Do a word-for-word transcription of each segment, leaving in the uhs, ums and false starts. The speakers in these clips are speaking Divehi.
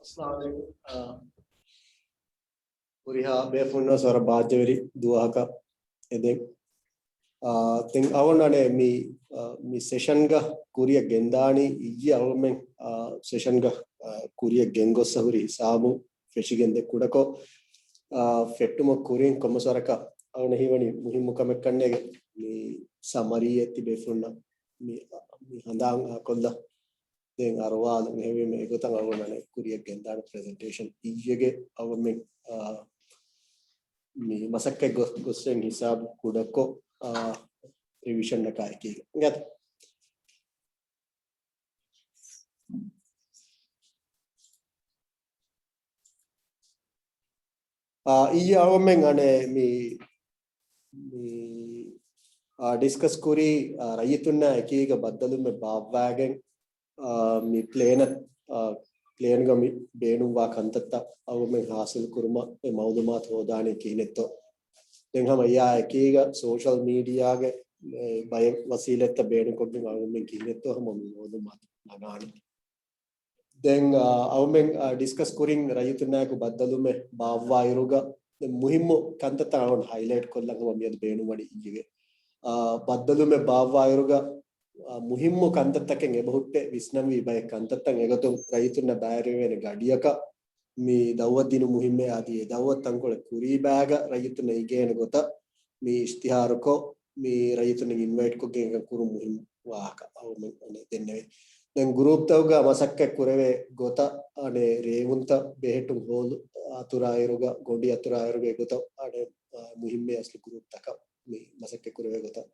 އައްސަލާމު ޢަލައިކުމް. އާ، ހުރިހާ ބޭފުޅުންނަށް ވަރަށް ބާއްޖަވެރި ދުވަހަކަށް އެދެން. އާ، ދެން އަޅުގަނޑު މި، އާ، މި ސެޝަންގަ ކުރިއަށް ގެންދާނީ އިއްޔެ އަޅުގަނޑުމެން، އާ، ސެޝަންގަ، އާ، ކުރިއަށް ގެންގޮއްސަ ހުރި ހިސާބު ފެށިގެން ދެ ކުޑަކޮށް، އާ، ފެއްޓުމަށް ކުރިން ކޮންމެސް ވަރަކަށް އަޅުގަނޑަށް ހީވަނީ މުހިއްމު ކަމެއް ކަންނޭގެ މި ސަމަރީއެއް ތިބޭފުޅުންނަށް މި، މި ހަނދާން އާކޮށްލަ ދެން އަރުވާލުން. އެހެންވީމަ އެގޮތަށް އަޅުގަނޑު ކުރިއަށް ގެންދާނެ ޕްރެޒެންޓޭޝަން އިއްޔެގެ އަޅުގަނޑުމެން، އާ، މި މަސައްކަތް ގޮ-، ގޮސްވެން ހިސާބު ކުޑަކޮށް، އާ، ރިވިޝަންއަކާ އެކީގަ. އިނގޭތަ؟ އާ، އިއްޔެ އަޅުގަނޑުމެން އަނެއް މި، މި، އާ، ޑިސްކަސް ކުރީ، އާ، ރައްޔިތުންނާ އެކީގަ ބައްދަލުމެއް ބާއްވާގެން، އާ، މި ޕްލޭނަށް، އާ، ޕްލޭންގަ މި ބޭނުންވާ ކަންތައްތައް އަޅުގަނޑުމެން ހާސިލް ކުރުމަށް އެ މައުލޫމާތު ހޯދާނީ ކިހިނެއްތޯ. ދެން ހަމަ އެއާ އެކީގަ ސޯޝަލް މީޑިއާގެ އެ ބައެއް ވަސީލަތްތައް ބޭނުންކޮށްގެން އަޅުގަނޑުމެން ކިހިނެއްތޯ ހަމަ މި މައުލޫމާތު ނަގާނެ. ދެން، އާ، އަޅުގަނޑުމެން، އާ، ޑިސްކަސް ކުރިން ރައްޔިތުންނާއެކު ބައްދަލުމެއް ބާއްވާ އިރުގަ ދެން މުހިއްމު ކަންތައްތައް އަޅުގަނޑު ހައިލައިޓް ކޮށްލަން ހަމަ މިއަދު ބޭނުންވަނީ އިއްޔެގެ، އާ، ބައްދަލުމެއް ބާއްވާ އިރުގަ، އާ، މުހިއްމު ކަންތައްތަކެއް އެބަހުއްޓޭ ވިސްނަންވީ ބައެއް ކަންތައްތައް އެގޮތުން ރައްޔިތުންނަށް ބައިވެރިވޭނެ ގަޑިއަކަށް މި ދައުވަތު ދިނުން މުހިއްމޭ އަދި އެ ދައުވަތު ތަންކޮޅެއް ކުރީ ބައިގަ ރައްޔިތުންނަށް އިނގޭނެ ގޮތަށް މި އިޝްތިހާރުކޮށް، މި ރައްޔިތުންނަށް އިންވައިޓް ކޮށްގެން އެކަން ކުރުން މުހިންމު ވާހަކަ އަޅުގަނޑުމެން ދެންނެވި. ދެން ގްރޫޕްތަކުގަ މަސައްކަތް ކުރެވޭ ގޮތަށް އަނެއް ރޭވުންތައް ބެހެއްޓުން ހޯލު އަތުރާއިރުގަ، ގޮނޑި އަތުރާއިރުގަ އެގޮތަށް އަނެއް މުހިންމު އަސްލު ގްރޫޕްތަކަށް މި މަސައްކަތް ކުރެވޭ ގޮތަށް.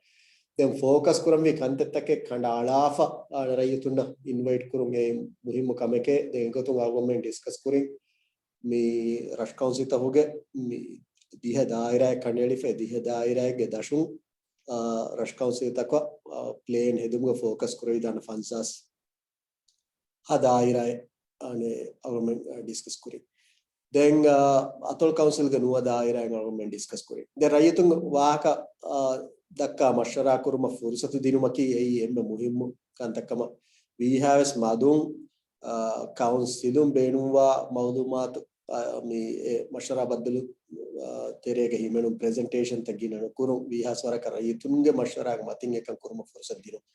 ދެން ފޯކަސް ކުރަންވީ ކަންތައްތަކެއް ކަނޑައަޅާފަ އަނެއް ރައްޔިތުންނަށް އިންވައިޓް ކުރުން އެ މުހިންމު ކަމެކޭ. ދެން އެގޮތުން އަޅުގަނޑުމެން ޑިސްކަސް ކުރިން މި ރަށު ކައުންސިލްތަކުގެ މި ދިހަ ދާއިރާއެއް ކަނޑައެޅިފަ، ދިހަ ދާއިރާއެއްގެ ދަށުން، އާ، ރަށު ކައުންސިލްތަކަށް، އާ، ޕްލޭން ހެދުމުގަ ފޯކަސް ކުރެވިދާނެ ފަންސާސް ހަ ދާއިރާއެއް، އަނެއް އަޅުގަނޑުމެން ޑިސްކަސް ކުރި. ދެން، އާ، އަތޮޅު ކައުންސިލްގެ ނުވަ ދާއިރާއެއް އަޅުގަނޑުމެން ޑިސްކަސް ކުރި. ދެން ރައްޔިތުން ވާހަކަ، އާ، ދައްކާ މަޝްވަރާ ކުރުމަށް ފުރުސަތު ދިނުމަކީ އެއީ އެންމެ މުހިންމު ކަންތައް ކަމަށް ވީހާވެސް މަދުން، އާ، ކައުންސިލުން ބޭނުންވާ މައުލޫމާތު އާ، މި އެ މަޝްވަރާ ބައްދަލު، އާ، ތެރޭގަ ހިމެނުން ޕްރެޒެންޓޭޝަންތައް ގިނަ ނުކުރުން، ވީހާވެސް ވަރަކަށް ރައްޔިތުންގެ މަޝްވަރާގެ މަތިން އެކަން ކުރުމަށް ފުރުސަތު ދިނުން.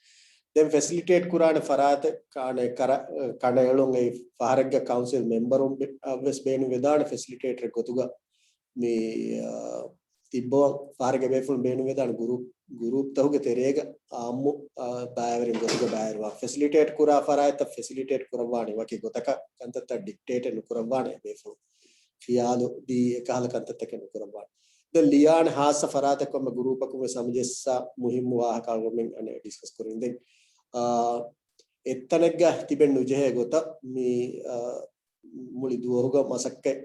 ދެން ފެސިލިޓޭޓް ކުރާނެ ފަރާތެއް ކާނެ ކަރަ-، ކަނޑައެޅުން އެއީ ފަހަރެއްގަ ކައުންސިލް މެމްބަރުން ވެ-، އަށް ވެސް ބޭނުން ވެދާނެ ފެސިލިޓޭޓަރެއް ގޮތުގަ މި، އާ، ތިއްބަވަން ފަހަރެއްގެ ބޭފުޅުން ބޭނުންވެދާނެ ގުރޫޕް، ގުރޫޕްތަކުގެ ތެރޭގަ އާއްމު، އާ، ބައިވެރިން ގޮތުގަ ބައިވެރިވާން. ފެސިލިޓޭޓް ކުރާ ފަރާތްތައް ފެސިލިޓޭޓް ކުރައްވާނެ ވަކި ގޮތަކަށް ކަންތައްތައް ޑިކްޓޭޓެއް ނުކުރައްވާނެ ބޭފުޅުން. ޚިޔާލު ދީ އެކަހަލަ ކަންތައްތަކެއް ނުކުރައްވާނެ. ދެން ލިޔާނެ ހާއްސަ ފަރާތެއް ކޮންމެ ގުރޫޕަކުން ވެސް ހަމަޖެއްސާ މުހިއްމު ވާހަކަ އަޅުގަނޑުމެން އަނެއް ޑިސްކަސް ކުރިން. ދެން، އާ، އެއްތަނެއްގަ ތިބެން ނުޖެހޭ ގޮތަށް މި، އާ، މުޅި ދުވަހުގަ މަސައްކަތް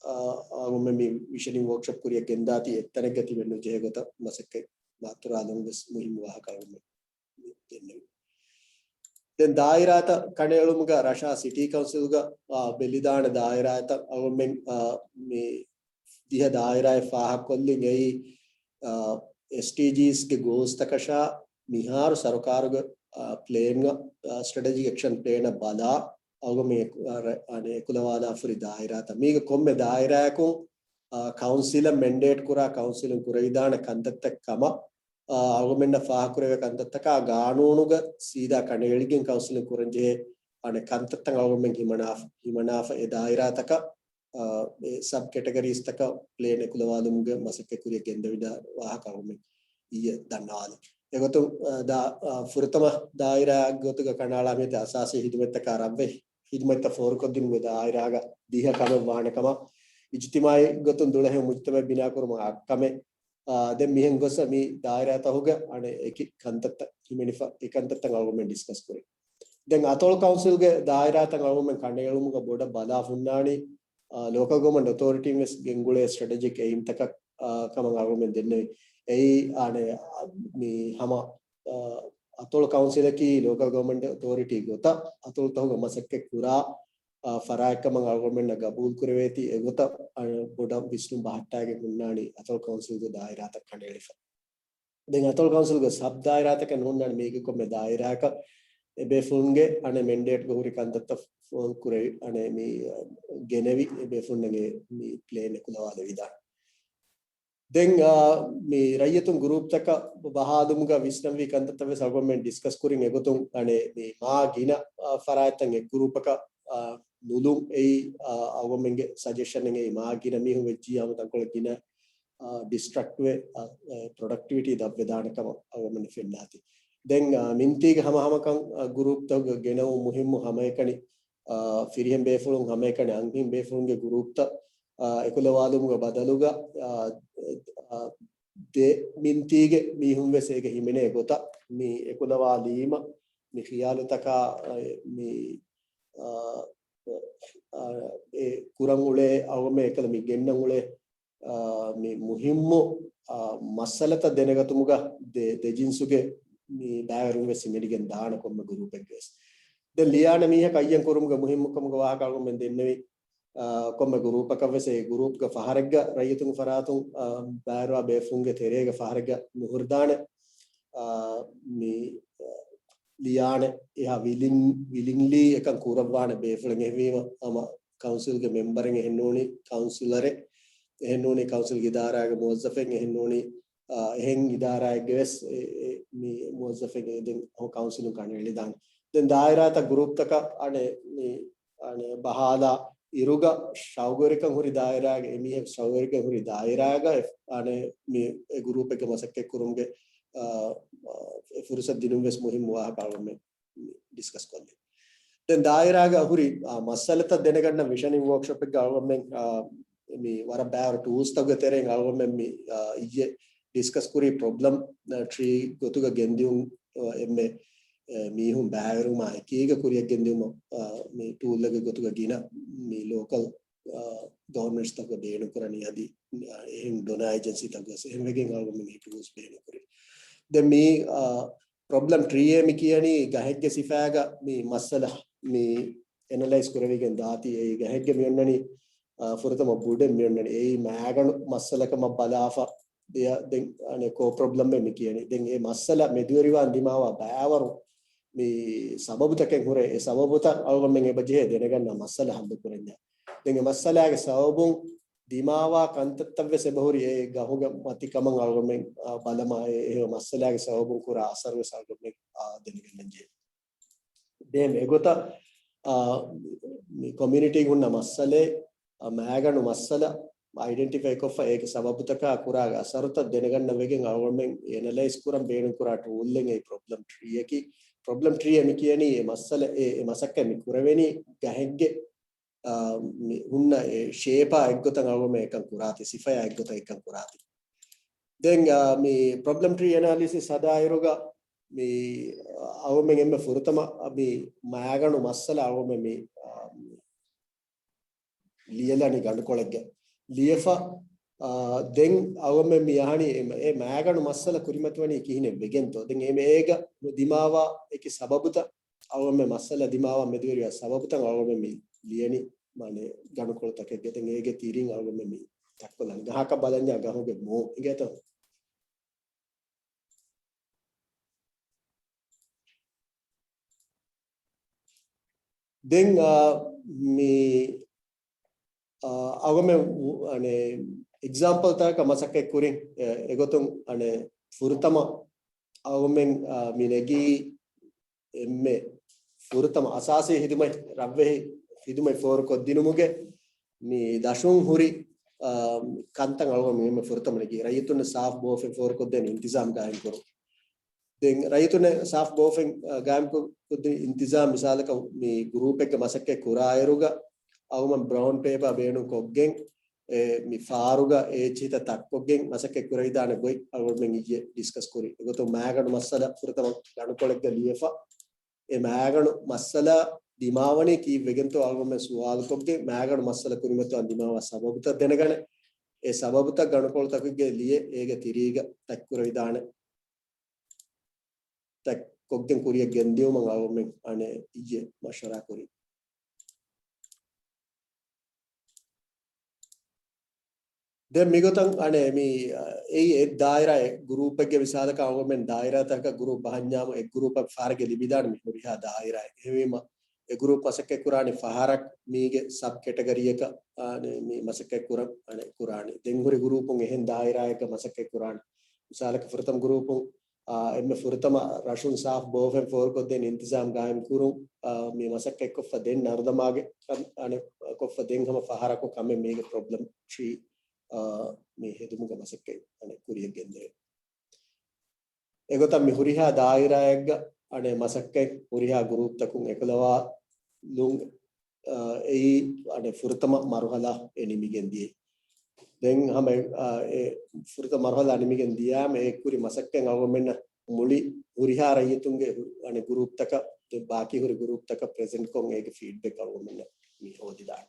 އާ، އަޅުގަނޑުމެން މި ވިޝަނިން ވޯކްޝޮޕް ކުރިއަށް ގެންދާތީ އެއްތަނެއްގަ ތިބެން ނުޖެހޭ ގޮތަށް މަސައްކަތް އަތުރާލުން ވެސް މުހިއްމު ވާހަކަ އަޅުގަނޑުމެން ދެންނެވި. ދެން ދާއިރާތައް ކަނޑައެޅުމުގަ ރަށާ ސިޓީ ކައުންސިލްގަ، އާ، ބެލިދާނެ ދާއިރާތައް އަޅުގަނޑުމެން، އާ، މި ދިހަ ދާއިރާއެއް ފާހަގަކޮށްލިން އެއީ، އާ، އެސްޑީޖީސްގެ ގޯލްސްތަކަށާ މިހާރު ސަރުކާރުގެ، އާ، ޕްލޭންއަށް، އާ، ސްޓްރެޓެޖިކް އެކްޝަން ޕްލޭނަށް ބަލާ އަޅުގަނޑުމެން އެކު-، އާ، ރަ-، އާނ، އެކުލަވާލާފަ ހުރި ދާއިރާތައް. މީގެ ކޮންމެ ދާއިރާއަކުން، އާ، ކައުންސިލަށް މެންޑޭޓް ކުރާ، ކައުންސިލުން ކުރެވިދާނެ ކަންތައްތައް ކަމަށް، އާ، އަޅުގަނޑުމެންނަށް ފާހަގަކުރެވޭ ކަންތައްތަކާ ގާނޫނުގަ ސީދާ ކަނޑައެޅިގެން ކައުންސިލުން ކުރަންޖެހޭ، އާނ، ކަންތައްތައް އަޅުގަނޑުމެން ހިމަނާފަ، ހިމަނާފަ އެ ދާއިރާތަކަށް، އާ، އެ ސަބް ކެޓަގަރީސްތަކަށް ޕްލޭން އެކުލަވާލުމުގެ މަސައްކަތް ކުރިއަށް ގެންދެވިދާ ވާހަކަ އަޅުގަނޑުމެން އިއްޔެ ދަންނަވާލި. އެގޮތުން، އާ، ދާ، އާ، ފުރަތަމަ ދާއިރާ ގޮތުގަ ކަނޑައަޅާ މިއޮތީ އަސާސީ ހިދުމަތްތަކާ ރަށްވެ ހިދުމަތްތައް ފޯރުކޮށްދިނުމުގެ ދާއިރާގަ ދިހަ ކަމެއް ވާނެ ކަމަށް، އިޖުތިމާއީ ގޮތުން ދުޅަހެޔޮ މުޖުތަމައެއް ބިނާކުރުމަށް އައްކަމެއް، އާ، ދެން މިހެން ގޮސް މި ދާއިރާތަކުގަ އަނެއް އެކި ކަންތައްތައް ހިމެނިފަ، އެ ކަންތައްތައް އަޅުގަނޑުމެން ޑިސްކަސް ކުރި. ދެން އަތޮޅު ކައުންސިލްގެ ދާއިރާތައް އަޅުގަނޑުމެން ކަނޑައެޅުމުގަ ބޮޑަށް ބަލާ ހުންނާނީ، އާ، ލޯކަލް ގަވަރމަންޓް އޮތޯރިޓީން ވެސް ގެންގުޅޭ ސްޓްރެޓެޖިކް އެއިމްތަކަށް، އާ، ކަމަށް އަޅުގަނޑުމެން ދެންނެވި. އެއީ، އާނ، މި ހަމަ، އާ، އަތޮޅު ކައުންސިލަކީ ލޯކަލް ގަވަރމަންޓް އޮތޯރިޓީ ގޮތަށް އަތޮޅުތަކުގަ މަސައްކަތް ކުރާ، އާ، ފަރާތްކަމަށް އަޅުގަނޑުމެންނަށް ގަބޫލު ކުރެވޭތީ، އެގޮތަށް، އާ، ބޮޑަށް ވިސްނުން ބަހައްޓާގެން ހުންނާނީ އަތޮޅު ކައުންސިލްގެ ދާއިރާތައް ކަނޑައެޅިފަ. ދެން އަތޮޅު ކައުންސިލްގެ ސަބް ދާއިރާތަކެއް ނޫންނާނެ މީގެ ކޮންމެ ދާއިރާއަކަށް، އެބޭފުޅުންގެ އަނެއް މެންޑޭޓްގަ ހުރި ކަންތައްތައް ފޯލް ކުރެވި، އަނެއް މި، އަ، ގެނެވި އެބޭފުޅުންނަށް މި ޕްލޭން އެކުލަވާލެވިދާނެ. ދެން، އާ، މި ރައްޔިތުން ގްރޫޕްތަކަށް ބަހާލުމުގަ ވިސްނަންވީ ކަންތައްތައް ވެސް އަޅުގަނޑުމެން ޑިސްކަސް ކުރިން އެގޮތުން، އަނެއް މި މާ ގިނަ، އާ، ފަރާތްތައް އެއް ގްރޫޕަކަށް، އާ، ނުލުން އެއީ، އާ، އަޅުގަނޑުމެންގެ ސަޖެޝަނެއް އެއީ މާ ގިނަ މީހުން ވެއްޖިއްޔާ ހަމަ ތަންކޮޅެއް ގިނަ، އާ، ޑިސްޓްރަކްޓްވެ، އާ، އެ، ޕްރޮޑަކްޓިވިޓީ ދަށްވެދާނެ ކަމަށް އަޅުގަނޑުމެން ފެންނާތީ. ދެން، އާ، މިންތީގެ ހަމަ ހަމަކަން، އާ، ގްރޫޕްތަކުގަ ގެނައު މުހިއްމު ހަމައެކަނި، އާ، ފިރިހެން ބޭފުޅުން ހަމައެކަނި އަންހެން ބޭފުޅުންގެ ގްރޫޕްތައް، އާ، އެކުލަވާލުމުގެ ބަދަލުގަ، އާ، އާ، ދެ މިންތީގެ މީހުން ވެސް އޭގެ ހިމެނޭ ގޮތަށް މި އެކުލަވާލީމަ މި ޚިޔާލުތަކާ، އާ، މި، އާ، އާ، އެ ކުރަން އުޅޭ އަޅުގަނޑުމެން އެކަލަ މި ގެންނަން އުޅޭ، އާ، މި މުހިއްމު، އާ، މައްސަލަތައް ދެނެގަތުމުގަ ދެ، ދެ ޖިންސުގެ މި ބައިވެރިން ވެސް ހިމެނިގެން ދާނެ ކޮންމެ ގްރޫޕެއްގެ ވެސް. ދެން ލިޔާނެ މީހަކަށް އައްޔަން ކުރުމުގެ މުހިއްމުކަމުގެ ވާހަކަ އަޅުގަނޑުމެން ދެންނެވި. އާ، ކޮންމެ ގްރޫޕަކަށް ވެސް އެ ގްރޫޕްގެ ފަހަރެއްގަ ރައްޔިތުންގެ ފަރާތުން، އާ، ބައިވެރިވާ ބޭފުޅުންގެ ތެރޭގެ ފަހަރެއްގަ ނުހުރިދާނެ. އާ، މި، އާ، ލިޔާނެ އެހާ ވިލިން، ވިލިންލީ އެކަން ކުރައްވާނެ ބޭފުޅެއް އެހެންވީމަ، ހަމަ ކައުންސިލްގެ މެމްބަރެއް އެހެންނޫނީ، ކައުންސިލަރެއް އެހެންނޫނީ، ކައުންސިލްގެ އިދާރާގެ މުވައްޒަފެއް އެހެންނޫނީ، އާ، އެހެން އިދާރާއެއްގެ ވެސް އެ، އެ، މި މުވައްޒަފެއް އެ ދެން ކައުންސިލުން ކަނޑައެޅިދާނެ. ދެން ދާއިރާތައް ގްރޫޕްތަކަށް އަނެއް މި، އަނެއް ބަހާލާ އިރުގަ ޝައުގުވެރިކަން ހުރި ދާއިރާގެ، އެމީހެއް ޝައުގުވެރިކަން ހުރި ދާއިރާގަ އެ، އަނެއް މި އެ ގްރޫޕެއްގެ މަސައްކަތް ކުރުމުގެ، އާ، އާ، އެ ފުރުސަތު ދިނުން ވެސް މުހިއްމު ވާހަކަ އަޅުގަނޑުމެން ޑިސްކަސް ކޮށްލި. ދެން ދާއިރާގަ ހުރި، އާ، މައްސަލަތައް ދެނެގަންނަ މިޝަނިން ވޯކްޝޮޕެއްގަ އަޅުގަނޑުމެން، އާ، މި ވަރަށް ބާރު ޓޫލްސްތަކުގެ ތެރެއިން އަޅުގަނޑުމެން މި، އާ، އިއްޔެ ޑިސްކަސް ކުރީ ޕްރޮބްލަމް، އާ، ޓްރީ ގޮތުގަ ގެންދިއުން، އާ، އެންމެ، އެ، މީހުން ބާރުމާ އެކީގަ ކުރިއަށް ގެންދިއުމަށް، އާ، މި ޓޫލްއެއްގެ ގޮތުގަ ގިނަ މި ލޯކަލް، އާ، ގަވަރމަންޓްސްތަކުގަ ބޭނުން ކުރަނީ އަދި، އާ، އެހެން ޑޮނާ އޭޖެންސީތަކުގަސް އެހެން ވެގެން އަޅުގަނޑުމެން މި ޓޫލްސް ބޭނުން ކުރީ. ދެން މި، އާ، ޕްރޮބްލަމް ޓްރީއޭ މި ކިޔަނީ ގަހެއްގެ ސިފައިގަ މި މައްސަލަ މި އެނަލައިޒް ކުރެވިގެން ދާތީ. އެއީ ގަހެއްގެ މި އޮންނަނީ، އާ، ފުރަތަމަ ބުޑެއް މި އޮންނަނީ. އެއީ މައިގަނޑު މައްސަލަކަމަށް ބަލާފަ. ދެ-، ދެން އަނެއް ކޯ ޕްރޮބްލަމް މި ކިޔަނީ. ދެން އެ މައްސަލަ މެދުވެރިވާން ދިމާވާ ބައިވަރު މި ސަބަބުތަކެއް ހުރޭ. އެ ސަބަބުތައް އަޅުގަނޑުމެން އެބަ ޖެހޭ ދެނެގަންނަ މައްސަލަ ހައްލު ކުރަންޏާ. ދެން އެ މައްސަލާގެ ސަބަބުން ދިމާވާ ކަންތައްތައް ވެސް އެބަހުރި އެ ގަހުގެ މަތި ކަމަށް އަޅުގަނޑުމެން، އާ، ބަލަމާ އެ، އެ މައްސަލާގެ ސަބަބުން ކުރާ އަސަރު ވެސް އަޅުގަނޑުމެން، އާ، ދެނެގަންނަން ޖެހޭ. ދެން އެގޮތަށް، އާ، މި ކޮމިއުނިޓީގަ ހުންނަ މައްސަލައެއް، އާ، މައިގަނޑު މައްސަލަ އައިޑެންޓިފައި ކޮށްފަ އޭގެ ސަބަބުތަކާ ކުރާ އަސަރުތައް ދެނެގަންނަ ވެގެން އަޅުގަނޑުމެން އެނަލައިޒް ކުރަން ބޭނުން ކުރާ ޓޫލްއެއް އެއީ ޕްރޮބްލަމް ޓްރީއަކީ. ޕްރޮބްލަމް ޓްރީއޭ މި ކިޔަނީ އެ މައްސަލަ، އެ، އެ މަސައްކަތް މި ކުރެވެނީ ގަހެއްގެ އާ، މި ހުންނަ އެ ޝޭޕާ އެއްގޮތަށް އަޅުގަނޑުމެން އެކަން ކުރާތި، ސިފަޔާ އެއްގޮތަށް އެކަން ކުރާތި. ދެން، އާ، މި ޕްރޮބްލަމް ޓްރީ އެނާލިސިސް ހަދާއިރުގަ މި، އާ، އަޅުގަނޑުމެން އެންމެ ފުރަތަމަ މި މައިގަނޑު މައްސަލަ އަޅުގަނޑުމެން މި، އާ، ލިޔެލަނީ ގަނޑުކޮޅެއްގަ ލިޔެފަ، އާ، ދެން އަޅުގަނޑުމެން މި އަހަނީ އެ، އެ މައިގަނޑު މައްސަލަ ކުރިމަތިވަނީ ކިހިނެއް ވެގެންތޯ؟ ދެން އެ މޭގަ ދިމާވާ އެކި ސަބަބުތައް އަޅުގަނޑުމެން މައްސަލަ ދިމާވާ މެދުވެރިވާ ސަބަބުތައް އަޅުގަނޑުމެން މި ލިޔަނީ، މާނަ، ގަނޑުކޮޅުތަކެއްގެ. ދެން އޭގެ ތިރިން އަޅުގަނޑުމެން މި ދައްކޮލަން. ގަހަކަށް ބަލަންޏާ ގަހުގެ މޫ އިނގޭތޯ؟ ދެން، އާ، މި އަ، އަޅުގަނޑުމެން އު-، އަނެއް، އެގްޒާމްޕަލްތަކަކަށް މަސައްކަތް ކުރިން، އެ، އެގޮތުން، އަނެއް، ފުރަތަމަ އަޅުގަނޑުމެން، އަ، މި ނެގީ އެންމެ ފުރަތަމަ އަސާސީ ހިދުމަތް، ރަށްވެހި ހިދުމަތް ފޯރުކޮށްދިނުމުގެ މި ދަށުން ހުރި، އަ، ކަންތައް އަޅުގަނޑު މި އެންމެ ފުރަތަމަ ނެގީ. ރައްޔިތުންނަށް ސާފް ބޯފެން ފޯރުކޮށްދޭނެ އިންތިޒާމް ގާއިމްކުރުން. ދެން ރައްޔިތުންނަށް ސާފް ބޯފެން، އަ، ގާއިމްކޮށްދިން އިންތިޒާމް މިސާލަކަށް މި ގްރޫޕެއްގެ މަސައްކަތް ކުރާއިރުގަ އަޅުގަނޑު ބްރައުން ޕޭޕާ ބޭނުންކޮށްގެން، އެ، މި ފާރުގަ އެ އެއްޗިހިތައް ތައްކޮށްގެން މަސައްކަތް ކުރެވިދާނެ ގޮތް އަޅުގަނޑުމެން އިއްޔެ ޑިސްކަސް ކުރި. އެގޮތުން މައިގަނޑު މައްސަލަ ފުރަތަމަ ގަނޑުކޮޅެއްގަ ލިޔެފަ، އެ މައިގަނޑު މައްސަލަ ދިމާވަނީ ކީއްވެގެންތޯ އަޅުގަނޑުމެން ސުވާލުކޮށްގެން މައިގަނޑު މައްސަލަ ކުރިމަތިވާން ދިމާވާ ސަބަބުތައް ދެނެގަނެ، އެ ސަބަބުތައް ގަނޑުކޮޅުތަކެއްގަ ލިޔެ އޭގެ ތިރީގަ ތައްކުރެވިދާނެ. ތައްކޮށްގެން ކުރިއަށް ގެންދިއުމަށް އަޅުގަނޑުމެން އަނެއް އިއްޔެ މަޝްވަރާ ކުރީ. ދެން މިގޮތަށް އަނެ މި، އެއީ އެއް ދާއިރާ އެއް ގްރޫޕެއްގެ މިސާލަކަށް އަޅުގަނޑުމެން ދާއިރާތަކަށް ގްރޫޕް ބަހަންޏާމު އެއް ގްރޫޕަށް ފާރިގެ ލިބިދާނެ މި ހުރިހާ ދާއިރާއެއް. އެހެންވީމަ އެ ގްރޫޕް މަސައްކަތް ކުރާނެ ފަހަރަށް މީގެ ސަބް ކެޓަގަރީއަކަށް އަނެ މި މަސައްކަތް ކުރަން އަނެ ކުރާނެ. ދެން ހުރި ގްރޫޕުން އެހެން ދާއިރާއެއްގަ މަސައްކަތް ކުރާނެ. މިސާލަކަށް ފުރަތަމަ ގްރޫޕުން އާ، އެންމެ ފުރަތަމަ ރަށުން ސާފު ބޯފެން ފޯރުކޮށްދޭން އިންތިޒާމް ގާއިމް ކުރުން، އާ، މި މަސައްކަތްކޮށްފަ ދެން ނަރުދަމާގެ ކަން، އަނެ، ކޮށްފަ ދެން ހަމަ ފަހަރަކު ކަމެއް މީގެ ޕްރޮބްލަމް ޓްރީ، އާ، މި ހެދުމުގެ މަސައްކަތް، އަނެ، ކުރިޔަށް ގެންދެވޭ. އެގޮތަށް މި ހުރިހާ ދާއިރާއެއްގަ، އަނެ، މަސައްކަތް ހުރިހާ ގްރޫޕްތަކުން އެކުލަވާލުން އާ، އެއީ، އަނެ، ފުރަތަމަ މަރުހަލާ އެ ނިމިގެން ދިޔައީ. ދެން ހަމަ، އާ، އެ ފުރަތަމަ މަރުހަލާ ނިމިގެން ދިޔާމަ އެ ކުރި މަސައްކަތް އަޅުގަނޑުމެންނަށް މުޅި ހުރިހާ ރައްޔިތުންގެ ހު-، އަނެ، ގްރޫޕްތަކަށް، ދެން ބާކީ ހުރި ގްރޫޕްތަކަށް ޕްރެޒެންޓްކޮށް އޭގެ ފީޑްބެކް އަޅުގަނޑުމެންނަށް މި ހޯދިދާނެ.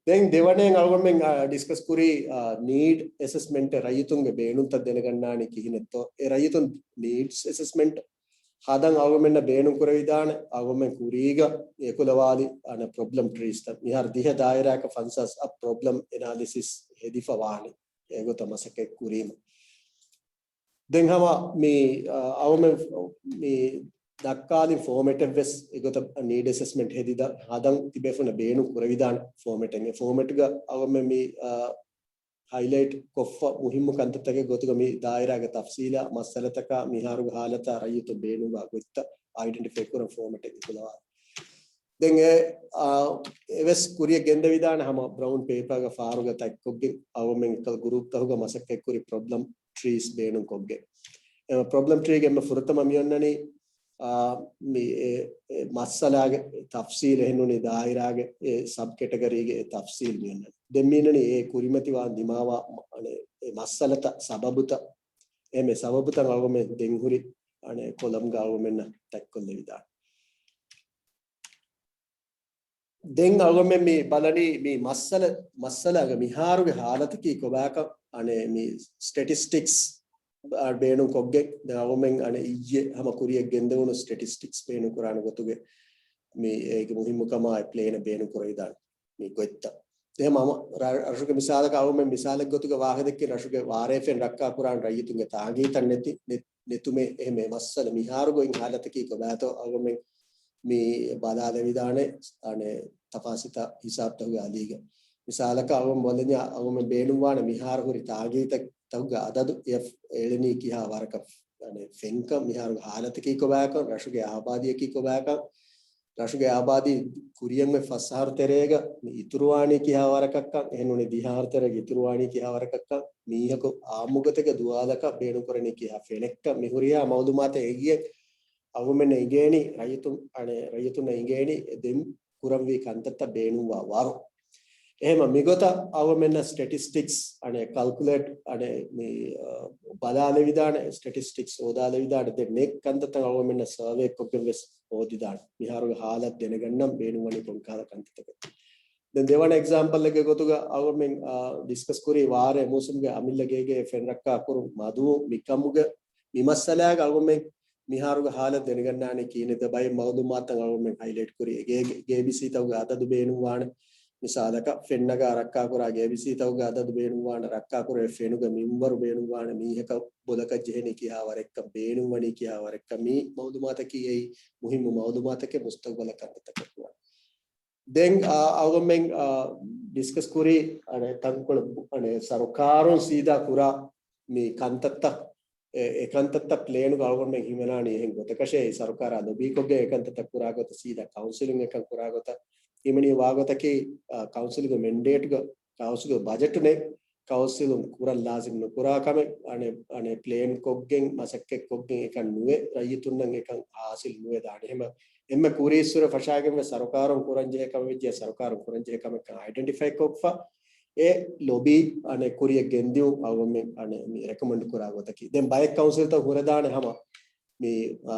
ދެން ދެވަނައިން އަޅުގަނޑުމެން، އާ، ޑިސްކަސް ކުރީ، އާ، ނީޑް އެސެސްމަންޓެއް ރައްޔިތުންގެ ބޭނުންތައް ދެނެގަންނާނީ ކިހިނެއްތޯ. އެ ރައްޔިތުން ނީޑްސް އެސެސްމަންޓް ހަދަން އަޅުގަނޑުމެންނަށް ބޭނުން ކުރެވިދާނެ. އަޅުގަނޑުމެން ކުރީގަ އެކުލަވާލި އަނެ ޕްރޮބްލަމް ޓްރީސްތައް މިހާރު ދިހަ ދާއިރާއަކަށް ފަންސާސް އަށް ޕްރޮބްލަމް އެނާލިސިސް ހެދިފަ ވާނެ. އެގޮތަށް މަސައްކަތް ކުރީމަ. ދެން ހަމަ މި، އާ، އަޅުގަނޑުމެން މި ދައްކާލި ފޯމެޓެއް ވެސް އެގޮތަށް ނީޑް އެސެސްމަންޓް ހެދިދާ ހަދަން ތިބޭފުޅުންނަށް ބޭނުން ކުރެވިދާނެ ފޯމެޓެއް. އެ ފޯމެޓްގަ އަޅުގަނޑުމެން މި، އާ، ހައިލައިޓް ކޮށްފަ މުހިއްމު ކަންތައްތަކެއް ގޮތުގަ މި ދާއިރާގެ ތަފްސީލާ މައްސަލަތަކާ މިހާރުގެ ހާލަތާ ރައްޔިތުން ބޭނުންވާ ގޮތްތައް އައިޑެންޓިފައި ކުރަން ފޯމެޓެއް އެކުލަވާލި. ދެން އެ، އާ، އެވެސް ކުރިޔަށް ގެންދެވިދާނެ ހަމަ ބްރައުން ޕޭޕާގަ ފާރުގަ ތަތްކޮށްގެން އަޅުގަނޑުމެން އެކަލަ ގްރޫޕްތަކުގަ މަސައްކަތްކުރި ޕްރޮބްލަމް ޓްރީސް ބޭނުންކޮށްގެން. އެ ޕްރޮބްލަމް ޓްރީގެ އެންމެ ފުރަތަމަ މިއޮންނަނީ އާ، މި އެ، އެ މައްސަލާގެ ތަފްސީލް އެހެންނޫނީ ދާއިރާގެ އެ ސަބް ކެޓަގަރީގެ އެ ތަފްސީލް މިއޮންނަނީ. ދެން މީނަނީ އެ ކުރިމަތިވާން ދިމާވާ މަ-، އަނެ، އެ މައްސަލަތައް ސަބަބުތައް، އެ މެ ސަބަބުތައް އަޅުގަނޑުމެން ދެން ހުރި، އަނެ، ކޮލަމްގަ އަޅުގަނޑުމެންނަށް ތަތްކޮށްލެވިދާނެ. ދެން އަޅުގަނޑުމެން މި ބަލަނީ މި މައްސަލަ، މައްސަލާގެ މިހާރުގެ ހާލަތަކީ ކޮބާކަން، އަނެ، މި ސްޓެޓިސްޓިކްސް އާ، ބޭނުންކޮށްގެން ދެން އަޅުގަނޑުމެން އަނެ އިއްޔެ ހަމަ ކުރިޔަށް ގެންދެވުނު ސްޓެޓިސްޓިކްސް ބޭނުން ކުރާނެ ގޮތުގެ މި އޭގެ މުހިއްމުކަމާ އެ ޕްލޭނަށް ބޭނުން ކުރެވިދާނެ މި ގޮތްތައް. ދެން ހަމަ ރަށުގެ މިސާލަކަށް އަޅުގަނޑުމެން މިސާލެއް ގޮތުގަ ވާހަކަ ދެއްކި ރަށުގެ ވާރޭފެން ރައްކާކުރާން ރައްޔިތުންގެ ތާނގީތައް ނެތި، ނެ-، ނެތުމެއް އެހެން މި މައްސަލަ މިހާރު ގޮތް ހާލަތަކީ ކޮބާތޯ އަޅުގަނޑުމެން މި ބަލާލެވިދާނެ، އަނެ، ތަފާސިތާ ހިސާބުތަކުގެ އަލީގަ. މިސާލަކަށް އަޅުގަނޑު ބަލަންޏާ އަޅުގަނޑު ބޭނުންވާނެ މިހާރު ހުރި ތާގީތަކުގެ އަދަދު އެ އެޅެނީ ކިހާ ވަރަކަށް، އަނެ، ފެންކަން މިހާރު ހާލަތަކީ ކޮބާކަން، ރަށުގެ އާބާދީއަކީ ކޮބާކަން، ރަށުގެ އާބާދީ ކުރިޔަށް އޮތް ފަސް އަހަރު ތެރޭގަ މި އިތުރުވާނީ ކިހާ ވަރަކަށްކަން، އެހެންނޫނީ ދިހަ އަހަރު ތެރޭގަ އިތުރުވާނީ ކިހާ ވަރަކަށްކަން، މީހަކު އާއްމުގޮތެއްގަ ދުވާލަކަށް ބޭނުންކުރަނީ ކިހާ ފެނެއްކަން، މި ހުރިހާ މައުލޫމާތެއް އެނގިއެއް އަޅުގަނޑުމެންނަށް އެނގޭނީ، ރައްޔިތުން، އަނެ، ރައްޔިތުންނަށް އެނގޭނީ ދެން ކުރަންވީ ކަންތައްތައް ބޭނުންވާ ވަރު. އެހެން މިގޮތަށް އަޅުގަނޑުމެންނަށް ސްޓެޓިސްޓިކްސް، އަނެ، ކަލްކުލޭޓް، އަނެ، މި، އަ، ބަލާލެވިދާނެ، ސްޓެޓިސްޓިކްސް ހޯދާލެވިދާނެ، ދެން ނެ ކަންތައްތައް އަޅުގަނޑުމެންނަށް ސަރވޭ ކޮށްގެން ވެސް ހޯދިދާނެ. މިހާރުގެ ހާލަތު ދެނެގަންނަން ބޭނުންވަނީ ކޮންކަހަލަ ކަންތައްތަކެއް. ދެން ދެވަނަ އެގްޒާމްޕަލްއެއްގެ ގޮތުގަ އަޅުގަނޑުމެން، އާ، ޑިސްކަސް ކުރީ ވާރޭ މޫސުމުގެ އަމިއްލަ ގޭގެ ފެން ރައްކާ ކުރުން މަދުވުން މިކަމުގެ މި މައްސަލާގަ އަޅުގަނޑުމެން މިހާރުގެ ހާލަތު ދެނެގަންނާނީ ކިހިނެއް ދެ ބައެއް މައުލޫމާތުތައް އަޅުގަނޑުމެން ހައިލައިޓް ކުރި ގޭ، ގޭބިސީތަކުގެ އަދަދު ބޭނުންވާނެ. މިސާލަކަށް ފެން ނަގާ ރައްކާކުރާ ގޭބިސީތަކުގެ އަދަދު ބޭނުންވާނެ، ރައްކާކުރެވޭ ފެނުގެ މިންވަރު ބޭނުންވާނެ، މީހަކަށް ބޮލަކަށް ޖެހެނީ ކިހާ ވަރެއްކަން، ބޭނުންވަނީ ކިހާ ވަރެއްކަން، މި މައުލޫމާތަކީ އެއީ މުހިއްމު މައުލޫމާތަކެއް މުސްތަގުބަލަށް ކަންތައްތަކަށް ވާނެ. ދެން، އާ، އަޅުގަނޑުމެން، އާ، ޑިސްކަސް ކުރީ، އަނެ، ތަންކޮޅެއް، އަނެ، ސަރުކާރުން ސީދާ ކުރާ މި ކަންތައްތައް، އެ، އެ ކަންތައްތައް ޕްލޭނުގަ އަޅުގަނޑުމެން ހިމެނާނީ އެހެން ގޮތަކަށޭ، ސަރުކާރާ ލޮބީކޮށްގެން އެ ކަންތައްތައް ކުރާ ގޮތަށް، ސީދާ ކައުންސިލުން އެކަން ކުރާ ގޮތަށް، ހިމެނި ވާގޮތަކީ، އާ، ކައުންސިލުގެ މެންޑޭޓްގަ، ކައުންސިލުގެ ބަޖެޓު ނެތް، ކައުންސިލުން ކުރަން ލާޒިމް ނުކުރާ ކަމެއް، އަނެ، އަނެ، ޕްލޭން ކޮށްގެން، މަސައްކަތް ކޮށްގެން އެކަން ނުވެ، ރައްޔިތުންނަށް އެކަން ހާސިލް ނުވެ ދާނެ. އެހެމަ އެންމެ ކުރީއްސުރެ ފަށާގެންވެ ސަރުކާރުން ކުރަންޖެހޭ ކަމެއް ވެއްޖެ، ސަރުކާރުން ކުރަންޖެހޭ ކަމެއްކަން އައިޑެންޓިފައި ކޮށްފަ، އެ ލޮބީ، އަނެ، ކުރިޔަށް ގެންދިއުން އަޅުގަނޑުމެން، އަނެ، މި ރެކޮމެންޑް ކުރާ ގޮތަކީ. ދެން ބައެއް ކައުންސިލްތައް ހުރެދާނެ ހަމަ މި، އާ،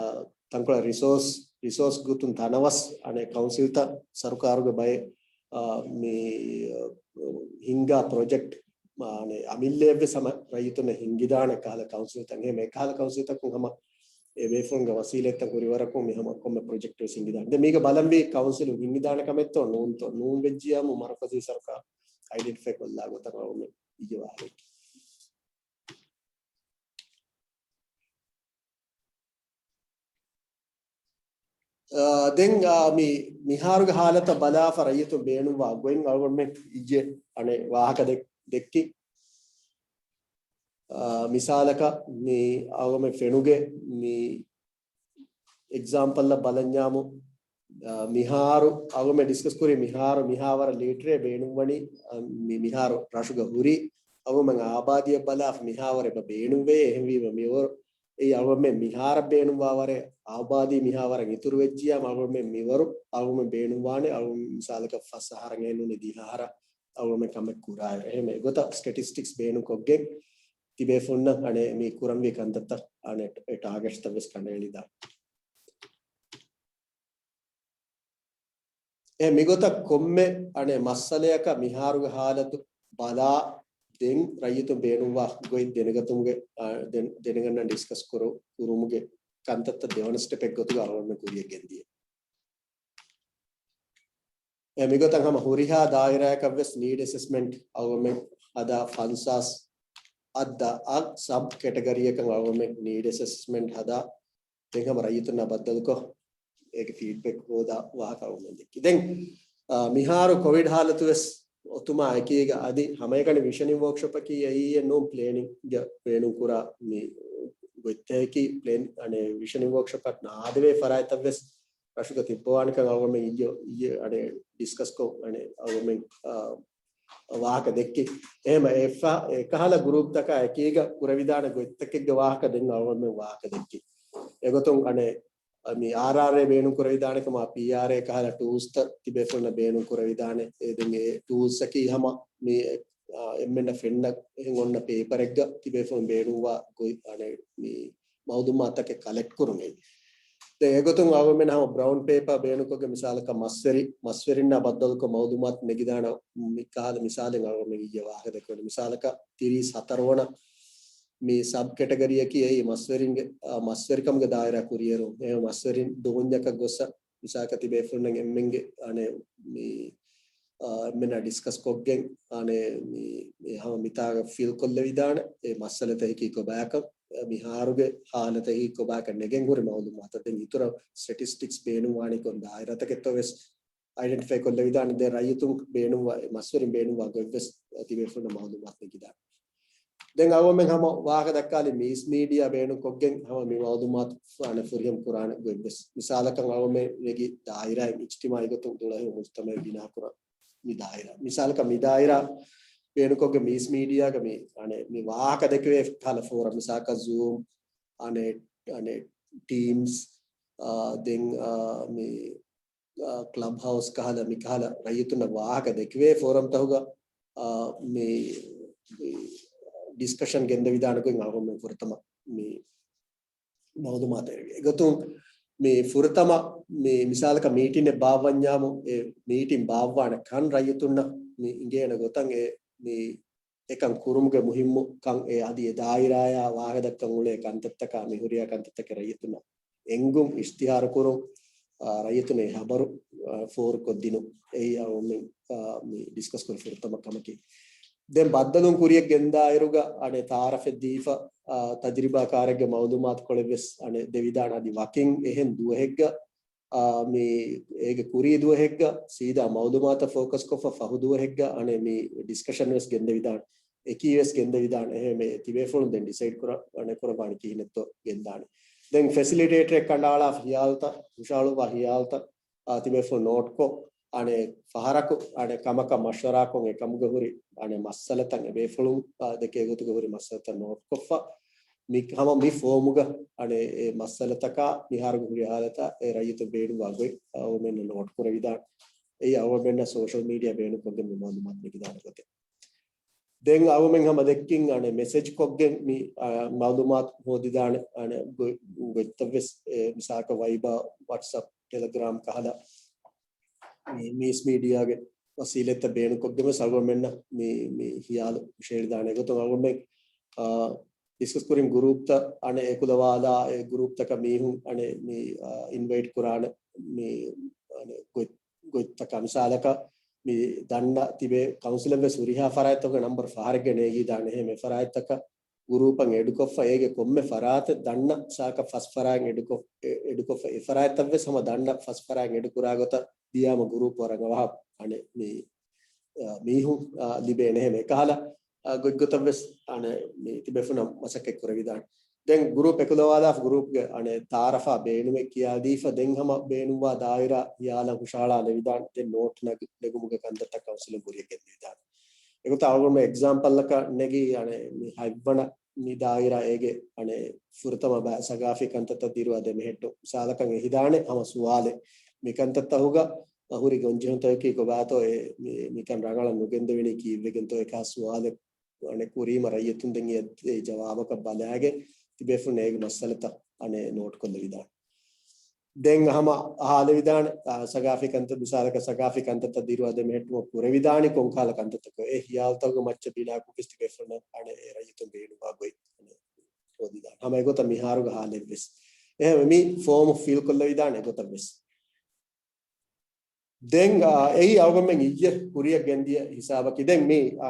ތަންކޮޅެއް ރިސޯސް، ރިސޯސް ގޮތުން ތަނަވަސް، އަނެ، ކައުންސިލްތައް ސަރުކާރުގެ ބައެއް، އާ، މި، އާ، ހިންގާ ޕްރޮޖެކްޓް، އާ، އަނެ، އަމިއްލައެއްވެސް ހަމަ ރައްޔިތުންނަށް ހިންގިދާނެ ކަހަލަ ކައުންސިލްތައް. އެހެމަ އެކަހަލަ ކައުންސިލްތަކުން ހަމަ އެ ބޭފުޅުންގެ ވަސީލަތްތައް ހުރިވަރަކު މި ހަމަ ކޮންމެ ޕްރޮޖެކްޓެއް ވެސް ހިންގިދާނެ. ދެން މީގަ ބަލަންވީ ކައުންސިލުން ހިންގިދާނެ ކަމެއްތޯ ނޫންތޯ؟ ނޫން ވެއްޖިޔާމު މަރުކަޒީ ސަރުކާރު އައިޑެންޓިފައި ކޮށްލާ ގޮތަށް އަޅުގަނޑުމެން އިއްޔެ ވާހަކަ. އާ، ދެން، އާ، މި، މިހާރުގެ ހާލަތަށް ބަލާފަ ރައްޔިތުން ބޭނުންވާ ގޮތް އަޅުގަނޑުމެން އިއްޔެ އަނެއް ވާހަކަ ދެ-، ދެއްކި. އާ، މިސާލަކަށް މި އަޅުގަނޑުމެން ފެނުގެ މި އެގްޒާމްޕަލްއަށް ބަލަންޏާމު، އާ، މިހާރު އަޅުގަނޑުމެން ޑިސްކަސް ކުރި މިހާރު މިހާވަރަށް ލިޓްރޭ ބޭނުންވަނީ، އާ، މި-، މިހާރު ރަށުގަ ހުރި އަޅުގަނޑުމެން އާބާދީއަށް ބަލާފަ މިހާވަރެއް ބޭނުންވޭ. އެހެންވީމަ މިވަރު އެއީ އަޅުގަނޑުމެން މިހާރަށް ބޭނުންވާވަރެއް އާބާދީ މިހާވަރަށް އިތުރުވެއްޖިޔާ އަޅުގަނޑުމެން މިވަރު އަޅުގަނޑުމެން ބޭނުންވާނެ އަޅުގަނޑު މިސާލަކަށް ފަސް އަހަރަށް އެހެންނޫނީ ދިހަ އަހަރަށް އަޅުގަނޑުމެން ކަމެއް ކުރާ. އެހެން އެގޮތަށް ސްޓެޓިސްޓިކްސް ބޭނުންކޮށްގެން ތިބޭފުންނަށް އަނެއް މި ކުރަންވީ ކަންތައްތައް އަނެއް ޓާގެޓްތައް ވެސް ކަނޑައެޅިދާނެ. އެ މިގޮތަށް ކޮންމެ އަނެއް މައްސަލަޔަކަށް މިހާރުގެ ހާލަތު ބަލާ ދެން ރައްޔިތުން ބޭނުންވާ ގޮތް ދެނެގަތުމުގެ، އާ، ދެން-، ދެނެގަންނަން ޑިސްކަސް ކުރު-، ކުރުމުގެ ކަންތައްތައް ދެވަނަ ސްޓެޕެއް ގޮތުގަ އަޅުގަނޑުމެން ކުރިޔަށް ގެންދިޔަ. އެ މިގޮތަށް ހަމަ ހުރިހާ ދާއިރާއަކަށް ވެސް ނީޑް އެސެސްމަންޓް އަޅުގަނޑުމެން ހަދާ ފަންސާސް އަށް ސަބް ކެޓަގަރީއަކަށް އަޅުގަނޑުމެން ނީޑް އެސެސްމަންޓް ހަދާ ދެން ހަމަ ރައްޔިތުންނާ ބައްދަލުކޮށް، އޭގެ ފީޑްބެކް ހޯދާ ވާހަކަ އަޅުގަނޑުމެން ދެއްކި. ދެން، އާ، މިހާރު ކޮވިޑް ހާލަތު ވެސް އޮތުމާ އެކީގަ އަދި ހަމައެކަނި ވިޝަނިން ވޯކްޝޮޕަކީ އެއީ ނޫން ޕްލޭނިންގ ބޭނުން ކުރާ މި ގޮތްތަކަކީ ޕްލޭން، އަނެއް ވިޝަނިން ވޯކްޝޮޕަށް ނާދެވޭ ފަރާތްތައް ވެސް ރަށުގަ ތިއްބަވާނެކަން އަޅުގަނޑުމެން އިއްޔެ، އިއްޔެ އަނެއް ޑިސްކަސްކޮށް އަނެއް އަޅުގަނޑުމެން، އާ، ވާހަކަ ދެއްކި. އެހެމަ އެ ފަ-، އެކަހަލަ ގްރޫޕްތަކާ އެކީގަ ކުރެވިދާނެ ގޮތްތަކެއްގެ ވާހަކަ ދެން އަޅުގަނޑުމެން ވާހަކަ ދެއްކި. އެގޮތުން އަނެއް މި އާރްއާރްއޭ ބޭނުން ކުރެވިދާނެ ކަމާ ޕީއާރްއޭ ކަހަލަ ޓޫލްސްތައް ތިބޭފުޅުންނަށް ބޭނުން ކުރެވިދާނެ. އެ ދެން އެ ޓޫލްސްއަކީ ހަމަ މި، އާ، އެންމެންނަށް ފެންނަ އެހެން އޮންނަ ޕޭޕަރެއްގަ ތިބޭފުޅުން ބޭނުންވާ ގޮތް އަނެއް މި މައުލޫމާތުތަކެއް ކަލެކްޓް ކުރުން އެއީ. ދެން އެގޮތުން އަޅުގަނޑުމެން ހަމަ ބްރައުން ޕޭޕާ ބޭނުންކޮށްގެން މިސާލަކަށް މަސްވެރި، މަސްވެރިންނާ ބައްދަލުކޮށް މައުލޫމާތު ނެގިދާނެ މި ކަހަލަ މިސާލެއް އަޅުގަނޑުމެން އިއްޔެ ވާހަކަ ދެއްކުނު. މިސާލަކަށް ތިރީސް ހަތަރު ވަނަ މި ސަބް ކެޓަގަރީއަކީ އެއީ މަސްވެރިންގެ، އާ، މަސްވެރިކަމުގެ ދާއިރާ ކުރިއެރުން. އެ މަސްވެރިން ދޫންޏަކަށް ގޮއްސަ މިސާލަކަށް ތިބޭފުޅުންނަށް އެންމެންގެ އަނެއް މި، އާ، އެންމެންނާ ޑިސްކަސް ކޮށްގެން އަނެއް މި، މި ހަމަ މިތާގަ ފިލް ކޮށްލެވިދާނެ އެ މައްސަލަތަކަކީ ކޮބާކަން، މިހާރުގެ ހާލަތަކީ ކޮބާކަން ނެގެން ހުރި މައުލޫމާތަށް ދެން އިތުރަށް ސްޓެޓިސްޓިކްސް ބޭނުންވާނީ ކޮން ދާއިރާތަކެއްތޯ ވެސް އައިޑެންޓިފައި ކޮށްލެވިދާނެ. ދެން ރައްޔިތުން ބޭނުންވާ މަސްވެރިން ބޭނުންވާ ގޮތްވެސް ތިބޭފުޅުންނަށް މައުލޫމާތު ނެގިދާނެ. ދެން އަޅުގަނޑުމެން ހަމަ ވާހަކަ ދައްކާލި މީސް މީޑިއާ ބޭނުންކޮށްގެން ހަމަ މި މައުލޫމާތު ފުރިހަމަ ކުރާނެ ގޮތްވެސް. މިސާލަކަށް އަޅުގަނޑުމެން ނެގި ދާއިރާއިން އިޖްތިމާޢީ ގޮތުން ދުޅަހެޔޮ މުޖުތަމަޢެއް ބިނާކުރާ މި ދާއިރާ. މިސާލަކަށް މި ދާއިރާ ބޭނުންކޮށްގެން މީސް މީޑިއާގަ މި، އަނެއް، މި ވާހަކަ ދެކެވޭ ކަހަލަ ފޯރަމް މިސާލަކަށް ޒޫމް، އަނެއް، އަނެއް ޓީމްސް، އާ، ދެން، އާ، މި، އާ، ކްލަބް ހައުސް ކަހަލަ މި ކަހަލަ ރައްޔިތުންނަށް ވާހަކަ ދެކެވޭ ފޯރަމްތަކުގަ، އާ، މި، މި ޑިސްކަޝަން ގެންދެވިދާނެ ގޮތް އަޅުގަނޑުމެން ފުރަތަމަ މި މައުލޫމާތު އެރިވި. އެގޮތުން މި ފުރަތަމަ މި މިސާލަކަށް މީޓިންއެއް ބާއްވަންޏާމު، އެ މީޓިން ބާއްވާނެ ކަން ރައްޔިތުންނަށް މި އިނގޭނެ ގޮތަށް އެ މި އެކަން ކުރުމުގެ މުހިއްމު ކަން އެ އަދި އެ ދާއިރާޔާ ވާހަކަ ދައްކަން އުޅޭ ކަންތައްތަކާ މި ހުރިހާ ކަންތައްތަކެއް ރައްޔިތުންނަށް އެނގުން އިޝްތިހާރު ކުރުން، އާ، ރައްޔިތުން އެ ހަބަރު، އާ، ފޯރުކޮށްދިނުން. އެއީ އަޅުގަނޑުމެން، އާ، މި ޑިސްކަސް ކުރި ފުރަތަމަ ކަމަކީ. ދެން ބައްދަލުން ކުރިއަށް ގެންދާއިރުގަ އަނެއް ތައާރަފެއް ދީފަ، އާ، ތަޖުރިބާކާރެއްގެ މައުލޫމާތުކޮޅެއް ވެސް އަނެއް ދެވިދާނެ އަދި ވަކިން އެހެން ދުވަހެއްގަ، އާ، މި އޭގެ ކުރީ ދުވަހެއްގަ ސީދާ މައުލޫމާތަށް ފޯކަސްކޮށްފަ ފަހު ދުވަހެއްގަ އަނެއް މި ޑިސްކަޝަން ވެސް ގެންދެވިދާނެ. އެކީ ވެސް ގެންދެވިދާނެ. އެހެން މި ތިބޭފުޅުން ދެން ޑިސައިޑް ކުރަ-، އަނެއް ކުރައްވާނީ ކިހިނެއްތޯ ގެންދާނެ. ދެން ފެސިލިޓޭޓަރެއް ކަނޑައަޅާފަ ހިޔާލުތައް، ހުށަހަޅުއްވާ ހިޔާލުތައް، އާ، ތިބޭފުޅުން ނޯޓްކޮށް، އަނެއް ފަހަރަކު، އަނެއް ކަމަކަށް މަޝްވަރާކޮށް، އެކަމުގަ ހުރި، އަނެއް މައްސަލަތައް، އެބޭފުޅުން، އާ، ދެކޭ ގޮތުގަ ހުރި މައްސަލަތައް ނޯޓްކޮށްފަ، މި ހަމަ މި ފޯމުގަ، އަނެއް އެ މައްސަލަތަކާ މިހާރުގެ ހުރި ހާލަތާ އެ ރައްޔިތުން ބޭނުންވާ ގޮތް، އާ، އަޅުގަނޑުމެންނަށް ނޯޓް ކުރެވިދާނެ. އެއީ އަޅުގަނޑުމެންނަށް ސޯޝަލް މީޑިއާ ބޭނުންކޮށްގެން މި މައުލޫމާތު ނެގިދާނެ ގޮތެއް. ދެން އަޅުގަނޑުމެން ހަމަ ދެއްކިން އަނެއް މެސެޖް ކޮށްގެން މި، އާ، މައުލޫމާތު ހޯދިދާނެ އަނެއް ގޮ-، ގޮތްތައް ވެސް، އެ، މިސާލަކަށް ވައިބާ، ވަޓްސްއެޕް، ޓެލެގްރާމް ކަހަލަ މި މީސް މީޑިއާގެ ވަސީލަތްތައް ބޭނުންކޮށްގެން ވެސް އަޅުގަނޑުމެންނަށް މި، މި ހިޔާލު ހުށަހެޅިދާނެ. އެގޮތުން އަޅުގަނޑުމެން، އާ، ޑިސްކަސް ކުރިން ގުރޫޕްތައް އަނެއް އެކުލަވާލާ، އެ ގުރޫޕްތަކަށް މީހުން އަނެއް މި، އާ، އިންވައިޓް ކުރާނެ މި، އަނެއް ގޮތް-، ގޮތްތަކާ މިސާލަކަށް މި ދަންނަ ތިބޭ ކައުންސިލަށް ވެސް ހުރިހާ ފަރާތްތަކުގެ ނަމްބަރު ފަހަރެއްގަ ނޭގީދާނެ. އެހެން އެ ފަރާތްތަކަށް ގުރޫޕަށް އެޑުކޮށްފަ، އޭގެ ކޮންމެ ފަރާތެއް ދަންނަ ސާކަށް ފަސް ފަރާތް އެޑުކޮށް، އެ، އެޑުކޮށްފަ، އެ ފަރާތްތައް ވެސް ހަމަ ދަންނަ ފަސް ފަރާތް އެޑު ކުރާ ގޮތަށް ދިޔާމަ ގުރޫޕް ވަރަށް އަވަހަށް އަނެއް މި، އާ، މީހުން، އާ، ލިބޭނެ. އެހެން އެކަހަލަ، އާ، ގޮތްގޮތަށް ވެސް އަނެއް މި ތިބޭފުޅުންނަށް މަސައްކަތް ކުރެވިދާނެ. ދެން ގުރޫޕް އެކުލަވާލާފަ ގުރޫޕްގެ އަނެއް ތައާރަފާ ބޭނުމެއް ކިޔާދީފަ ދެން ހަމަ ބޭނުންވާ ދާއިރާ ހިޔާލަށް ހުށަހަޅާލެވިދާނެ. ދެން ނޯޓް ނަގ-، ނެގުމުގެ ކަންތައްތައް ކައުންސިލުން ކުރިއަށް ގެންދެވިދާނެ. އެގޮތަށް އަޅުގަނޑު އެގްޒާމްޕަލްއަކަށް ނެގީ އަނެއް މި ހަތްވަނަ މި ދާއިރާ އޭގެ އަނެއް ފުރަތަމަ ބައި ސަގާފީ ކަންތައްތައް ދިރުވާ ދެމެހެއްޓު މިސާލަކަށް އެހިދާނެ ހަމަ ސުވާލެއް. މި ކަންތައްތަކުގަ ހުރި ގޮންޖެހުންތަކަކީ ކޮބާތޯ އެ މި، މިކަން ރަނގަޅަށް ނުގެންދެވެނީ ކީއްވެގެންތޯ އެކަހަ ސުވާލެއް އަނެއް ކުރީމަ ރައްޔިތުން ދެން އެ، އެ ޖަވާބަކަށް ބަލާގެ ތިބޭފުޅުން އޭގެ މައްސަލަތައް އަނެއް ނޯޓް ކޮށްލެވިދާނެ. ދެން ހަމަ އަހާލެވިދާނެ، އާ، ސަގާފީ ކަންތައް މިސާލަކަށް ސަގާފީ ކަންތައްތައް ދިރުވާ ދެމެހެއްޓުމަށް ކުރެވިދާނީ ކޮންކަހަލަ ކަންތައްތަކެއް. އެ ހިޔާލުތަކުގެ މައްޗަށް ބިނާކޮށް ވެސް ތިބޭފުޅުންނަށް އަނެއް އެ ރައްޔިތުން ބޭނުންވާ ގޮތް ހޯދިދާނެ. ހަމަ އެގޮތަށް މިހާރުގެ ހާލެއްވެސް. އެހެން މި ފޯމު ފިލް ކޮށްލެވިދާނެ އެގޮތަށް ވެސް. ދެން، އާ، އެއީ އަޅުގަނޑުމެން އިއްޔެ ކުރިއަށް ގެންދިޔަ ހިސާބަކީ. ދެން މި، އާ،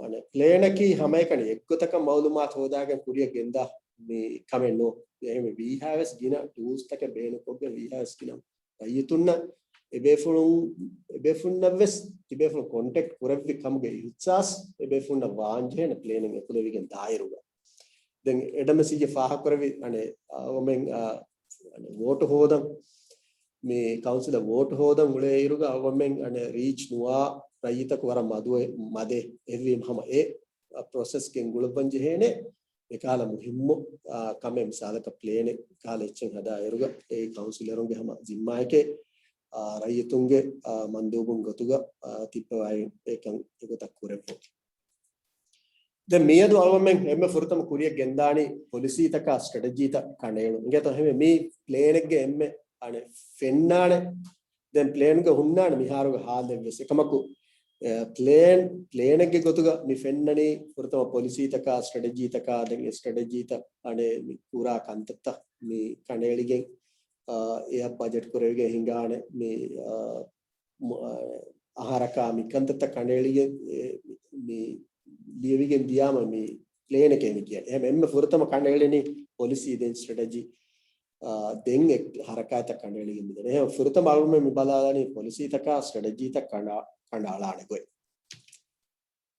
އަނެއް ޕްލޭނަކީ ހަމައެކަނި އެއްގޮތަކަށް މައުލޫމާތު ހޯދާގެން ކުރިއަށް ގެންދާ މި ކަމެއް ނޫން. އެހެން ވީހާވެސް ގިނަ ޓޫލްސްތަކެއް ބޭނުންކޮށްގެން ވީހާވެސް ގިނަ ރައްޔިތުންނަށް އެބޭފުޅުން، އެބޭފުޅުންނަށް ވެސް ތިބޭފުޅުން ކޮންޓެކްޓް ކުރެއްވި ކަމުގެ އިހްސާސް އެބޭފުޅުންނަށް ވާންޖެހޭނެ ޕްލޭނިން އެކުލެވިގެން ދާއިރުގަ. ދެން އެޑަމް އެސް އިއްޔެ ފާހަގަކުރެއްވި އަނެއް އަޅުގަނޑުމެން، އާ، ވޯޓު ހޯދަން، މި ކައުންސިލަށް ވޯޓު ހޯދަން އުޅޭ އިރުގަ އަޅުގަނޑުމެން އަނެއް ރީޗް ނުވާ ރައްޔިތަކު ވަރަށް މަދުވެ، މަދެއް އެހެންވީމަ ހަމަ އެ ޕްރޮސެސް ގެންގުޅައްވަން ޖެހޭނެ. އެކަހަލަ މުހިއްމު، އާ، ކަމެއް މިސާލަކަށް ޕްލޭނެއް ކަހަލަ އެއްޗެއް ހަދާ އިރުގަ އެ ކައުންސިލަރުންގެ ހަމަ ޒިންމާއެކޭ، އާ، ރައްޔިތުންގެ، އާ، މަންދޫބުން ގޮތުގަ، އާ، ތިއްބަވާ އެކަން އެގޮތަށް ކުރެއްވުން. ދެން މިއަދު އަޅުގަނޑުމެން އެންމެ ފުރަތަމަ ކުރިއަށް ގެންދާނީ ޕޮލިސީތަކާ ސްޓްރެޓެޖީތައް ކަނޑައެޅުން. އިނގޭތޯ އެހެންވެ މި ޕްލޭނެއްގެ އެންމެ އަނެއް ފެންނާނެ. ދެން ޕްލޭންގަ ހުންނާނެ މިހާރުގެ ހާލެއްވެސް. އެކަމަކު، އެ، ޕްލޭން، ޕްލޭނެއްގެ ގޮތުގަ މި ފެންނަނީ ފުރަތަމަ ޕޮލިސީތަކާ، ސްޓްރެޓެޖީތަކާ، ދެން އެ ސްޓްރެޓެޖީތައް އަނެއް މި ކުރާ ކަންތައްތައް މި ކަނޑައެޅިގެން، އާ، އެއަށް ބަޖެޓް ކުރެވިގެން ހިނގާނެ މި، އާ، މު-، އާ، އަހަރަކާ މި ކަންތައްތައް ކަނޑައެޅިގެން، އެ، މި ލިޔެވިގެން ދިޔާމަ މި ޕްލޭނެކޭ މި ކިޔަނީ. އެހެން އެންމެ ފުރަތަމަ ކަނޑައެޅެނީ ޕޮލިސީ ދެން ސްޓްރެޓެޖީ. އާ، ދެން އެ ހަރަކާތްތައް ކަނޑައެޅިގެން މިދަނީ. އެހެން ފުރަތަމަ އަޅުގަނޑުމެން މި ބަލާލަނީ ޕޮލިސީތަކާ ސްޓްރެޓެޖީތައް ކަނޑާ-، ކަނޑައަޅާނެ ގޮތް.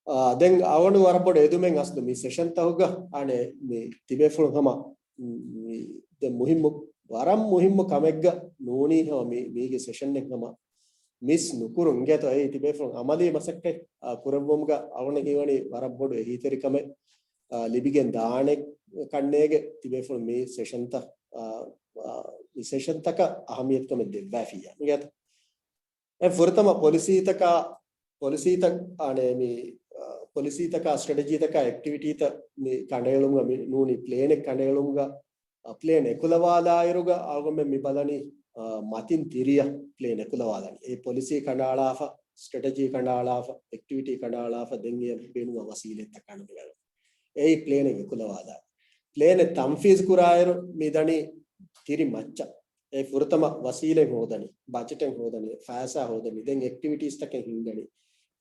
އާ، ދެން އަޅުގަނޑު ވަރަށް ބޮޑު އެދުމެއް އަސްލު މި ސެޝަންތަކުގަ އަނެއް މި ތިބޭފުޅުން ހަމަ މި ދެ މުހިއްމު، ވަރަށް މުހިއްމު ކަމެއްގަ ނޫނީ ހަމަ މި، މީގެ ސެޝަންއެއް ހަމަ މިސް ނުކުރުން. އިނގޭތޯ އެއީ ތިބޭފުޅުން އަމަލީ މަސައްކަތް، އާ، ކުރެއްވުމުގަ އަޅުގަނޑަށް ހީވަނީ ވަރަށް ބޮޑު އެހީތެރިކަމެއް، އާ، ލިބިގެން ދާނެ ކަންނޭގެ ތިބޭފުޅުން މި ސެޝަންތައް، އާ، އާ، މި ސެޝަންތަކަށް އަހައްމިޔަތުކަމެއް ދެއްވާފިއްޔާ. އިނގޭތޯ؟ އެ ފުރަތަމަ ޕޮލިސީތަކާ، ޕޮލިސީތައް، އާނެ، މި، އާ، ޕޮލިސީތަކާ، ސްޓްރެޓެޖީތަކާ، އެކްޓިވިޓީތައް މި ކަނޑައެޅުމުގަ، މި ނޫނީ ޕްލޭނެއް ކަނޑައެޅުމުގަ، އާ، ޕްލޭން އެކުލަވާލާއިރުގަ އަޅުގަނޑުމެން މި ބަލަނީ، އާ، މަތިން ތިރިއަށް ޕްލޭން އެކުލަވާލަނީ. އެ ޕޮލިސީ ކަނޑައަޅާފަ، ސްޓްރެޓެޖީ ކަނޑައަޅާފަ، އެކްޓިވިޓީ ކަނޑައަޅާފަ، ދެން އެ ބޭނުންވާ ވަސީލަތްތައް ކަނޑައަޅާފަ. އެއީ ޕްލޭނެއް އެކުލަވާލާ. ޕްލޭނެއް ތަންފީޒް ކުރާއިރު މި ދަނީ ތިރި މައްޗަށް. އެ ފުރަތަމަ ވަސީލަތް ހޯދަނީ، ބަޖެޓެއް ހޯދަނީ، ފައިސާ ހޯދަނީ، ދެން އެކްޓިވިޓީސްތަކެއް ހިންގަނީ.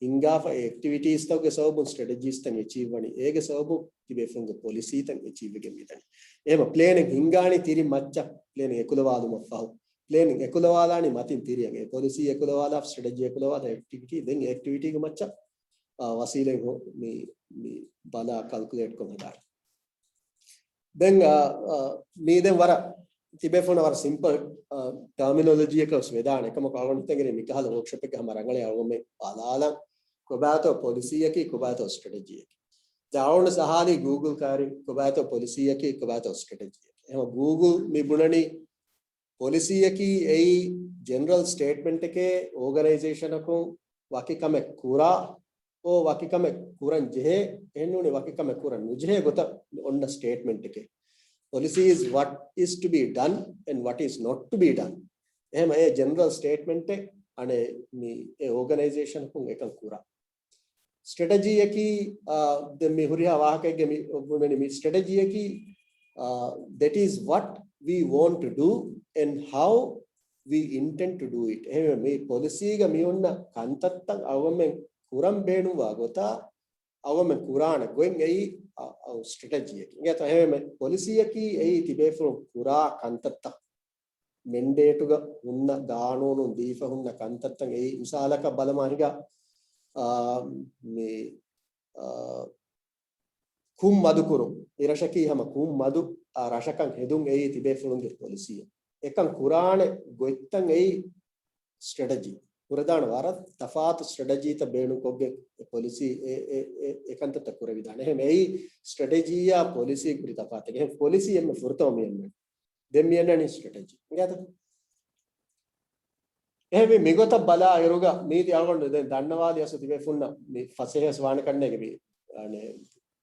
ހިންގާފަ އެ އެކްޓިވިޓީސްތަކުގެ ސަބަބުން ސްޓްރެޓެޖީސްތައް އެޗީވް ވަނީ. އޭގެ ސަބަބުން ތިބޭފުޅުންގެ ޕޮލިސީތައް އެޗީވްވެގެން މިދަނީ. އެހެމަ ޕްލޭނެއް ހިންގާނީ ތިރި މައްޗަށް ޕްލޭނެއް އެކުލަވާލުމަށް ފަހު. ޕްލޭނެއް އެކުލަވާލާނީ މަތިން ތިރިއަށް. އެ ޕޮލިސީ އެކުލަވާލާ، ސްޓްރެޓެޖީ އެކުލަވާލާ، އެކްޓިވިޓީ، ދެން އެކްޓިވިޓީގެ މައްޗަށް، އާ، ވަސީލަތް ހޯ-، މި، މި ބަލާ ކަލްކުލޭޓް ކޮށް ހަދާނެ. ދެން، އާ، އާ، މީ ދެން ވަރަށް ތިބޭފުޅުން ވަރަށް ސިމްޕަލް، އާ، ޓާމިނޮލޮޖީއަކަށް ވެސް ވެދާނެ. އެކަމަކު އަޅުގަނޑު ހިތަށް ގެނައި މިކަހަލަ ވޯކްޝޮޕެއްގަ ހަމަ ރަނގަޅޭ އަޅުގަނޑުމެން ބަލާލަން ކޮބާތޯ ޕޮލިސީއަކީ، ކޮބާތޯ ސްޓްރެޓެޖީއަކީ. ދެން އަޅުގަނޑު އަހާލީ ގޫގުލް ކާރިން ކޮބާތޯ ޕޮލިސީއަކީ، ކޮބާތޯ ސްޓްރެޓެޖީއަކީ. އެހެމަ ގޫގުލް މި ބުނަނީ ޕޮލިސީއަކީ އެއީ ޖެނެރަލް ސްޓޭޓްމަންޓެކޭ އޯގަނައިޒޭޝަނަކުން ވަކި ކަމެއް ކުރާ އޯ ވަކި ކަމެއް ކުރަން ޖެހޭ، އެހެންނޫނީ ވަކި ކަމެއް ކުރަން ނުޖެހޭ ގޮތަށް އޮންނަ ސްޓޭޓްމަންޓެކޭ. Policy is what is to be done and what is not to be done. އެހެމަ އެ ޖެނެރަލް ސްޓޭޓްމަންޓެއް އަނެއް މި އެ އޯގަނައިޒޭޝަނަކުން އެކަން ކުރާ. ސްޓްރެޓެޖީއަކީ، އާ، ދެން މި ހުރިހާ ވާހަކައެއްގެ މި ބުނަނީ މި ސްޓްރެޓެޖީއަކީ، އާ، that is what we want to do and how we intend to do it. އެހެންވެ މި ޕޮލިސީގަ މި އޮންނަ ކަންތައްތައް އަޅުގަނޑުމެން ކުރަން ބޭނުންވާ ގޮތާ އަޅުގަނޑުމެން ކުރާނެ ގޮތް އެއީ އަ، އަ، ސްޓްރެޓެޖީއަކީ. އިނގޭތޯ އެހެންވެ ޕޮލިސީއަކީ އެއީ ތިބޭފުޅުން ކުރާ ކަންތައްތައް. މެންޑޭޓުގަ ހުންނަ ގާނޫނުން ދީފަ ހުންނަ ކަންތައްތައް އެއީ. މިސާލަކަށް ބަލަމާ ހިނގާ، އާ، މި، އާ، ކުން މަދުކުރުން، މި ރަށަކީ ހަމަ ކުން މަދު، އާ، ރަށަކަށް ހެދުން އެއީ ތިބޭފުޅުންގެ ޕޮލިސީއެއް. އެކަން ކުރާނެ ގޮތްތައް އެއީ ސްޓްރެޓެޖީ. ކުރެދާނެ ވަރަށް ތަފާތު ސްޓްރެޓެޖީތައް ބޭނުންކޮށްގެން އެ ޕޮލިސީ އެ، އެ، އެ، އެ ކަންތައްތައް ކުރެވިދާނެ. އެހެން އެއީ ސްޓްރެޓެޖީއާ ޕޮލިސީ ކުރި ތަފާތެއް. އެހެން ޕޮލިސީ އެންމެ ފުރަތަމަ މި އަންނަނީ. ދެން މި އަންނަނީ ސްޓްރެޓެޖީ. އިނގޭތޯ؟ އެހެންވެ މިގޮތަށް ބަލާ އިރުގަ މީތި އަޅުގަނޑު ދެން ދަންނަވާލި އަސް ތިބޭފުންނަށް މި ފަސޭހަސް ވާނެ ކަންނޭގެ މި، އަނެ،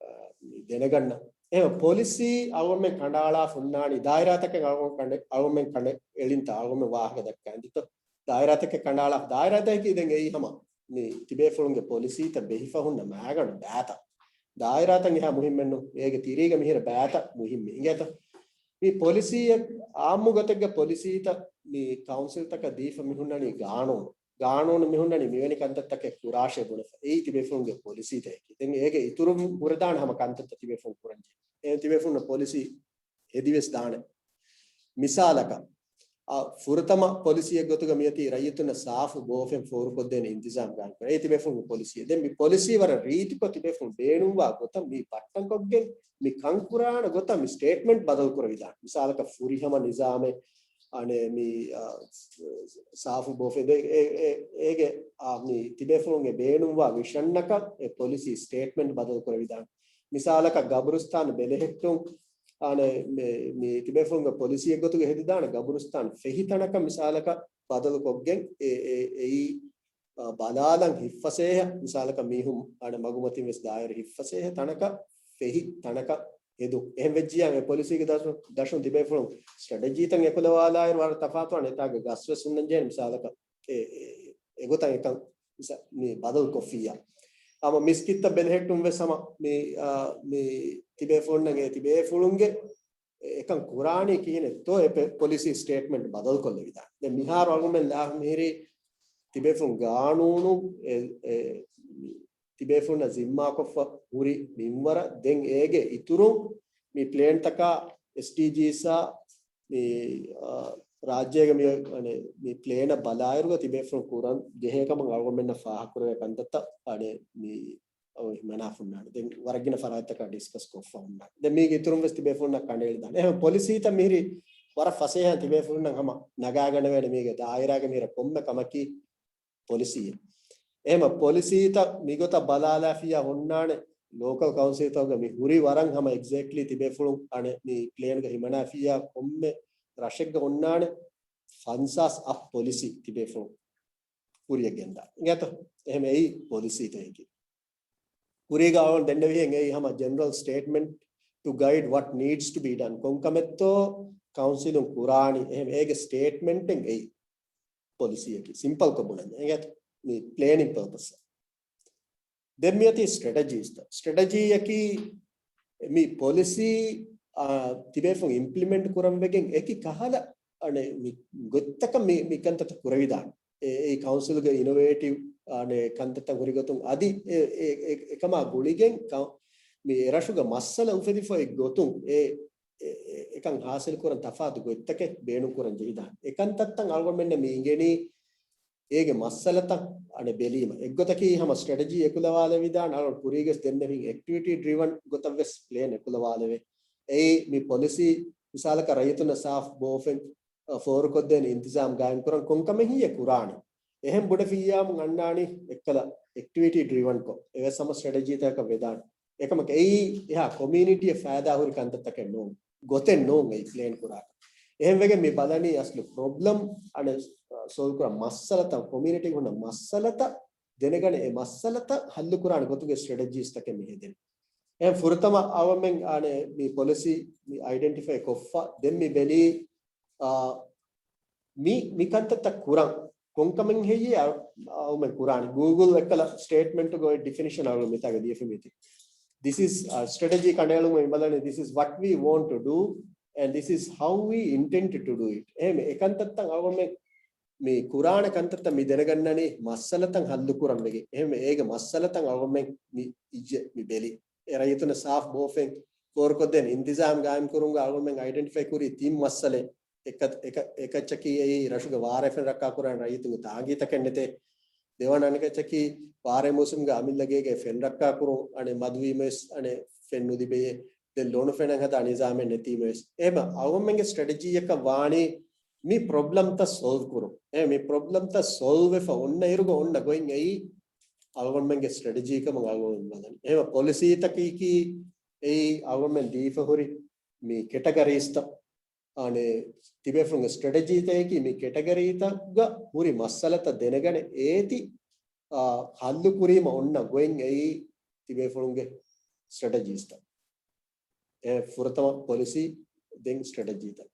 އަ، މި ދެނެގަންނަ. އެހެން ޕޮލިސީ އަޅުގަނޑުމެން ކަނޑައަޅާ ފުންނާނީ ދާއިރާތަކެއް އަޅުގަނޑު ކަނޑެ، އަޅުގަނޑުމެން ކަނޑައެޅިންތާ އަޅުގަނޑުމެން ވާހަކަ ދައްކާ އިނދިތޯ. ދާއިރާތަކެއް ކަނޑައަޅާ، ދާއިރާތަކީ ދެން އެއީ ހަމަ މި ތިބޭފުޅުންގެ ޕޮލިސީތައް ބެހިފަ ހުންނަ މައިގަނޑު ބައިތައް. ދާއިރާތައް އެހާ މުހިއްމެއްނު. އޭގެ ތިރީގަ މިހިރަ ބައިތައް މުހިއްމި. އިނގޭތަ؟ މި ޕޮލިސީއެއް އާއްމު ގޮތެއްގަ ޕޮލިސީތައް މި ކައުންސިލްތަކަށް ދީފަ މި ހުންނަނީ ގާނޫނު. ގާނޫނު މި ހުންނަނީ މިވެނި ކަންތައްތަކެއް ކުރާށޭ ބުނެފަ. އެއީ ތިބޭފުޅުންގެ ޕޮލިސީތަކެކޭ. ދެން އޭގެ އިތުރުން ހުރެދާނެ ހަމަ ކަންތައްތައް ތިބޭފުޅުން ކުރަންޖެހޭ. އެ ތިބޭފުޅުންނަށް ޕޮލިސީ ހެދިވެސް ދާނެ. މިސާލަކަށް، އަ، ފުރަތަމަ ޕޮލިސީއެއް ގޮތުގަ މިއޮތީ ރައްޔިތުންނަށް ސާފު ބޯފެން ފޯރުކޮށްދޭނެ އިންތިޒާމް ގާއިމްކުރުން. އެއީ ތިބޭފުޅުންގެ ޕޮލިސީ. ދެން މި ޕޮލިސީ ވަރަށް ރީތިކޮށް ތިބޭފުޅުން ބޭނުންވާ ގޮތަށް މި ބައްޓަންކޮށްގެން މި ކަން ކުރާނެ ގޮތަށް މި ސްޓޭޓްމަންޓް ބަދަލު ކުރެވިދާނެ. މިސާލަކަށް ފުރިހަމަ ނިޒާމެއް، އަނެ މި، އަ، ސާފު ބޯފެން ދެ-، އެ-، އެ-، އޭގެ، އާ، މި ތިބޭފުޅުންގެ ބޭނުންވާ ވިޝަންއަކަށް އެ ޕޮލިސީ ސްޓޭޓްމަންޓް ބަދަލު ކުރެވިދާނެ. މިސާލަކަށް ގަބުރުސްތާނު ބެލެހެއްޓުން، އާނ، މި، މި ތިބޭފުޅުންގެ ޕޮލިސީއެއް ގޮތުގަ ހެދިދާނެ ގަބުރުސްތާނު ފެހި ތަނަކަށް މިސާލަކަށް ބަދަލު ކޮށްގެން އެ، އެ، އެއީ، އާ، ބަލާލަން ހިއްފަސޭހަ، މިސާލަކަށް މީހުން އާނ މަގުމަތިން ވެސް ދާއިރު ހިއްފަސޭހަ ތަނަކަށް ފެހި ތަނަކަށް ހެދުން. އެހެން ވެއްޖިއްޔާ މި ޕޮލިސީގެ ދަށު، ދަށުން ތިބޭފުޅުން ސްޓްރެޓެޖީތައް އެކުލަވާލާއިރު ވަރަށް ތަފާތުވާނެ. އެތާގަ ގަސް ވެސް ހުންނަންޖެހޭނެ މިސާލަކަށް. އެ، އެ، އެގޮތަށް އެކަން މިސާ-، މި ބަދަލު ކޮށްފިއްޔާ. ހަމަ މިސްކިތްތައް ބެލެހެއްޓުން ވެސް ހަމަ މި، އާ، މި ތިބޭފުޅުންނަށް އެ ތިބޭފުޅުންގެ އެކަން ކުރާނީ ކިހިނެއްތޯ އެ ޕެ-، ޕޮލިސީ ސްޓޭޓްމަންޓް ބަދަލު ކޮށްލެވިދާނެ. ދެން މިހާރު އަޅުގަނޑުމެން ލާހު މިހިރީ ތިބޭފުޅުން ގާނޫނު އެ، އެ، ތިބޭފުޅުންނަށް ޒިންމާކޮށްފަ ހުރި މިންވަރަށް ދެން އޭގެ އިތުރުން މި ޕްލޭންތަކާ އެސްޑީޖީސްއާ މި، އާ، ރާއްޖޭގެ މި، އަނެ، މި ޕްލޭނަށް ބަލާއިރުގަ ތިބޭފުޅުން ކުރަން ޖެހޭ ކަމަށް އަޅުގަނޑުމެންނަށް ފާހަގަކުރެވޭ ކަންތައްތައް، އަނެ، މި އަވަހި މަނާފުންނާނެ. ދެން ވަރަށް ގިނަ ފަރާތްތަކާ ޑިސްކަސް ކޮށްފަ ހުންނާނެ. ދެން މީގެ އިތުރުން ވެސް ތިބޭފުޅުންނަށް ކަނޑައެޅިދާނެ. އެހެން ޕޮލިސީތައް މިހިރީ ވަރަށް ފަސޭހައިން ތިބޭފުޅުންނަށް ހަމަ ނަގާގަނެވޭނެ. މީގެ ދާއިރާގެ މިހިރަ ކޮންމެ ކަމަކީ ޕޮލިސީއެއް. އެހެން ޕޮލިސީތައް މިގޮތަށް ބަލާލާފިއްޔާ ހުންނާނެ ލޯކަލް ކައުންސިލްތަކުގަ މި ހުރި ވަރަށް ހަމަ އެގްޒެކްޓްލީ ތިބޭފުޅުން އަނެ މި ޕްލޭންގަ ހިމަނާފިއްޔާ ކޮންމެ ރަށެއްގަ ހުންނާނެ ފަންސާސް އަށް ޕޮލިސީ ތިބޭފުޅުން ކުރިއަށް ގެންދާ. އިނގޭތޯ؟ އެހެން އެއީ ޕޮލިސީތަކަކީ. ކުރީގަ އަޅުގަނޑު ދެންނެވިހެން އެއީ ހަމަ general statement to guide what needs to be done. ކޮންކަމެއްތޯ ކައުންސިލުން ކުރާނީ. އެހެން އޭގެ ސްޓޭޓްމަންޓެއް އެއީ ޕޮލިސީއަކީ. ސިމްޕަލްކޮށް ބުނަން. އިނގޭތޯ؟ މި ޕްލޭނިން ޕަރޕަސް. ދެން މިއޮތީ ސްޓްރެޓެޖީސްތައް. ސްޓްރެޓެޖީއަކީ މި ޕޮލިސީ، އާ، ތިބޭފުން އިމްޕްލިމެންޓް ކުރަން ވެގެން އެކި ކަހަލަ، އަނެ، މި ގޮތްތަކަށް މި، މި ކަންތައްތައް ކުރެވިދާނެ. އެ، އެ ކައުންސިލްގެ އިނޮވޭޓިވް، އަނެ، ކަންތައްތައް ހުރިގޮތުން އަދި އެ، އެ، އެ، އެކަމާ ގުޅިގެން ކަ-، މި އެރަށުގަ މައްސަލަ އުފެދިފައި ގޮތުން އެ، އެ، އެ، އެކަން ހާސިލް ކުރަން ތަފާތު ގޮތްތަކެއް ބޭނުން ކުރަން ޖެހިދާނެ. އެ ކަންތައްތައް އަޅުގަނޑުމެންނަށް މި އިނގެނީ އޭގެ މައްސަލަތައް އަނެއް ބެލީމަ. އެއްގޮތަކީ ހަމަ ސްޓްރެޓެޖީ އެކުލަވާލެވިދާނެ އަޅުގަނޑު ކުރީގެސް ދެންނެވިން އެކްޓިވިޓީ ޑްރިވަން ގޮތަށް ވެސް ޕްލޭން އެކުލަވާލެވޭ. އެއީ މި ޕޮލިސީ މިސާލަކަށް ރައްޔިތުންނަށް ސާފު ބޯފެން، އަ، ފޯރުކޮށްދޭނެ އިންތިޒާމް ގާއިމް ކުރަން ކޮންކަމެއް ހިއްޔެ ކުރާނެ. އެހެން ބުނެފިއްޔާމު އަންނާނީ އެއްކަލަ އެކްޓިވިޓީ ޑްރިވަންކޮށް. އެވެސް ހަމަ ސްޓްރެޓެޖީތަކަށް ވެދާނެ. އެކަމަކު އެއީ އެހާ ކޮމިއުނިޓީއަށް ފައިދާ ހުރި ކަންތައްތަކެއް ނޫން. ގޮތެއް ނޫން އެއީ ޕްލޭން ކުރާކަށް. އެހެންވެގެން މި ބަލަނީ އަސްލު ޕްރޮބްލަމް އަނެއް ސޯލްވް ކުރާ މައްސަލަތައް، ކޮމިއުނިޓީގެ ހުންނަ މައްސަލަތައް ދެނެގަނެ އެ މައްސަލަތައް ހައްލު ކުރާނެ ގޮތުގެ ސްޓްރެޓެޖީސްތަކެއް މި ހެދެނީ. އެހެން ފުރަތަމަ އަވަމެން އަނެއް މި ޕޮލިސީ މި އައިޑެންޓިފައި ކޮށްފަ ދެން މި ބެލީ، އާ، މި، މި ކަންތައްތައް ކުރަން ކޮންކަމެއް ހެއްޔޭ އަ-، އަވަމެން ކުރާނީ؟ ގޫގުލް އެއްކަލަ ސްޓޭޓްމެންޓުގެ ޑިފިނިޝަން އަޅުގަނޑު މިތާގަ ދިޔަފި މީތި. This is, އަ، ސްޓްރެޓެޖީ ކަނޑައެޅުމުގެ މި ބަލަނީ، this is what we want to do and this is how we intend to do it. އެހެން އެކަންތައްތައް އަޅުގަނޑުމެން މި ކުރާނެ ކަންތައްތައް މި ދެނެގަންނަނީ މައްސަލަތައް ހައްލު ކުރަން ވެގެން. އެހެންވެ އޭގެ މައްސަލަތައް އަޅުގަނޑުމެން މި އިއްޔެ މި ބެލި. އެ ރައްޔިތުންނަށް ސާފް ބޯފެން ފޯރުކޮށްދޭން އިންތިޒާމް ގާއިމް ކުރުމުގަ އަޅުގަނޑުމެން އައިޑެންޓިފައި ކުރީ ތިން މައްސަލައެއް. އެކަ-، އެކަ-، އެކައްޗަކީ އެއީ ރަށުގެ ވާރޭ ފެން ރައްކާ ކުރާނެ ރައްޔިތުންގެ ތާނގީތަކެއް ނެތޭ. ދެވަނަ އަނެކައްޗަކީ ވާރޭ މޫސުމްގަ އަމިއްލަ ގޭގައި ފެން ރައްކާ ކުރުން އަނެއް މަދުވީމަވެސް އަނެއް ފެން ނުލިބެޔޭ. ދެން ލޮނު ފެނަށް ހަދާ ނިޒާމެއް ނެތީމަވެސް. އެހެމަ އަޅުގަނޑުމެންގެ ސްޓްރެޓެޖީއަކަށް ވާނީ މި ޕްރޮބްލަމްތައް ސޮލްވް ކުރުން. އެ މި ޕްރޮބްލަމްތައް ސޮލްވް ވެފަ އޮންނަ އިރުގަ އޮންނަ ގޮތް އެއީ އަޅުގަނޑުމެންގެ ސްޓްރެޓެޖީ ކަމަށް އަޅުގަނޑު ބަލަނީ. އެހެމަ ޕޮލިސީތަކީކީ އެއީ އަޅުގަނޑުމެން ދީފަ ހުރި މި ކެޓަގަރީސްތައް އަނެއް ތިބޭފުޅުންގެ ސްޓްރެޓެޖީތަކީ މި ކެޓަގަރީތަކުގަ ހުރި މައްސަލަތައް ދެނެގަނެ އޭތި، އާ، ހައްލު ކުރީމަ އޮންނަ ގޮތް އެއީ ތިބޭފުޅުންގެ ސްޓްރެޓެޖީސްތައް. އެ ފުރަތަމަ ޕޮލިސީ، ދެން ސްޓްރެޓެޖީތައް.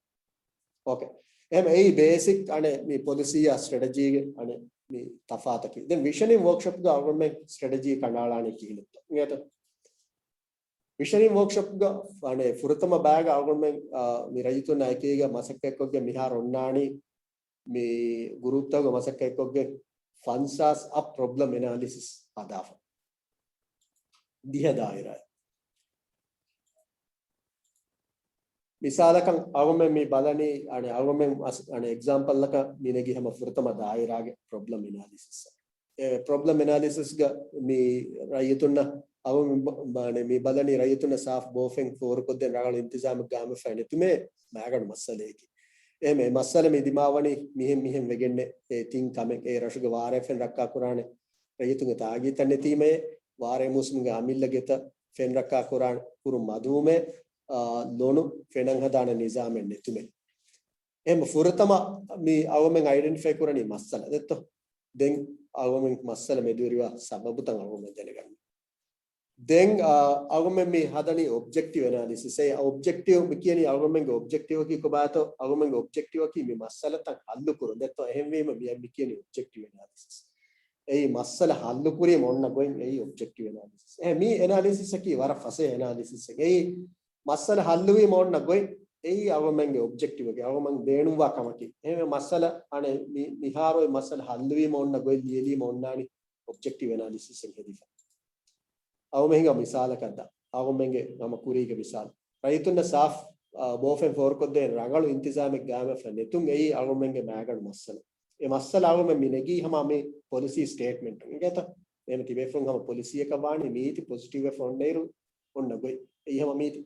އޯކޭ. އެހެމަ އެއީ ބޭސިކް އަނެއް މި ޕޮލިސީއާ ސްޓްރެޓެޖީގެ އަނެއް މި ތަފާތަކީ. ދެން ވިޝަނިން ވޯކްޝޮޕްގަ އަޅުގަނޑުމެން ސްޓްރެޓެޖީ ކަނޑައަޅާނީ ކިހިނެއްތޯ؟ އިނގޭތަ؟ ވިޝަނިން ވޯކްޝޮޕްގަ އަނެއް ފުރަތަމަ ބައިގަ އަޅުގަނޑުމެން، އާ، މި ރައްޔިތުންނާ އެކީގަ މަސައްކަތްކޮށްގެން މިހާރު އޮންނާނީ މި ގުރޫޕްތަކުގަ މަސައްކަތްކޮށްގެން ފަންސާސް އަށް ޕްރޮބްލަމް އެނާލިސިސް ހަދާފަ. ދިހަ ދާއިރާ. މިސާލަކަށް އަޅުގަނޑުމެން މި ބަލަނީ، އަނެއް އަޅުގަނޑުމެން އަސް-، އަނެއް އެގްޒާމްޕަލްއަކަށް މި ނެގި ހަމަ ފުރަތަމަ ދާއިރާގެ ޕްރޮބްލަމް އެނާލިސިސް. އެ ޕްރޮބްލަމް އެނާލިސިސްގަ މި ރައްޔިތުންނަށް އަޅުގަނޑު މި ބަ-، މާނެ މި ބަލަނީ ރައްޔިތުންނަށް ސާފް ބޯފެން ފޯރުކޮށްދޭން ރަނގަޅު އިންތިޒާމެއް ގާއިމްވެފައި ނެތުމޭ މައިގަނޑު މައްސަލައެކީ. އެހެމަ މައްސަލަ މި ދިމާވަނީ މިހެން މިހެން ވެގެންނެއް އެ ތިން ކަމެއް. އެ ރަށުގެ ވާރޭ ފެން ރައްކާ ކުރާނެ ރައްޔިތުންގެ ތާގީތައް ނެތީމޭ، ވާރޭ މޫސުމުގެ އަމިއްލަ ގެތައް ފެން ރައްކާ ކުރާން ކުރުން މަދުވުމޭ، އާ، ލޮނު ފެނަށް ހަދާނެ ނިޒާމެއް ނެތުމޭ. އެހެމަ ފުރަތަމަ މި އަޅުގަނޑުމެން އައިޑެންޓިފައި ކުރަނީ މައްސަލަ ދެއްތޯ؟ ދެން އަޅުގަނޑުމެން މައްސަލަ މެދުވެރިވާ ސަބަބުތައް އަޅުގަނޑުމެން ދެނެގަންނަން. ދެން، އާ، އަޅުގަނޑުމެން މި ހަދަނީ އޮބްޖެކްޓިވް އެނާލިސިސް. އެ އޮބްޖެކްޓިވް މި ކިޔަނީ އަޅުގަނޑުމެންގެ އޮބްޖެކްޓިވަކީ ކޮބާތޯ؟ އަޅުގަނޑުމެންގެ އޮބްޖެކްޓިވަކީ މި މައްސަލަތައް ހައްލު ކުރުން ދެއްތޯ؟ އެހެންވީމަ މި، މި ކިޔަނީ އޮބްޖެކްޓިވް އެނާލިސިސް. އެއީ މައްސަލަ ހައްލު ކުރީމަ އޮންނަ ގޮތް އެއީ އޮބްޖެކްޓިވް އެނާލިސިސް. އެ މި އެނާލިސިސް އަކީ ވަރަށް ފަސޭހަ އެނާލިސިސް. އެއީ މައްސަލަ ހައްލުވީމަ އޮންނަ ގޮތް އެއީ އަޅުގަނޑުމެންގެ އޮބްޖެކްޓިވް އެއް އަޅުގަނޑުމެން ބޭނުންވާ ކަމަކީ. އެހެންވެ މައްސަލަ އަނެއް މި، މިހާރު އެ މައްސަލަ ހައްލުވީމަ އޮންނަ ގޮތް ލިޔެލީމަ އޮންނާނީ އޮބްޖެކްޓިވް އެނާލިސިސް އެއް ހެދިފަ. އަޅުގަނޑުމެން ހިނގާ މިސާލަކަށް ދާ. އަޅުގަނޑުމެންގެ ހަމަ ކުރީގެ މިސާލު. ރައްޔިތުންނަށް ސާފް، އާ، ބޯފެން ފޯރުކޮށްދޭން ރަނގަޅު އިންތިޒާމެއް ގާއިމްވެފަ ނެތުން އެއީ އަޅުގަނޑުމެންގެ މައިގަނޑު މައްސަލަ. އެ މައްސަލަ އަޅުގަނޑުމެން މި ނެގީ ހަމަ މި ޕޮލިސީ ސްޓޭޓްމެންޓުން. އިނގޭތަ؟ އެހެން ތިބޭފުޅުން ހަމަ ޕޮލިސީއަކަށް ވާނީ މީތި ޕޮޒިޓިވް ވެފަ އޮންނައިރު އޮންނަ ގޮތް. އެއީ ހަމަ މީތި.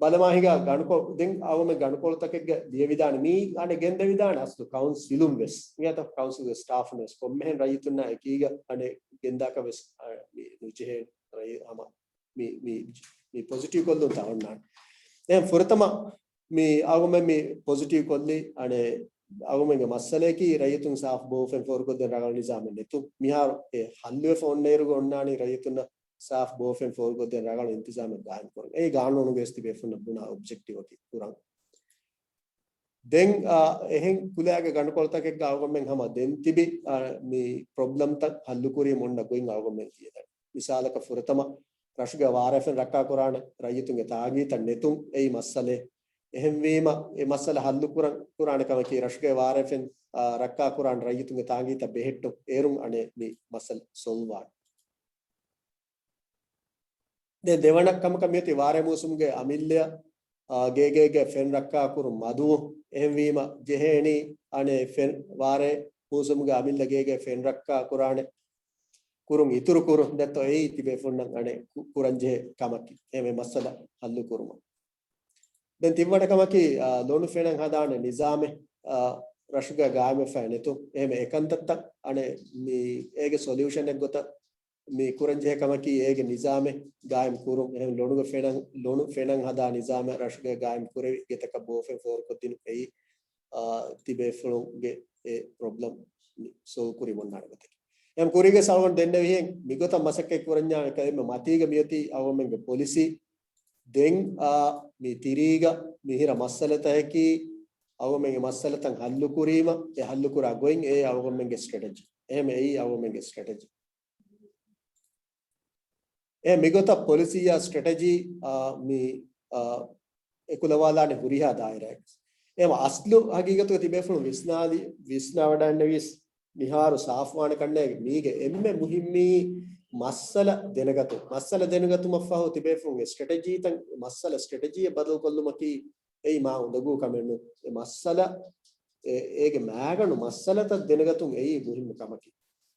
ބަލަމާ ހިނގާ ގަނޑުކޮޅު، ދެން އަޅުގަނޑުމެން ގަނޑުކޮޅުތަކެއްގަ ލިޔެވިދާނެ މީ އަނެއް ގެންދެވިދާނެ އަސްލު ކައުންސިލުން ވެސް. އިނގޭތަ؟ ކައުންސިލްގެ ސްޓާފުން ވެސް ކޮންމެހެން ރައްޔިތުންނާ އެކީގަ އަނެއް ގެންދާކަށް ވެސް، އަ، މި ނުޖެހޭނެ. ރައްޔި-، ހަމަ މި، މި، މި ޕޮޒިޓިވް ކޮށްލުން ތަ އޮންނާނެ. ދެން ފުރަތަމަ މި އަޅުގަނޑުމެން މި ޕޮޒިޓިވް ކޮށްލީ، އަނެއް އަޅުގަނޑުމެންގެ މައްސަލައަކީ ރައްޔިތުން ސާފް ބޯފެން ފޯރުކޮށްދޭން ރަނގަޅު ނިޒާމެއް ނެތުން. މިހާރު އެ ހައްލުވެފަ އޮންނައިރުގަ އޮންނާނީ ރައްޔިތުންނަށް ސާފް ބޯފެން ފޯރުކޮށްދޭން ރަނގަޅު އިންތިޒާމެއް ގާއިމް ކުރުން. އެއީ ގާނޫނުގައި ވެސް ތިބޭފުޅުންނަށް ބުނާ އޮބްޖެކްޓިވަކީ ކުރަން. ދެން، އާ، އެހެން ކުލައިގެ ގަނޑުކޮޅުތަކެއްގަ އަޅުގަނޑުމެން ހަމަ ދެން ތިބި، އާ، މި ޕްރޮބްލަމްތައް ހައްލުކުރީމަ އޮންނަ ގޮތް އަޅުގަނޑުމެން ލިޔެދަނީ. މިސާލަކަށް ފުރަތަމަ ރަށުގެ ވާރޭފެން ރައްކާކުރާނެ ރައްޔިތުންގެ ތާގީތައް ނެތުން އެއީ މައްސަލައެއް. އެހެންވީމަ އެ މައްސަލަ ހައްލުކުރަން، ކުރާނެ ކަމަކީ ރަށުގެ ވާރޭފެން، އާ، ރައްކާކުރާނެ ރައްޔިތުންގެ ތާގީތައް ބެހެއްޓުން. އޭރުން އަނެއް މި މައްސަލަ ސޮލްވް ވާނެ. ދެން ދެވަނަ ކަމަކަށް މިއޮތީ ވާރޭ މޫސުމުގެ އަމިއްލައަށް، އާ، ގޭގޭގެ ފެން ރައްކާކުރުން މަދުވުން. އެހެންވީމަ ޖެހޭނީ އަނެއް ފެން، ވާރޭ މޫސުމުގެ އަމިއްލަ ގޭގެ ފެން ރައްކާ ކުރާނެ ކުރުން އިތުރު ކުރުން ދެއްތޯ އެއީ ތިބޭފުޅުންނަށް އަނެއް ކު-، ކުރަން ޖެހޭ ކަމަކީ. އެހެންވެ މައްސަލަ ހައްލު ކުރުމަށް. ދެން ތިންވަނަ ކަމަކީ، އާ، ލޮނު ފެނަށް ހަދާނެ ނިޒާމެއް، އާ، ރަށުގަ ގާއިމްވެފައި ނެތުން. އެހެންވެ އެކަންތައްތައް އަނެއް މި އޭގެ ސޮލިއުޝަނެއް ގޮތަށް މި ކުރަންޖެހޭ ކަމަކީ އޭގެ ނިޒާމެއް ގާއިމް ކުރުން. އެހެން ލޮނުގެ ފެނަން، ލޮނު ފެނަން ހަދާ ނިޒާމެއް ރަށުގަ ގާއިމް ކުރެވި ގެތަކަށް ބޯފެން ފޯރުކޮށްދިނުން އެއީ، އާ، ތިބޭފުޅުންގެ އެ ޕްރޮބްލަމް ސޮލްވް ކުރި މޮންނާނެ ގޮތަކީ. އެހެން ކުރީގެ ސަޅުގަނޑު ދެންނެވިހެން މިގޮތަށް މަސައްކަތް ކުރަންޏާ އެކަލޭމެ މަތީގަ މިއޮތީ އަޅުގަނޑުމެންގެ ޕޮލިސީ. ދެން، އާ، މި ތިރީގަ މިހިރަ މައްސަލަތަކަކީ އަޅުގަނޑުމެންގެ މައްސަލަތައް ހައްލު ކުރީމަ އެ ހައްލު ކުރާ ގޮތް އެ އަޅުގަނޑުމެންގެ ސްޓްރެޓެޖީ. އެހެން އެއީ އަޅުގަނޑުމެންގެ ސްޓްރެޓެޖީ. އެ މިގޮތަށް ޕޮލިސީއާ ސްޓްރެޓެޖީ، އާ، މި، އާ، އެކުލަވާލާނެ ހުރިހާ ދާއިރާއެއް. އެމަ އަސްލު ހަގީގަތުގަ ތިބޭފުޅުން ވިސްނާލި ވިސްނާވަޑައިންނެވިސް މިހާރު ސާފުވާނެ ކަންނޭގެ މީގެ އެންމެ މުހިއްމީ މައްސަލަ ދެނެގަތު މައްސަލަ ދެނެގަތުމަށްފަހު ތިބޭފުޅުން އެ ސްޓްރެޓެޖީތައް މައްސަލަ ސްޓްރެޓެޖީއެއް ބަދަލުކޮށްލުމަކީ އެއީ މާ އުނދަގޫ ކަމެއް ނޫން. އެ މައްސަލަ އެ- އޭގެ މައިގަނޑު މައްސަލަތައް ދެނެގަތުން އެއީ މުހިއްމު ކަމަކީ.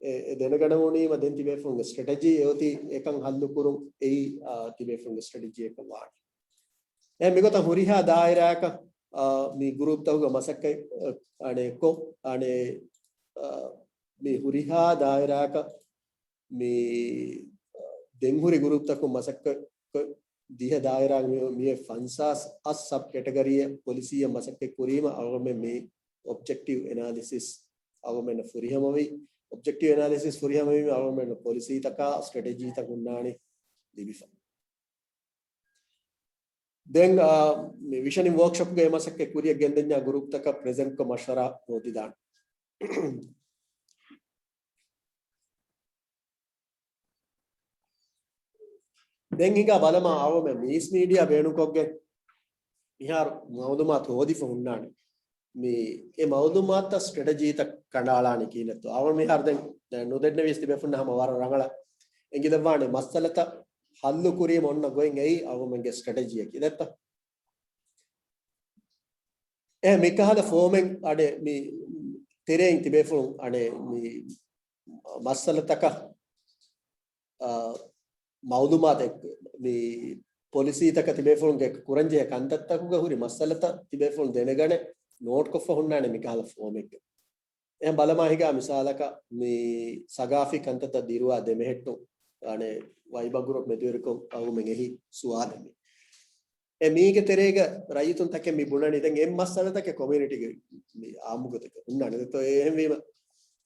އެ އެ ދެނެގަނެވުނީމަ ދެން ތިބޭފުޅުންގެ ސްޓްރެޓެޖީ އެއޮތީ އެކަން ހައްލުކުރުން އެއީ އާ، ތިބޭފުޅުންގެ ސްޓްރެޓެޖީއަކަށް ވާނެ. އެ މިގޮތަށް ހުރިހާ ދާއިރާއަކަށް އާ، މި ގްރޫޕްތަކުގަ މަސައްކަތް އާ، އަނެއްކޮށް އަނެ އާ، މި ހުރިހާ ދާއިރާއަކަށް މި ދެން ހުރި ގްރޫޕްތަކުން މަސައްކަތް ދިހަ ދާއިރާ މި މި ފަންސާސް އަށް ސަބް ކެޓަގަރީއެއް ޕޮލިސީއެއް މަސައްކަތް ކުރީމަ އަޅުގަނޑުމެން މި އޮބްޖެކްޓިވް އެނާލިސިސް އަޅުގަނޑުމެންނަށް ފުރިހަމަވި. އޮބްޖެކްޓިވް އެނާލިސިސް ފުރިހަމަވީމަ އަޅުގަނޑުމެންނަށް ޕޮލިސީތަކާ ސްޓްރެޓެޖީތައް ހުންނާނެ ލިބިފަ. ދެން އާ، މި ވިޝަނިން ވޯކްޝޮޕްގެ އެ މަސައްކަތް ކުރިއަށް ގެންދެންޏާ ގްރޫޕްތަކަށް ޕްރެޒެންޓްކޮށް މަޝްވަރާ ހޯދިދާނެ. ދެން ހިނގާ ބަލަމާ އަޅުގަނޑުމެން މީސް މީޑިއާ ބޭނުންކޮށްގެން މިހާރު މައުލޫމާތު ހޯދިފަ ހުންނާނެ. މި އެ މައުލޫމާތަށް ސްޓްރެޓެޖީތައް ކަނޑައަޅާނީ ކިހިނެއްތޯ؟ އަޅުގަނޑު މިހާރު ދެން ނުދެންނެވިޔަސް ތިބޭފުންނަށް ހަމަ ވަރަށް ރަނގަޅަށް އެނގިލައްވާނެ މައްސަލަތައް ހައްލު ކުރީމަ އޮންނަ ގޮތް އެއީ އަޅުގަނޑުމެންގެ ސްޓްރެޓެޖީއަކީ. ދެއްތޯ؟ އެ މިކަހަލަ ފޯމެއް އަޑެ މި ތެރެއިން ތިބޭފުޅުން އަޑެ މި މައްސަލަތަކަށް، އާ، މައުލޫމާތެއް މި ޕޮލިސީތަކަށް ތިބޭފުޅުންގެ ކުރަންޖެހޭ ކަންތައްތަކުގަ ހުރި މައްސަލަތައް ތިބޭފުޅުން ދެނެގަނެ ނޯޓްކޮށްފަ ހުންނާނެ މިކަހަލަ ފޯމެއްގަ. އެހެން ބަލަމާ ހިނގާ މިސާލަކަށް މި ސަގާފީ ކަންތައްތައް ދިރުވާ ދެމެހެއްޓުން އަނެ ވައިބާ ގްރޫޕް މެދުވެރިކޮށް އަޅުގަނޑުމެން އެހި ސުވާލެއް މި. އެ މީގެ ތެރޭގަ ރައްޔިތުންތަކެއް މި ބުނަނީ ދެން އެ މައްސަލަތަކެއް ކޮމިއުނިޓީގެ މި އާއްމުގޮތަކަށް ހުންނާނެ. ދެތޯ އެހެންވީމަ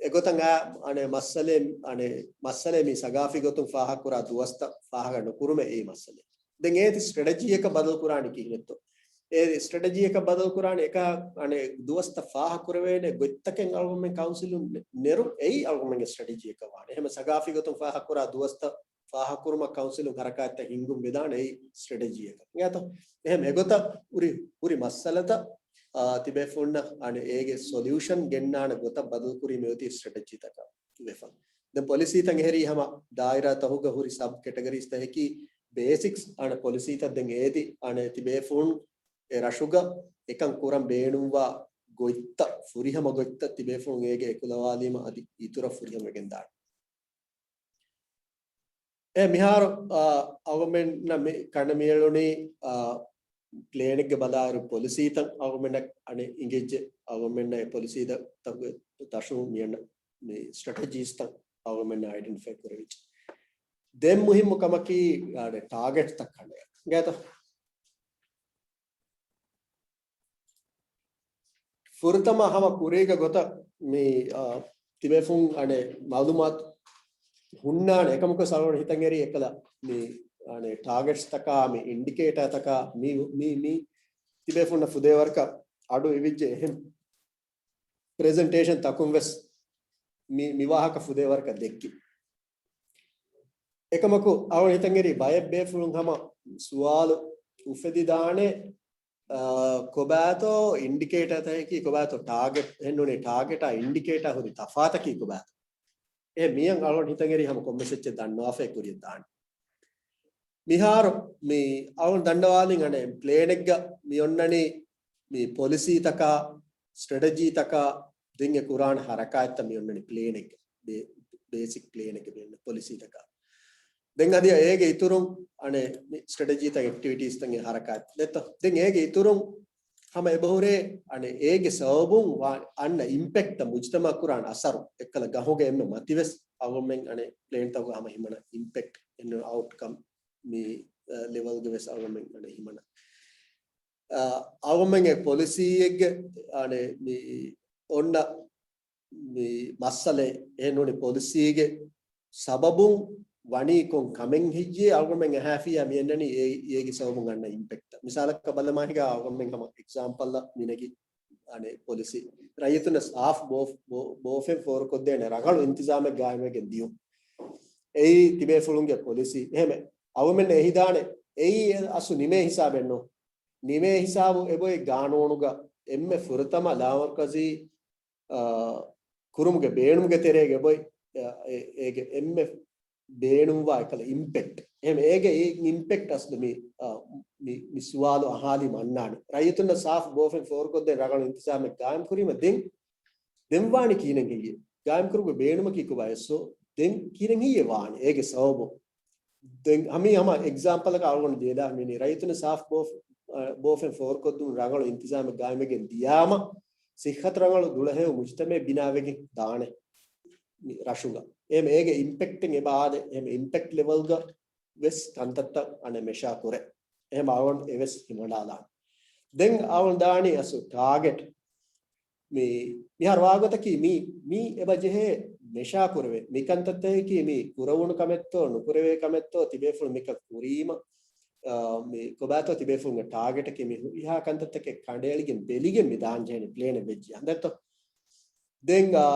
އެގޮތަށް އާ އަނެ މައްސަލައެއް އަނެ މައްސަލައެއް މި ސަގާފީ ގޮތުން ފާހަގަކުރާ ދުވަސްތައް ފާހަގަ ނުކުރުމެއް އެއީ މައްސަލައެއް. ދެން އޭތި ސްޓްރެޓެޖީއަކަށް ބަދަލު ކުރާނީ ކިހިނެއްތޯ؟ އޭ ސްޓްރެޓެޖީއަކަށް ބަދަލު ކުރާނީ އެކަ އަނެ ދުވަސްތައް ފާހަ ކުރެވޭނެ ގޮތްތަކެއް އަޅުގަނޑުމެން ކައުންސިލުން ނެ-، ނެރު އެއީ އަޅުގަނޑުމެންގެ ސްޓްރެޓެޖީއަކަށް ވާނެ. އެހެން ސަގާފީ ގޮތުން ފާހަ ކުރާ ދުވަސްތައް ފާހަ ކުރުމަށް ކައުންސިލުން ހަރަކާތްތައް ހިންގުން ވެދާނެ އެއީ ސްޓްރެޓެޖީއަކަށް. އިނގޭތޯ؟ އެހެން އެގޮތަށް ހުރި، ހުރި މައްސަލަތައް އާ، ތިބޭފުޅުންނަށް އަނެ އޭގެ ސޮލިއުޝަން ގެންނާނެ ގޮތަށް ބަދަލު ކުރީމަ އޮތީ ސްޓްރެޓެޖީތަކަށް ވެފަ. ދެން ޕޮލިސީތައް އެހެރީ ހަމަ ދާއިރާ ތަހުގަ ހުރި ސަބް ކެޓަގަރީސް ތަހެކީ ބޭސިކްސް އަނެ ޕޮލިސީތައް ދެން އޭތި އަނެ ތިބޭފުޅުން އެ ރަށުގަ އެކަން ކުރަން ބޭނުންވާ ގޮތްތައް ފުރިހަމަ ގޮތްތައް ތިބޭފުޅުން އޭގެ އެކުލަވާލީމަ އަދި އިތުރަށް ފުރިހަމަވެގެން ދާނެ. އެ މިހާރު، އާ، އަޅުގަނޑުމެންނަށް މި ކަނޑަ މިއެޅުނީ، އާ، ޕްލޭނެއްގެ ބަލާއިރު ޕޮލިސީތައް އަޅުގަނޑުމެންނަށް އަނެއް އިނގިއްޖެ އަޅުގަނޑުމެންނަށް އެ ޕޮލިސީތައް ތަކުގެ ދަށުން މިއަންނަ މި ސްޓްރެޓެޖީސްތައް އަޅުގަނޑުމެންނަށް އައިޑެންޓިފައި ކުރެވިއްޖެ. ދެން މުހިއްމު ކަމަކީ، އާ، ޓާގެޓްތައް ކަނޑައެޅުން. އިނގޭތޯ؟ ފުރަތަމަ ހަމަ ކުރީގެ ގޮތަށް މި، އާ، ތިބޭފުން އަނެ މައުލޫމާތު ހުންނާނެ އެކަމަކު ސަލޯން ހިތަށް އެރީ އެކަލަ މި އަނެ ޓާގެޓްސް ތަކާ މި އިންޑިކޭޓާ ތަކާ މި، މި، މި ތިބޭފުންނަށް ފުދޭވަރަކަށް އަޑު އިވިއްޖެ އެހެން ޕްރެޒެންޓޭޝަން ތަކުން ވެސް މި، މި ވާހަކަ ފުދޭވަރަކަށް ދެއްކި. އެކަމަކު އަޅުގަނޑު ހިތަށް އެރީ ބައެއް ބޭފުޅުން ހަމަ ސުވާލު އުފެދިދާނެ، އާ، ކޮބާތޯ އިންޑިކޭޓާ ތަކަކީ ކޮބާތޯ ޓާގެޓް އެހެންނޫނީ ޓާގެޓާ އިންޑިކޭޓާ ހުރި ތަފާތަކީ ކޮބާތޯ؟ އެ މިއަން އަޅުގަނޑު ހިތަށް އެރީ ހަމަ ކޮންމެސް އެއްޗެއް ދަންނަވާފައި ކުރިއަށް ދާނެ. މިހާރު މި އަޅުގަނޑު ދަންނަވާލިން އަނެއް ޕްލޭނެއްގަ މި އޮންނަނީ މި ޕޮލިސީތަކާ، ސްޓްރެޓެޖީތަކާ ދެން އެ ކުރާނެ ހަރަކާތްތައް މި އޮންނަނީ ޕްލޭނެއްގަ. ބޭ-، ބޭސިކް ޕްލޭނެއްގަ މި އޮންނަ ޕޮލިސީތަކާ. ދެން އަދި އޭގެ އިތުރުން އަނެއް މި ސްޓްރެޓެޖީތައް އެކްޓިވިޓީސްތައް އެ ހަރަކާތް ދެއްތޯ؟ ދެން އޭގެ އިތުރުން ހަމަ އެބަހުރޭ އަނެއް އޭގެ ސަބަބުން ވާ-، އަންނަ އިމްޕެކްޓް މުޖްތަމައަށް ކުރާން އަސަރު އެއްކަލަ ގަހުގެ އެންމެ މަތިވެސް އަޅުގަނޑުމެން އަނެއް ޕްލޭންތަކުގަ ހަމަ ހިމަނަ އިމްޕެކްޓް އެންނު އައުޓްކަމް މި، އަ، ލެވަލްގެ ވެސް އަޅުގަނޑުމެން އަނެއް ހިމަނަ. އަ، އަޅުގަނޑުމެންގެ ޕޮލިސީއެއްގެ އަނެއް މި އޮންނަ މި މައްސަލައެއް އެހެންނޫނީ ޕޮލިސީގެ ސަބަބުން ވަނީ ކޮން ކަމެއް ހެއްޔޭ އަޅުގަނޑުމެން އެހާފިއްޔާ މި އެންނަނީ އޭ، އޭގެ ސަބަބުން އަންނަ އިމްޕެކްޓް. މިސާލަކަށް ބަލަމާ ހިނގާ އަޅުގަނޑުމެން ހަމަ އެގްޒާމްޕަލްއަށް މިނެގި އަނެއް ޕޮލިސީ. ރައްޔިތުންނަށް ސާފް ބޯ، ބޯ، ބޯފެން ފޯރުކޮށްދޭނެ ރަނގަޅު އިންތިޒާމެއް ގާއިމްވެގެން ދިޔުން. އެއީ ތިބޭފުޅުންގެ ޕޮލިސީ. އެހެމެ އަޅުގަނޑުމެން އެހިދާނެ އެއީ އަސްލު ނިމޭ ހިސާބެއް ނޫން. ނިމޭ ހިސާބު އެބޮތް ގާނޫނުގަ އެންމެ ފުރަތަމަ ލާމަރުކަޒީ، އާ، ކުރުމުގެ ބޭނުމުގެ ތެރޭގަ އެބޮތް، އާ، އެ-، އޭގެ އެންމެ ބޭނުންވާ އެކަލަ އިމްޕެކްޓް. އެހެން އޭގެ އި-، އިމްޕެކްޓް އަސްލު މި، އާ، މި، މި ސުވާލު އަހާލީމަ އަންނާނެ. ރައްޔިތުންނަށް ސާފު ބޯފެން ފޯރުކޮށްދޭން ރަނގަޅު އިންތިޒާމެއް ގާއިމް ކުރީމަ ދެން ދެން ވާނީ ކިހިނެއް ހެއްޔޭ؟ ގާއިމްކުރުމުގެ ބޭނުމަކީ ކޮބާ އެއްސޯ؟ ދެން ކިހިނެއް ހެއްޔޭ ވާނީ؟ އޭގެ ސަބަބު. ދެން ހަމީ ހަމަ އެގްޒާމްޕަލަކަށް އަޅުގަނޑު ދިޔަލާ މިނީ ރައްޔިތުން ސާފް ބޯ-، އަ، ބޯފެން ފޯރުކޮށްދުން ރަނގަޅު އިންތިޒާމެއް ގާއިމްވެގެން ދިޔާމަ، ސިއްހަތު ރަނގަޅު ދުޅަހެޔޮ މުޖުތަމައެއް ބިނާވެގެން ދާނެ މި ރަށުގަ. އެހެން އޭގެ އިމްޕެކްޓެއް އެބަ އާދޭ، އެހެން އިމްޕެކްޓް ލެވަލްގަ ވެސް ކަންތައްތައް އަނެއް މެޝާ ކުރޭ. އެހެން އަޅުގަނޑު އެވެސް ހިމަނާލާނެ. ދެން އަޅުގަނޑު ދާނީ އަސްލު ޓާގެޓް. މި، މިހާރު ވާގޮތަކީ މީ، މީ އެބަ ޖެހޭ މެޝާ ކުރެވޭ. މި ކަންތައްތަކަކީ މީ ކުރެވުނު ކަމެއްތޯ، ނުކުރެވޭ ކަމެއްތޯ، ތިބޭފުޅުން މިކަން ކުރީމަ، އާ، މި ކޮބާތޯ ތިބޭފުޅުންގެ ޓާގެޓަކީ މި ހުރިހާ ކަންތައްތަކެއް ކަނޑައެޅިގެން ބެލިގެން މި ދާން ޖެހޭނެ ޕްލޭނެއް ވެއްޖެ. ހަނދެއްތޯ؟ ދެން، އާ،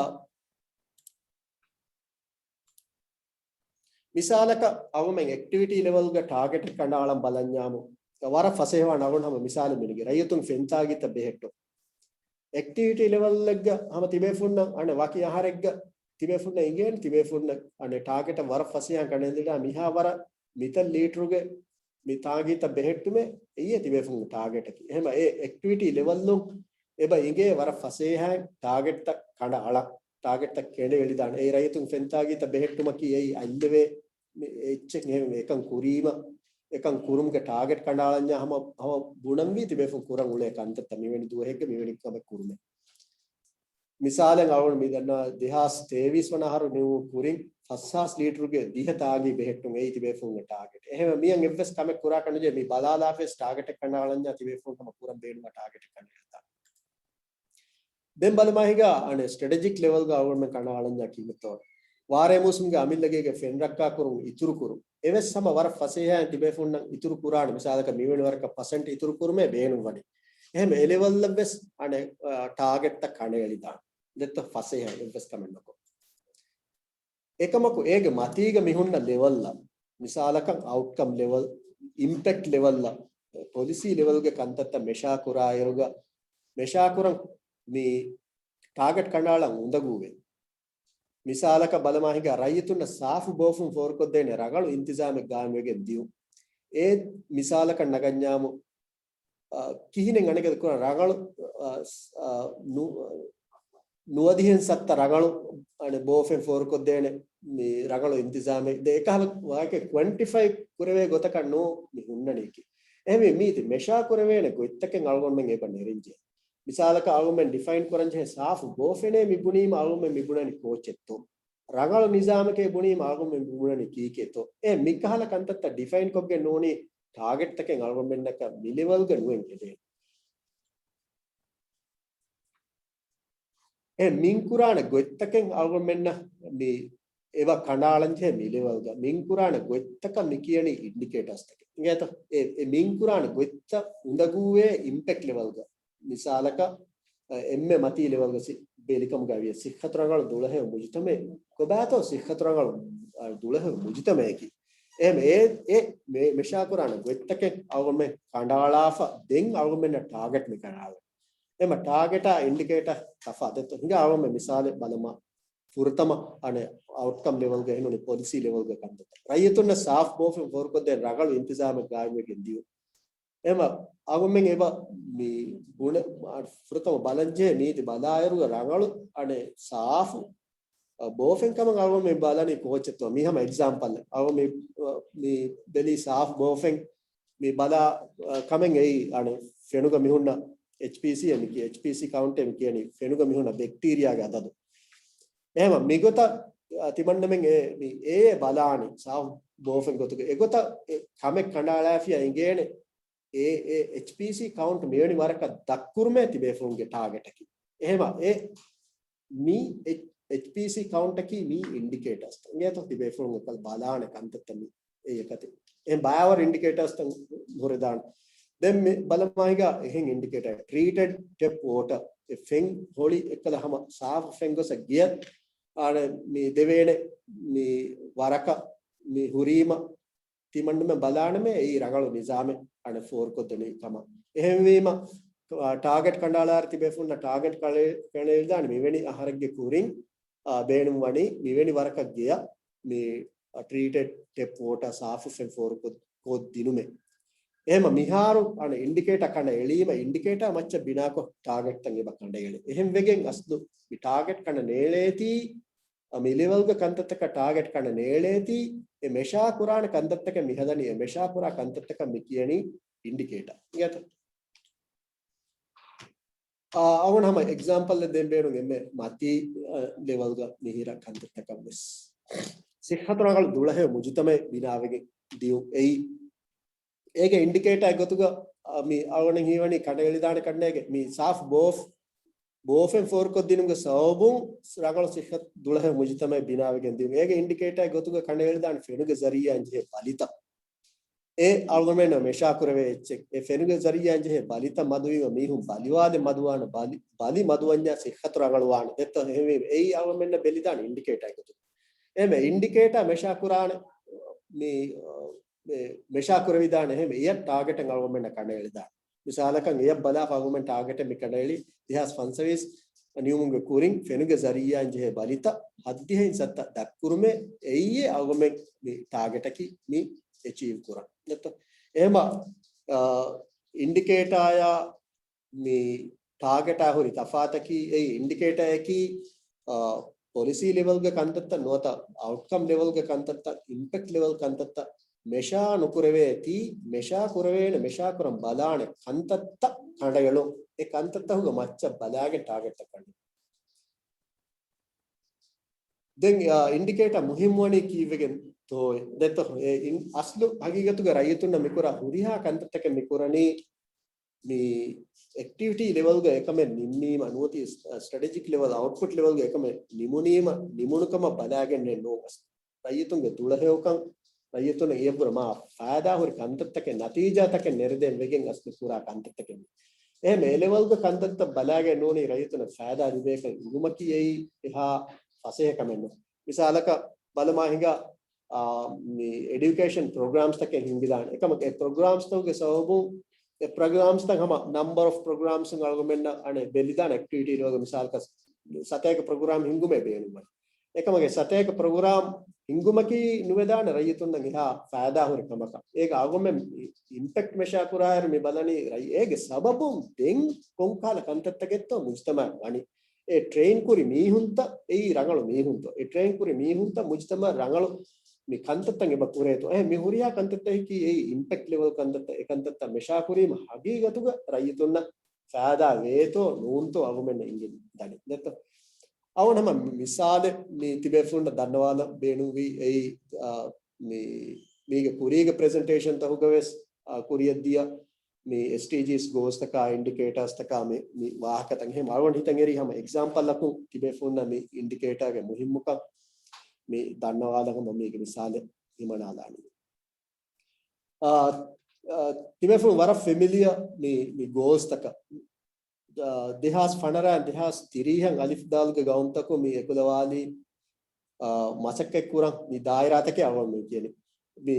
މިސާލަކަށް އަޅުމެން އެކްޓިވިޓީ ލެވަލްގަ ޓާގެޓެއް ކަނޑައަޅަން ބަލަންޏާމު، ވަރަށް ފަސޭހަވާން އަޅުން ހަމަ މިސާލެއް މިނިގެ ރައްޔިތުން ފެންތާގީތައް ބެހެއްޓުން. އެކްޓިވިޓީ ލެވަލްއެއްގަ ހަމަ ތިބޭފުންނަށް އަނެއް ވަކި އަހަރެއްގަ ތިބޭފުންނަށް އިނގޭނެ ތިބޭފުންނަށް އަނެއް ޓާގެޓަށް ވަރަށް ފަސޭހައިން ކަނޑައެޅިދާ މިހާ ވަރަށް މިތައް ލީޓަރުގެ މި ތާގީތައް ބެހެއްޓުމެއް އެއީ ތިބޭފުންގެ ޓާގެޓަކީ. އެހެމަ އެ އެކްޓިވިޓީ ލެވަލްލުން އެބަ އިނގޭ ވަރަށް ފަސޭހައިން ޓާގެޓްތައް ކަނޑައަޅަން، ޓާގެޓްތައް ކެނޑައެޅިދާން. އެ ރައްޔިތުން ފެންތާގީތައް ބެހެއްޓުމަކީ އެއީ އަތްލެވޭ މި އެއްޗެއް އެހެން އެކަން ކުރީމަ، އެކަން ކުރުމުގެ ޓާގެޓް ކަނޑައަޅަންޏާ ހަމަ، ހަމަ ބުނަންވީ ތިބޭފުން ކުރަން އުޅޭ ކަންތައްތައް މިވެނި ދުވަހެއްގަ މިވެނި ކަމެއް ކުރުމެއް. މިސާލެއް އަޅުގަނޑު މި ދަންނަ ދެހާސް ތޭވީސް ވަނަ އަހަރު ނިމުމުން ކުރިން ފަސްހާސް ލީޓަރުގެ ދިހަ ތާގީ ބެހެއްޓުން އެއީ ތިބޭފުންގެ ޓާގެޓް. އެހެންވެ މިއަށް އެއްވެސް ކަމެއް ކުރާކަށް ނުޖެހޭ. މި ބަލާލާފަވެސް ޓާގެޓެއް ކަނޑައަޅަންޏާ ތިބޭފުން ހަމަ ކުރަން ބޭނުމާ ޓާގެޓެއް ކަނޑައެޅިދާނެ. ދެން ބަލަމާ ހިނގާ އަނެއް ސްޓްރެޓެޖިކް ލެވަލްގަ އަޅުގަނޑުމެން ކަނޑައަޅަންޏާ ކީއްވެތޯ؟ ވާރޭ މޫސުމްގެ އަމިއްލަ ގޭގެ ފެން ރައްކާކުރުން އިތުރުކުރުން. އެވެސް ހަމަ ވަރަށް ފަސޭހައިން ތިބޭފުންނަށް އިތުރު ކުރާނެ. މިސާލަކަށް މިވެނި ވަރަކަށް ޕަސެންޓް އިތުރު ކުރުމޭ ބޭނުންވަނީ. އެހެން އެ ލެވަލްއަށްވެސް އަނެއް، އާ، ޓާގެޓްތައް ކަނޑައެޅިދާނެ. ދެއްތޯ ފަސޭހައިން އެއްވެސް ކަމެއް ނުކޮށް. އެކަމަކު އޭގެ މަތީގަ މި ހުންނަ ލެވަލްއަށް، މިސާލަކަށް އައުޓްކަމް ލެވަލް، އިމްޕެކްޓް ލެވަލްއަށް، ޕޮލިސީ ލެވަލްގެ ކަންތައްތައް މެޝާ ކުރާއިރުގަ، މެޝާ ކުރަން މި ޓާގެޓް ކަނޑައަޅަން އުނދަގޫވޭ. މިސާލަކަށް ބަލަމާ ހިނގާ ރައްޔިތުންނަށް ސާފު ބޯފުން ފޯރުކޮށްދޭނެ ރަނގަޅު އިންތިޒާމެއް ގާއިމްވެގެން ދިޔުން. އެ މިސާލަކަށް ނަގަންޏާމު، އާ، ކިހިނެއް އަނެއްކާ ކުރާ ރަނގަޅު، އާ، ސް-، އާ، ނު-، ނުވަދިހެން ސައްތަ ރަނގަޅު އަނެއް ބޯފެން ފޯރުކޮށްދޭނެ މި ރަނގަޅު އިންތިޒާމެއް. ދެ އެކަހަލަ ވާހަކަ ކުއެންޓިފައި ކުރެވޭ ގޮތަކަށް ނޫ މި ހުންނަނީކީ. އެހެންވެ މީތި މެޝާ ކުރެވޭނެ ގޮތްތަކެއް އަޅުގަނޑުމެން އެބަ ނެރެންޖެ. މިސާލަކަށް އަޅުގަނޑުމެން ޑިފައިން ކުރަންޖެހޭ ސާފު ބޯފެނޭ މި ބުނީމަ އަޅުގަނޑުމެން މި ބުނަނީ ކޯޗެއްތޯ؟ ރަނގަޅު ނިޒާމެކޭ ބުނީމަ އަޅުގަނޑުމެން މި ބުނަނީ ކީކޭތޯ؟ އެ މިކަހަލަ ކަންތައްތައް ޑިފައިން ކޮށްގެން ނޫނީ ޓާގެޓްތަކެއް އަޅުގަނޑުމެންނަކަށް މި ލެވަލްގަ ނުއެން ހެދޭނެ. އެ މިން ކުރާނެ ގޮތްތަކެއް އަޅުގަނޑުމެންނަށް މި އެބަ ކަނޑައަޅަންޖެހޭ މި ލެވަލްގަ. މިން ކުރާނެ ގޮތްތަކަށް މި ކިޔަނީ އިންޑިކޭޓާސްތަކެއް. އިނގޭތަ؟ އެ، އެ މިން ކުރާނެ ގޮތްތައް އުނދަގޫވޭ އިމްޕެކްޓް ލެވަލްގަ. މިސާލަކަށް، އެ، އެންމެ މަތީ ލެވަލްގަ ސި-، ބެލިކަމުގަ ވިޔަސް ސިއްހަތު ރަނގަޅު ދުޅަހެޔޮ މުޖުތަމައެއް. ކޮބާތޯ ސިއްހަތު ރަނގަޅު، އަ، ދުޅަހެޔޮ މުޖުތަމައެކީ؟ އެހެން އެ، އެ މެ-، މެޝާ ކުރާނެ ގޮތްތަކެއް އަޅުގަނޑުމެން ކަނޑައަޅާފަ ދެން އަޅުގަނޑުމެންނަށް ޓާގެޓް މި ކަނޑައަޅަން. އެމަ ޓާގެޓާ އިންޑިކޭޓާ ތަފާތު ދެއްތޯ؟ ހިނގާ އަޅުގަނޑުމެން މިސާލެއް ބަލަމާ. ފުރަތަމަ އަނެއް އައުޓްކަމް ލެވަލްގަ އެހެންނޫނީ ޕޮލިސީ ލެވަލްގަ ކަންތައްތައް. ރައްޔިތުންނަށް ސާފް ބޯފެން ފޯރުކޮށްދޭން ރަނގަޅު އިންތިޒާމެއް ގާއިމްވެގެން ދިޔުން. އެމަ އަޅުގަނޑުމެން އެބަ މި ބުނެ-، ފުރަތަމަ ބަލަންޖެހޭ މީތި ބަލާއިރުގަ ރަނގަޅު އަނެއް ސާފު، އަ، ބޯފެން ކަމަށް އަޅުގަނޑު މި ބަލަނީ ކޯޗެއްތޯ؟ މީ ހަމަ އެގްޒާމްޕަލް. އަޅުގަނޑު މި، އަ، މި ބެލީ ސާފު ބޯފެން މި ބަލާ، އަ، ކަމެއް އެއީ އަނެއް ފެނުގަ މިހުންނަ އެޗްޕީސީ އެ މި ކި-، އެޗްޕީސީ ކައުންޓެއް މި ކިޔަނީ ފެނުގަ މިހުންނަ ބެކްޓީރިއާގެ އަދަދު. އެހެމަ މިގޮތަށް، އަ، ތިމަންނަމެން އެ، މި އޭ ބަލާނީ ސާފު ބޯފެން ގޮތުގަ. އެގޮތަށް އެ ކަމެއް ކަނޑައަޅާފިޔާ އިނގޭނެ އެ، އެ އެޗްޕީސީ ކައުންޓް މިވެނި ވަރަކަށް ދަށްކުރުމޭ ތިބޭފުޅުންގެ ޓާގެޓަކީ. އެހެމަ އެ މި އެޗް-، އެޗްޕީސީ ކައުންޓަކީ މީ އިންޑިކޭޓާސް. އިނގޭތޯ ތިބޭފުޅުން އެކަލް ބަލާނެ ކަންތައްތައް މި އެ އެކަތި. އެ ބަޔާވަރު އިންޑިކޭޓާސްތައް ހުރެދާނެ. ދެން މި ބަލަމާހިގާ އެހެން އިންޑިކޭޓާ ޓްރީޓެޑް ޓެޕް ވޯޓަ އެ ފެން ހޮޅި އެކަލަ ހަމަ ސާފު ފެން ގޮސަށް ގިޔަ އާނ މި ދެވޭނެ މި ވަރަކަށް މި ހުރީމަ ތިމަންނަމެން ބަލާނަމޭ އެއީ ރަނގަޅު ނިޒާމެއް އަނެއް ފޯރުކޮށްދެނީ ކަމަށް. އެހެންވީމަ، ޓާގެޓް ކަނޑައަޅާއިރު ތިބޭފުޅުންނަށް ޓާގެޓް ކަނޑައެޅިދާނެ މިވެނި އަހަރެއްގެ ކުރިން، އާ، ބޭނުންވަނީ މިވެނި ވަރަކަށް ގެޔަށް މި ޓްރީޓެޑް ޓެޕް ވޯޓާ ސާފުފެން ފޯރުކޮށް، ކޮށްދިނުމެއް. އެހެމަ މިހާރު އަނެއް އިންޑިކޭޓާ ކަނޑައެޅީމަ އިންޑިކޭޓާ މައްޗަށް ބިނާކޮށް ޓާގެޓްތައް އެބަ ކަނޑައެޅޭ. އެހެން ވެގެން އަސްލު މި ޓާގެޓް ކަނޑަ ނޭޅޭތީ، މި ލެވެލްގެ ކަންތައްތަކަށް ޓާގެޓް ކަނޑަ ނޭޅޭތީ، އެ މެޝާ ކުރާނެ ކަންތައްތަކެއް މި ހަދަނީ، އެ މެޝާ ކުރާ ކަންތައްތަކަށް މި ކިޔަނީ އިންޑިކޭޓާ. އިނގޭތަ؟ އާ، އަވަން ހަމަ އެގްޒާމްޕަލްއެއް ދޭން ބޭނުން އެންމެ މަތީ، އާ، ލެވެލްގަ މިހިރަ ކަންތައްތަކަށް ވެސް. ސިއްހަތު ރަނގަޅު ދުޅަހެޔޮ މުޖުތަމައެއް ބިނާވެގެން ދިޔުން އެއީ. އޭގެ އިންޑިކޭޓާ ގޮތުގަ، އާ، މި އަޅުގަނޑަށް ހީވަނީ ކަނޑައެޅިދާނެ ކަންނޭގެ މި ސާފް ބޯފް، ބޯފެން ފޯރުކޮށްދިނުމުގެ ސަބަބުން ރަނގަޅު ސިއްހަތު ދުޅަހެޔޮ މުޖުތަމައެއް ބިނާވެގެން ދިޔުން. އޭގެ އިންޑިކޭޓާ ގޮތުގަ ކަނޑައެޅިދާނެ ފެނުގެ ޒަރީއާއިން ޖެހޭ ބަލިތައް. އެ އަޅުގަނޑުމެންނަށް މެޝާކުރެވޭ އެއްޗެއް. އެ ފެނުގެ ޒަރީއާއިން ޖެހޭ ބަލިތައް މަދުވީމަ މީހުން ބަލިވާލެއް މަދުވާނެ، ބަލި، ބަލި މަދުވަންޏާ ސިއްހަތު ރަނގަޅުވާނެ. ދެއްތޯ؟ އެހެންވީމަ އެއީ އަޅުގަނޑުމެންނަށް ބެލިދާނެ އިންޑިކޭޓާ ގޮތުގަ. އެހެންވެ އިންޑިކޭޓާ މެޝާ ކުރާނެ މި، އަ، މެ-، މެޝާ ކުރެވިދާނެ އެހެންވެ އެޔަށް ޓާގެޓެއް އަޅުގަނޑުމެންނަށް ކަނޑައެޅިދާނެ. މިސާލަކަށް އެޔަށް ބަލާފަ އަޅުގަނޑުމެން ޓާގެޓެއް މި ކަނޑައެޅި ދެހާސް ފަންސަވީސް ނިމުމުގެ ކުރިން ފެނުގެ ޒަރީއާއިން ޖެހޭ ބަލިތައް ހައްދިހައިން ސައްތަ ދަށްކުރުމޭ އެއީ އަޅުގަނޑުމެން މި ޓާގެޓަކީ މި އެޗީވް ކުރަން. ދެއްތޯ؟ އެހެމަ، އާ، އިންޑިކޭޓާޔާ މި ޓާގެޓާ ހުރި ތަފާތަކީ އެއީ އިންޑިކޭޓާއަކީ، އާ، ޕޮލިސީ ލެވެލްގެ ކަންތައްތައް ނުވަތަ އައުޓްކަމް ލެވެލްގެ ކަންތައްތައް، އިމްޕެކްޓް ލެވެލް ކަންތައްތައް މެޝާ ނުކުރެވޭތީ، މެޝާ ކުރެވޭނެ، މެޝާ ކުރަން ބަލާނެ ކަންތައްތައް ކަނޑައެޅުން. އެ ކަންތައްތަހުގެ މައްޗަށް ބަލާގެން ޓާގެޓްތައް ކަނޑައެޅުން. ދެން، އާ، އިންޑިކޭޓާ މުހިއްމުވަނީ ކީއްވެގެންތޯއޭ؟ ދެއްތޯ؟ އެ އިން-، އަސްލު ހަގީގަތުގަ ރައްޔިތުންނަށް މިކުރާ ހުރިހާ ކަންތައްތަކެއް މިކުރަނީ މި އެކްޓިވިޓީ ލެވެލްގަ އެކަމެއް ނިންމީމަ ނުވަތަ ސް-، ސްޓްރެޓެޖިކް ލެވެލް އައުޓްޕުޓް ލެވެލްގަ އެކަމެއް ނިމުނީމަ ނިމުނުކަމަށް ބަލާގެންނެއް ނޫން. ރައްޔިތުންގެ ދުޅަހެޔޮކަން، ރައްޔިތުންނަށް އެއަށްވުރެ މާ ފައިދާހުރި ކަންތައްތަކެއް، ނަތީޖާތަކެއް ނެރެދޭން ވެގެން އަސްލު ކުރާ ކަންތައްތަކެއް. އެހެން އެ ލެވެލްގެ ކަންތައްތައް ބަލާގެން ނޫނީ ރައްޔިތުންނަށް ފައިދާ ލިބޭކަން އިނގުމަކީ އެއީ އެހާ ފަސޭހަ ކަމެއް ނޫން. މިސާލަކަށް ބަލަމާ ހިނގާ، އާ، މި އެޑިއުކޭޝަން ޕްރޮގްރާމްސްތަކެއް ހިންގިދާނެ. އެކަމަކު އެ ޕްރޮގްރާމްސްތަކުގެ ސަބަބުން އެ ޕްރޮގްރާމްސްތައް ހަމަ ނަމްބަރ އޮފް ޕްރޮގްރާމްސް އަޅުގަނޑުމެންނަށް އަނެއް ބެލިދާނެ އެކްޓިވިޓީ ލެވެލްގަ މިސާލަކަށް ސަތޭކަ ޕްރޮގްރާމް ހިންގުމޭ ބޭނުންވަނީ. އެކަމަކު ސަތޭކަ ޕްރޮގްރާމް ހިންގުމަކީ ނުވެދާނެ ރައްޔިތުންނަށް އެހާ ފައިދާހުރި ކަމަކަށް. އޭގެ އަޅުގަނޑުމެން އިމްޕެކްޓް މެޝާ ކުރާއިރު މި ބަލަނީ ރައްޔި-، އޭގެ ސަބަބުން ދެން ކޮންކަހަލަ ކަންތައްތަކެއްތޯ މުޖުތަމައަށް ވަނީ. އެ ޓްރެއިން ކުރި މީހުންތައް އެއީ ރަނގަޅު މީހުންތޯ؟ އެ ޓްރެއިން ކުރި މީހުންތައް މުޖުތަމައަށް ރަނގަޅު މި ކަންތައްތައް އެބަ ކުރޭތޯ؟ އެހެން މި ހުރިހާ ކަންތައްތަކަކީ އެއީ އިމްޕެކްޓް ލެވެލް ކަންތައްތައް، އެ ކަންތައްތައް މެޝާ ކުރީމަ ހަގީގަތުގަ ރައްޔިތުންނަށް ފައިދާ ވޭތޯ ނޫންތޯ އަޅުގަނޑުމެންނަށް އިނގިން ދަނީ. ދެއްތޯ؟ އަވަން ހަމަ މިސާލެއް މި ތިބޭފުޅުންނަށް ދަންނަވާލަން ބޭނުންވީ އެއީ، އާ، މި، މީގެ ކުރީގެ ޕްރެޒެންޓޭޝަންތަކުގަ ވެސް، އާ، ކުރިއަށްދިޔަ މި އެސްޑީޖީސް ގޯލްސްތަކާ އިންޑިކޭޓާސްތަކާ މި، މި ވާހަކަތައް އެހެން އަޅުގަނޑު ހިތަށް އެރީ ހަމަ އެގްޒާމްޕަލްއަކުން ތިބޭފުޅުންނަށް މި އިންޑިކޭޓާގެ މުހިއްމުކަން މި ދަންނަވާލަން ހަމަ މީގެ މިސާލެއް ހިމަނާލާނީ. އާ، އާ، ތިބޭފުޅުން ވަރަށް ފެމިލިއަ މި، މި ގޯލްސްތަކަށް. އާ، ދެހާސް ފަނަރަ، ދެހާސް ތިރީހަށް އަލިފް ދާލުގެ ގައުމުތަކުން މި އެކުލަވާލީ، އާ، މަސައްކަތް ކުރަން މި ދާއިރާތަކެއް އަޅުގަނޑު މި ކިޔަނީ. މި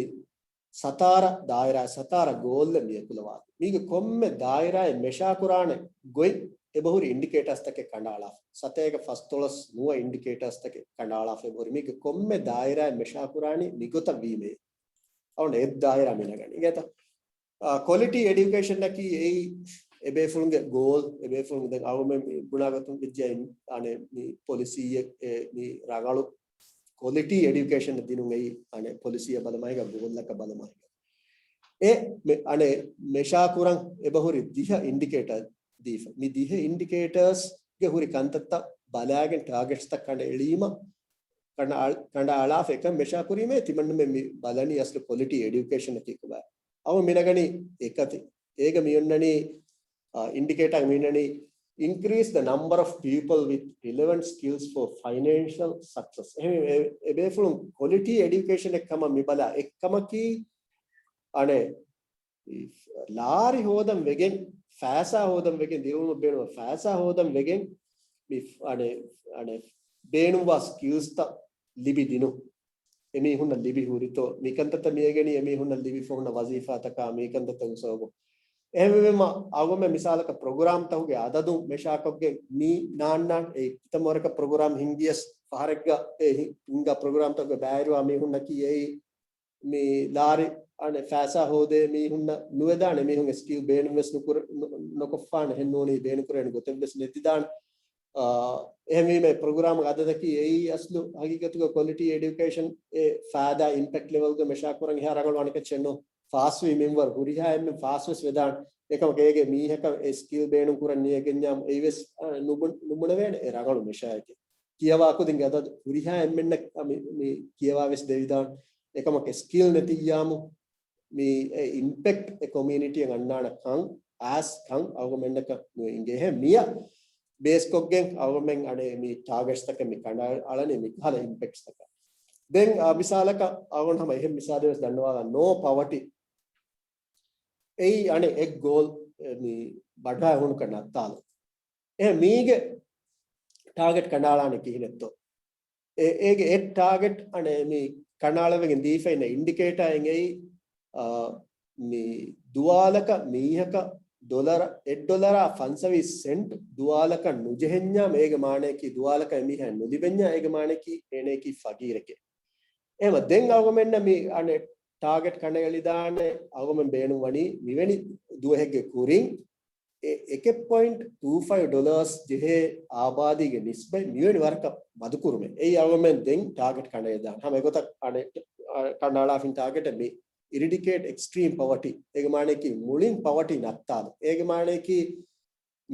ސަތާރަ ދާއިރާ، ސަތާރަ ގޯލްއެއް މި އެކުލަވާލި. މީގެ ކޮންމެ ދާއިރާއެއް މެޝާކުރާނެ ގޮތް އެބަހުރި އިންޑިކޭޓާސްތަކެއް ކަނޑައަޅާފަ. ސަތޭކަ ފަސްދޮޅަސް ނުވަ އިންޑިކޭޓާސްތަކެއް ކަނޑައަޅާފަ އެބަހުރި. މީގެ ކޮންމެ ދާއިރާއެއް މެޝާކުރާނީ މިގޮތަށް ވީމޭ. އަވަން އެއް ދާއިރާ މި ނަގަނީ. އިނގޭތަ؟ އާ، ކޮލިޓީ އެޑިއުކޭޝަނަކީ އެއީ އެބޭފުޅުންގެ ގޯލް، އެބޭފުޅުން ދެން އަޅުގަނޑުމެން ބުނާގޮތުން ވެއްޖެ އަނެއް މި ޕޮލިސީއެއް، އެ، މި ރަނގަޅު ކޮލިޓީ އެޑިއުކޭޝަން ދިނުން އެއީ އަނެއް ޕޮލިސީއަށް ބަލަމާ ހިނގާ ގޯލްއަކަށް ބަލަމާ ހިނގާ. އެ މެ-، އަނެއް މެޝާ ކުރަން އެބަހުރި ދިހަ އިންޑިކޭޓަރ ދީފަ. މި ދިހަ އިންޑިކޭޓަރސްގެ ހުރި ކަންތައްތައް ބަލާގެން ޓާގެޓްސްތައް ކަނޑައެޅީމަ ކަނޑައަޅ-، ކަނޑައަޅާފަ އެކަން މެޝާ ކުރީމޭ ތިމަންނަމެ މި ބަލަނީ އަސްލު ކޮލިޓީ އެޑިއުކޭޝަނަކީ ކޮބާ. އަވަ މި ނަގަނީ އެކަތި. އޭގަ މި އޮންނަނީ، އާ، އިންޑިކޭޓާ މި އޮންނަނީ increase the number of people with relevant skills for financial success. އެހެން އެ-، އެބޭފުޅުން ކޮލިޓީ އެޑިއުކޭޝަނެއް ކަމަށް މި ބަލާ އެއްކަމަކީ، އަނެއް ލާރި ހޯދަން ވެގެން، ފައިސާ ހޯދަން ވެގެން، ދިރުވުމަށް ބޭނުން ފައިސާ ހޯދަން ވެގެން، މި އަނެއް، އަނެއް ބޭނުންވާ ސްކިލްސްތައް ލިބި ދިނުން. އެމީހުންނަށް ލިބި ހުރިތޯ، މިކަންތައްތައް މިއެގެނީ އެމީހުންނަށް ލިބިފަ ހުންނަ ވަޒީފާތަކާ މިކަންތައްތަކުގެ ސަބަބުން. އެހެންވީމަ އަޅުގަނޑުމެން މިސާލަކަށް ޕްރޮގްރާމްތަކުގެ އަދަދު މެޝާކޮށްގެން މި ނާންނާން އެ ކިތަންމެ ވަރަކަށް ޕްރޮގްރާމް ހިންގިޔަސް ފަހަރެއްގަ އެ ހި-، ހިންގާ ޕްރޮގްރާމްތަކުގެ ބައިވެރިވާ މީހުންނަކީ އެއީ މި ލާރި އަނެއް ފައިސާ ހޯދޭ މީހުންނަށް ނުވެދާނެ، މީހުން ސްކިލް ބޭނުންވެސް ނުކުރ-، ނު-، ނުކޮށްފާނެ، ހެންނޫނީ ބޭނުންކުރޭނެ ގޮތެއްވެސް ނެތިދާނެ. އާ، އެހެންވީމަ ޕްރޮގްރާމް އަދަދަކީ އެއީ އަސްލު ހަގީގަތުގަ ކޮލިޓީ އެޑިއުކޭޝަން އެ ފައިދާ އިމްޕެކްޓް ލެވެލްގަ މެޝާ ކުރަން އެހާ ރަނގަޅު އަނެކެއްޗެއް ނޫން. ފާސްވީ މިންވަރު ހުރިހާ އެންމެން ފާސްވެސް ވެދާނެ. އެކަމަކު އޭގެ މީހަކަށް އެ ސްކިލް ބޭނުން ކުރަން ނިޔަގެންޏާމު އެއީވެސް، އާ، ނުބު-، ނުބުނެވޭނެ އެ ރަނގަޅު މެޝާއެކޭ. ކިޔަވާ ކުދިންގެ އަދަދު ހުރިހާ އެންމެންނަށް މި، މި ކިޔަވާވެސް ދެވިދާނެ. އެކަމަކު ސްކިލް ނެތިއްޔާމު މި އެ އިމްޕެކްޓް އެ ކޮމިއުނިޓީއަށް އަންނާނެ ކަން އާސް ކަން އަޅުގަނޑުމެންނަކަށް ނުއިނގޭ. އެހެން މިއަށް ބޭސްކޮށްގެން އަޅުގަނޑުމެން އަނެއް މި ޓާގެޓްސްތަކެއް މި ކަނޑައަޅަނީ މިކަހަލަ އިމްޕެކްޓްސްތަކަށް. ދެން، އާ، މިސާލަކަށް އަޅުގަނޑު ހަމަ އެހެން މިސާލެއް ވެސް ދަންނަވާލަން، ނޯ ޕަވަޓީ. އެއީ އަނެއް އެއް ގޯލް، އެ، މި ބަޑާ ހުނުކަން ނައްތާލު. އެ މީގެ ޓާގެޓް ކަނޑައަޅާނެ ކިހިނެއްތޯ؟ އެ، އޭގެ އެއް ޓާގެޓް އަނެއް މި ކަނޑައަޅަވެގެން ދީފައި އިންޑިކޭޓާ އެނގެއީ، އާ، މި ދުވާލަކަށް މީހަކަށް ޑޮލަރ، އެއް ޑޮލަރާ ފަންސަވީސް ސެންޓް ދުވާލަކަށް ނުޖެހެންޏާ އޭގެ މާނަޔަކީ ދުވާލަކަށް އެމީހާ ނުލިބެންޏާ އޭގެ މާނަޔަކީ އޭނަޔަކީ ފަގީރެކޭ. އެހެމަ ދެން އަޅުގަނޑުމެންނަށް މި އަނެއް ޓާގެޓް ކަނޑައެޅިދާނެ އަޅުގަނޑުމެން ބޭނުން ވަނީ މިވެނި ދުވަހެއްގެ ކުރިން އެ އެކެއް ޕޮއިންޓް ޓޫ ފައިވް ޑޮލާސް ޖެހޭ އާބާދީގެ ނިސްބަތް މިވެނި ވަރަކަށް މަދުކުރުމެއް. އެއީ އަޅުގަނޑުމެން ދެން ޓާގެޓް ކަނޑައެޅިދާނެ. ހަމަ އެގޮތަށް އަނެއް ކަނޑައަޅާފިން ޓާގެޓެއް މި އިރިޑިކޭޓް އެކްސްޓްރީމް ޕަވަޓީ. އޭގެ މާނަޔަކީ މުޅިން ޕަވަޓީ ނައްތާލު. އޭގެ މާނަޔަކީ